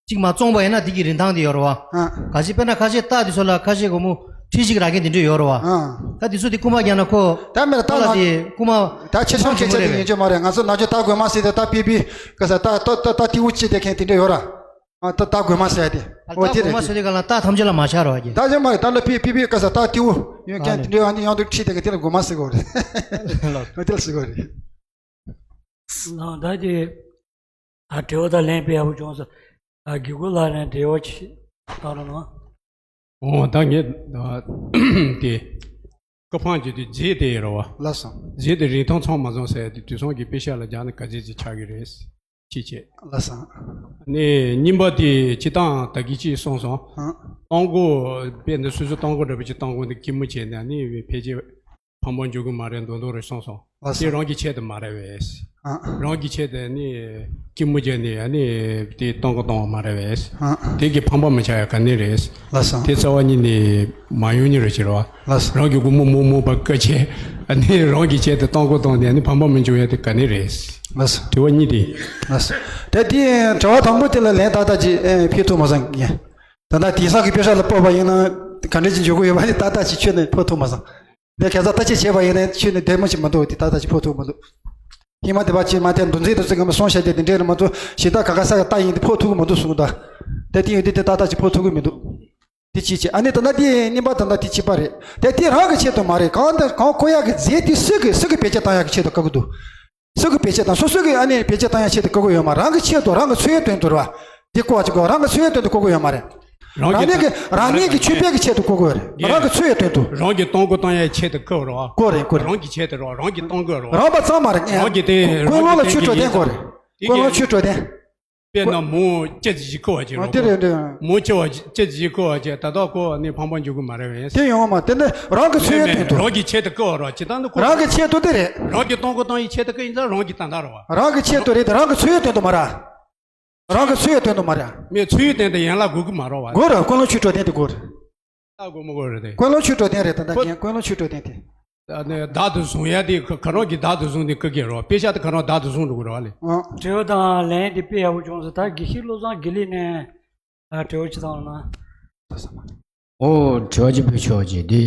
ཅིག་མ་བཙོངས་པ་ཡིན་ན་དེ་གི་རིན་ཐང་དེ་ཡོད་རེད་བ། ཨ། ག་ཅི་དཔེར་ན་ཁ་ཤས་རྟ་དེ་ཚོ་ལ་ཁ་ཤས་སྒོར་མོ་ཁྲི་གཅིག་རག་མཁན་དེ་འདྲས་ཡོད་རེད་བ། ཨ། ད་དེ་ཚོ་དེ་རྐུ་མ་བརྒྱབ་ན་ཁོ། ད་མེད་རྟ་ཁོ་ལ་ན་དེ་རྐུ་མ་ད་ཆེ་ཆུང་ཁྱད་ཆེ་དེ་ཡིན་གྱི་མ་རེད། ང་ཚོ་ནམ་རྒྱུན་རྟ་རྒོད་མ་ཟེར་དེ་རྟ་པི་པི་ག་ས་རྟ་རྟ་རྟ་རྟ་ཏི་འུ་ཅི་དེ་མཁན་དེ་འདྲས་ཡོད་ར། ཨ། ད་རྟ་རྒོད་མ་ཟེར་ཡ་དེ། ཨ། འོ་རྟ་དེ་རེད་རྒོད་མ་དེ། ཟེར་དུས་སྒང་ལ་རྟ་ཐམས་ཅད་ལ་མ་ཆགས་རོགས་གྱིས། ད་ཅང་མ་རེད། ད་ལ་པི་པི་པི་ག་ས་རྟ་ཏི་འུ་ཡོད་མཁན་དེ་འདྲས་ཨ་ནི་ཡང་དུ་ཁྲིད་དེ་ག་དེ་ལ་རྒོད་མ་ཟེར་གོ་རེད། ལགས། འོ་དེ་ལ་ཟེར་གོ་རེད། ལགས། ད་དེ། ཨ། དྲི་བ་དང་ལན་དཔེ་ཡག་པོ་བྱུང་སོང་། ཨ། དགེ་སྐོས་ལགས་ནས་དྲི་བ་ཅིག་བཏང་རོགས་གནང་། འོ་ད་ངས་ད་དེ། སྐུ་འཕང་བརྒྱུད་དེ་རྫས་དེ་ཡོད་རེད་བ། ལགས་སོ། རྫས་དེ་རིན་ཐང་ཚང་མ་བཟུང་ཟེར་ཡ་དེ་དུས་སང་གི་དཔེ་ཆ་ལ་སྦྱར་ན་ག་ཚད་ཅིག་ཆགས་ཀྱི་རེད། ཅིག་བྱས། ལགས་སོ། ནས་གཉིས་པ་དེ་སྤྱིར་བཏང་ད་གིན་ཅིག་གསུངས་སོང་། ཧང་། སྟོང་སྐུ་དཔེ་འདི་སོ་སོའི་སྟོང་སྐུ་འདྲ་པོ་ཅིག་སྟོང་སྐུ་འདི་སྐྱིད་མོ་བྱས་ནས་ནི་ཕལ་ཆེར་ཕངས་པོ་འཇུག་གི་མ་རེད་མདོག་མདོག་རེད་གསུངས་སོང་། ལགས་སོ། དེ་རང་གི་ཆེད་དུ་མ་རེད་བས། ཨ། རང་གི་ཆེད་དུ་ནི་སྐྱིད་མོ་བྱས་ནས་ཨ་ནི་དེ་སྟོང་སྐུ་གཏོང་བ་མ་རེད་བས། ཨ། དེ་གི་ཕངས་པ་མི་ཆགས་ཡ་ག་ནས་རེད། ལགས་སོ། དེ་རྩ་བ་ཉིད་ནས་མ་ཡོང་ནི་རེད་ཟེར་བ། ལགས་སོ། རང་གི་སྒོར་མོ་མོ་མོ་བ་བཀའ་ཆེ། ཨ་ནི་རང་གི་ཆེད་དུ་སྟོང་སྐུ་གཏོང་ནས་ཨ་ནི་ཕངས་པ་མི་འཇུག་ཡ་དེ་ག་ནས་རེད། ལགས་སོ། དྲི་བ་གཉིས་དེ། ལགས་སོ། ད་དེ་དྲི་བ་དང་པོ་དེ་ལ་ལན་ཏག་ཏག་ཅིག་ཨེ་ཕེབས་ཐུབ་མ་སོང་ངས། ད་ལྟ་དེང་སང་གི་དཔེ་ཆ་ལ་དཔོག་པ་ཡིན་ན་ག་འདྲ་ཅིག་འཇོག་གི་ཡོད་པ་ནི་ཏག་ཏག་ཅིག་ཁྱོན་ནས་ཕོག་ཐུབ་མ་སོང་། འདི་ཁ་སང་ལྟ་ཅིག་བྱས་པ་ཡིན་ན་ཁྱོན་ནས་བདེ་མོ་ཞིག་མི་འདུག་དེ་ཏག་ཏག་ཅིག་ཕོག་ཐུབ་མི་འདུག་ཧི་མ་དེ་བ་ཅིག་མ་དེ་འདུ་འཛི་དུ་ཚིག་གམ་སོང་བྱས་ཏེ་དེ་འདྲས་རེད་མ་གཏོགས་གཞན་དག་ག་ག་ས་ག་ལྟ་ཡིན་དེ་ཕོག་ཐུབ་གི་མི་འདུག་གསུངས་ད། དེ་དེ་ཡོད་དེ་དེ་ཏག་ཏག་ཅིག་ཕོག་ཐུབ་གི་མི་འདུག་དེ་གཅིག་བྱས། ཨ་ནི་ད་ལྟ་དེ་གཉིས་པ་ད་ལྟ་དེ་གཅིག་པ་རེད། དེ་དེ་རང་གི་ཆེད་དུ་མ་རེད། གང་ལྟར་གང་བཀོལ་ཡག་གི་རྫས་དེ་སུ་གི་སུ་གི་བེད་སྤྱོད་བཏང་ཡག་གི་ཆེད་དུ་བཀག་གི་འདུག་སུ་གི་བེད་སྤྱོད་དང་སོ་སོ་གི་ཨ་ནི་བེད་སྤྱོད་བཏང་ཡག་ཆེད་དུ་བཀག་གི་ཡོད་མ་རེད། རང་གི་ཆེད་དུ་རང་གི་འཚོ་བའི་དོན་དུ་རེད་བ། དེ་བཀོལ་བ་ཅིག་དགོས། རང་གི་འཚོ་བའི་དོན་དུ་བཀག་གི་ཡོད་མ་རེད། རང་ཉིད་ཀྱི་རང་ཉིད་ཀྱི་ཆོས་པའི་གི་ཆེད་དུ་བཀག་གི་ཡོད་རེད། རང་གི་འཚོ་བའི་དོན་དུ། རང་གི་སྟོང་སྐུ་གཏོང་ཡག་ཆེད་དུ་བཀག་རེད་བ། བཀག་རེད་བཀག་རེད། རང་གི་ཆེད་དུ་རེད་བ། རང་གི་སྟོང་སྐུ་རེད་བ། རང་པ་ཙམ་མ་རེད། རང་གི་དེ་ཀུན་སློང་ལ་ཆོས་འཕྲོད་བསྟེན་དགོས་རེད། དེ་ཀུན་སློང་ཆོས་གྲོལ་སྟེ། དཔེར་ན་མོ་ལྕེ་བཞི་བཀོད་པ་ཅིག་ཨ། རོ། དེ་རེད་འདྲ། མོ་ལྕེ་བ་ལྕེ་བཞི་བཀོད་པ་ཅིག་ད་ལྟ་བཀོད་པ་ནི་ཕངས་པ་འབྱུང་གི་མ་རེད་པས། དེ་ཡོང་བ་མ་དེ་ནི་རང་གི་ཚོད་ཡོད་དོན་དུ། རང་གི་ཆེད་དུ་བཀོད་པ་རོ་ཇི་ལྟར་དུ་བཀོད། རང་གི་ཆེད་དུ་དེ་རེད། རང་གི་གཏོང་སྒོ་གཏོང་ཡི་ཆེད་དུ་བཀོད་ཡིན་ཙང་རང་གི་ད་ལྟ་རོ་བ། རང་གི་ཆེད་དུ་རེད་དེ་རང་གི་ཚོད་ཡོད་དོན་དུ་མ་ར། རང་གི་ཚོད་ཡོད་དོན་དུ་མ་ར། མི་ཚོད་ཡོད་དོན་དུ་ཡན་ལག་དགོས་ཀྱི་མ་རོ་བ། དགོས་ར། ཀུན་སློང་ཆོས་གྲོལ་སྟེ་དེ་དགོས་ར། ད་དགོས་མ་དགོས་རེད་དེ། ཀུན་སློང་ཆོས་གྲོལ་སྟེ་རེད་ད་ལྟ་ཁོ་རྒན་ཀུན་སློང་ཆོས་གྲོལ་སྟེ་དེ། ཨ་ནི་བདག་ཏུ་བཟུང་ཡ་དེ་ཁ་ཁ་རང་གིས་བདག་ཏུ་བཟུང་དེ་ཀི་ཀི་རོ། དཔེ་ཆ་དེ་ཁ་རང་བདག་ཏུ་བཟུང་འགྲོ་གི་རོ་ལེ། ཨ། དྲི་བ་དང་ལན་དེ་དཔེ་ཡག་པོ་བྱུང་སོང་། ད་དགེ་བཤེས་བློ་བཟང་དགེ་ལེགས་ནས་ཨ་དྲི་བ་ཅི་དང་ལ། ཨོ་དྲི་བ་ཅི་ཕུལ་ཆོག་ཅིག་དེ།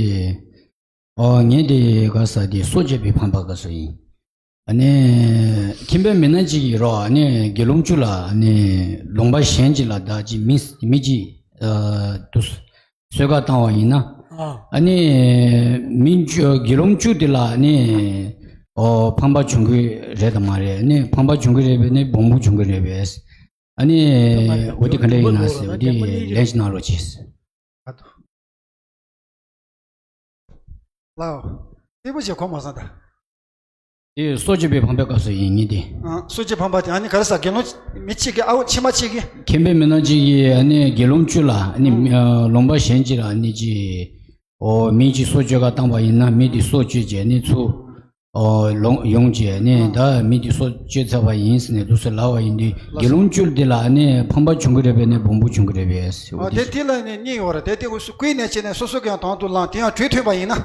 ཨོ་ངས་དེ་ག་ས་དེ་སྲོག་གཅོད་པའི་ཕམ་པ་ག་སུ་ཡིན། ཨ་ནི་ཁྱིམ་པའི་མི་སྣ་གཅིག་གིས་རོ་ཨ་ནི་དགེ་སློང་བཅུ་ལ་ཨ་ནི་ལུང་པ་གཞན་གཅིག་ལ་བདག་གཅིག་མི་མི་གཅིག་ཨ་དུ་གསོལ་ཁ་བཏང་བ་ཡིན་ན། ཨ། ཨ་ནི་མི་བཅུ་དགེ་སློང་བཅུ་དེ་ལ་ཨ་ནི་ཨོ་ཕམ་པ་བྱུང་གི་རེད་དམ་མ་རེད། ཨ་ནི་ཕམ་པ་བྱུང་གི་རེད་པས་ནི་སྦོམ་པོ་བྱུང་གི་རེད་པས། ཨ་ནི་འོ་དེ་ག་འདྲ་ཡིན་ན་ཟེར་འོ་དེ་ལན་ཅིག་གནང་རོགས་གྱིས། ལའོ། ལྟེ་བུ་ཞིག་གོ་མ་སོང་ད། དེ་སྲོག་གཅོད་པའི་ཕམ་པའི་སྐབས་སུ་ཡིན་ངེས་ཏེ། ཨ། སྲོག་གཅོད་ཕམ་པ་དེ་ཨ་ནི་ག་རེ་ཟ་དགེ་སློང་མི་གཅིག་གིས་ཨའུ་ཕྱི་མ་གཅིག་གིས། མཁན་པོའི་མི་སྣ་གཅིག་གིས་ཨ་ནི་དགེ་སློང་བཅུ་ལ་ཨ་ནི་ཨ། ལུང་པ་གཞན་གཅིག་ལ་ཨ་ནི་ཅི། ཨོ་མི་གཅིག་སྲོག་གཅོད་ཁ་བཏང་པ་ཡིན་ན་མི་དེ་སྲོག་གཅོད་བྱས་ནི་ཚུར། ཨོ་ལོང་ཡོང་བྱས་ནི་ཨ། ད་མི་དེ་སྲོག་གཅོད་ཚར་བ་ཡིན་ཟེར་ནས་འདུག་སེ་ལབ་པ་ཡིན་དུས་དགེ་སློང་བཅུ་དེ་ལ་ཨ་ནི་ཕམ་པ་བྱུང་གི་རེད་པས་ནི་སྦོམ་པོ་བྱུང་གི་རེད་པས་ཟེར་བ་ཨ། དེ་དེ་དེ་ལ་ནི་གཉིས་ཡོད་རེད། དེ་དེ་འུ་སུ་ཀུན་ནས་བྱས་ནས་སོ་སོ་གི་ཡང་དང་དུ་བླངས་དེ་ཡང་གྲོས་མཐུན་པ་ཡིན་ན།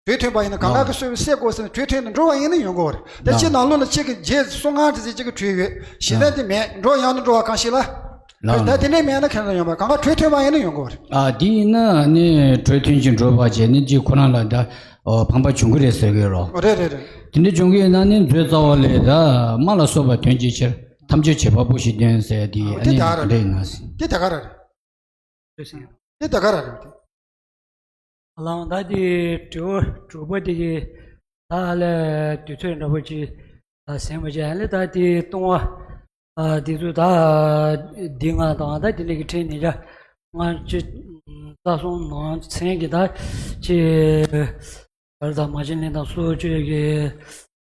གྲོས་མཐུན་པ་ཡིན་ན་གང་ག་གི་སྲོལ་བསྲེ་དགོས་ཟེར་ན་གྲོས་མཐུན་དུ་འགྲོ་བ་ཡིན་ན་ཡོང་གི་ཡོད་རེད། དེ་ལགས། ཕྱི་ནང་ལོགས་ལ་གཅིག་གི་རྗེས་སོ་ལྔ་དེ་ཚེ་གཅིག་གི་གྲོས་ཡོད་གཞི་ལས་དེ་མེད་འགྲོ་ཡང་ན་འགྲོ་བ་གང་ཞིག་ལ། ལགས། ད་དེ་འདྲའི་མེད་ན་ཁྱེད་རང་ཡོང་བ་གང་ག་གྲོས་མཐུན་པ་ཡིན་ན་ཡོང་གི་ཡོད་རེད། ཨ་དེ་ཡིན་ན་ནི་གྲོས་མཐུན་གྱི་འགྲོ་བ་བྱས་ནི་གཅིག་ཁོ་རང་ལ་ད་ཨོ་ཕམ་པ་བྱུང་གི་རེད་ཟེར་གི་རོ། རེད་རེད་རེད། དེ་འདྲ་བྱུང་གི་ཡོད་ན་ནི་མཛོད་རྩ་བ་ལས་ད་རྨ་ལ་སོགས་པ་དོན་གྱི་ཕྱིར་ཐམས་ཅད་བྱེད་པ་པོ་ཞིག་སྟོན་ཟེར་དེ་ཨ་ཨ་དེ་ནི་ད་ག་ར་འདྲ་ཡིན་ན་ཟེར། དེ་ད་ག་ར་རེད། དེ་ད་ག་ར་རེད། ལའང་ད་དེ་དྲི་བ་དྲུག་པ་དེ་གི་ད་ལས་དུས་ཚོད་འདྲ་པོ་ཅིག་ཟིན་པ་བྱས་ལས་ད་དེ་ལྟུང་བ་དེ་ཚོ་ད་འདི་ང་དང་ད་དེ་ནས་ཀྱི་ཁྲིད་ནས་ཀྱ་ང་ཅི་རྩ་གསུམ་ནང་ཚན་གྱི་ད་ཅི་བར་དང་མ་བྱིན་ལེན་དང་སྲོག་གཅོད་ཀྱི་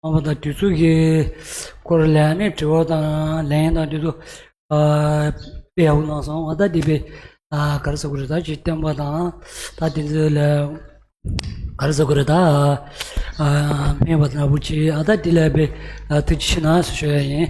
རྣམ་པ་དང་དུས་ཚོད་ཀྱི་སྐོར་ལས་ནི་དྲི་བ་དང་ལན་དང་དེ་ཚོ་དཔེ་ཡག་པོ་གནང་སོང་། ང་ད་འདི་པའི་ག་རེ་ཟེར་དགོས་རེད། ད་ཅིག་བསྟན་པ་དང་ད་དེ་ཚོ་ལ་ག་རེ་ཟེར་དགོས་རེད། ད་སྨན་པ་འདྲ་པོ་ཅིག་ཨ་ད་འདི་ལ་པའི་ཐུགས་རྗེ་ཆེ་གནང་ཞུ་ཡ་ཡིན།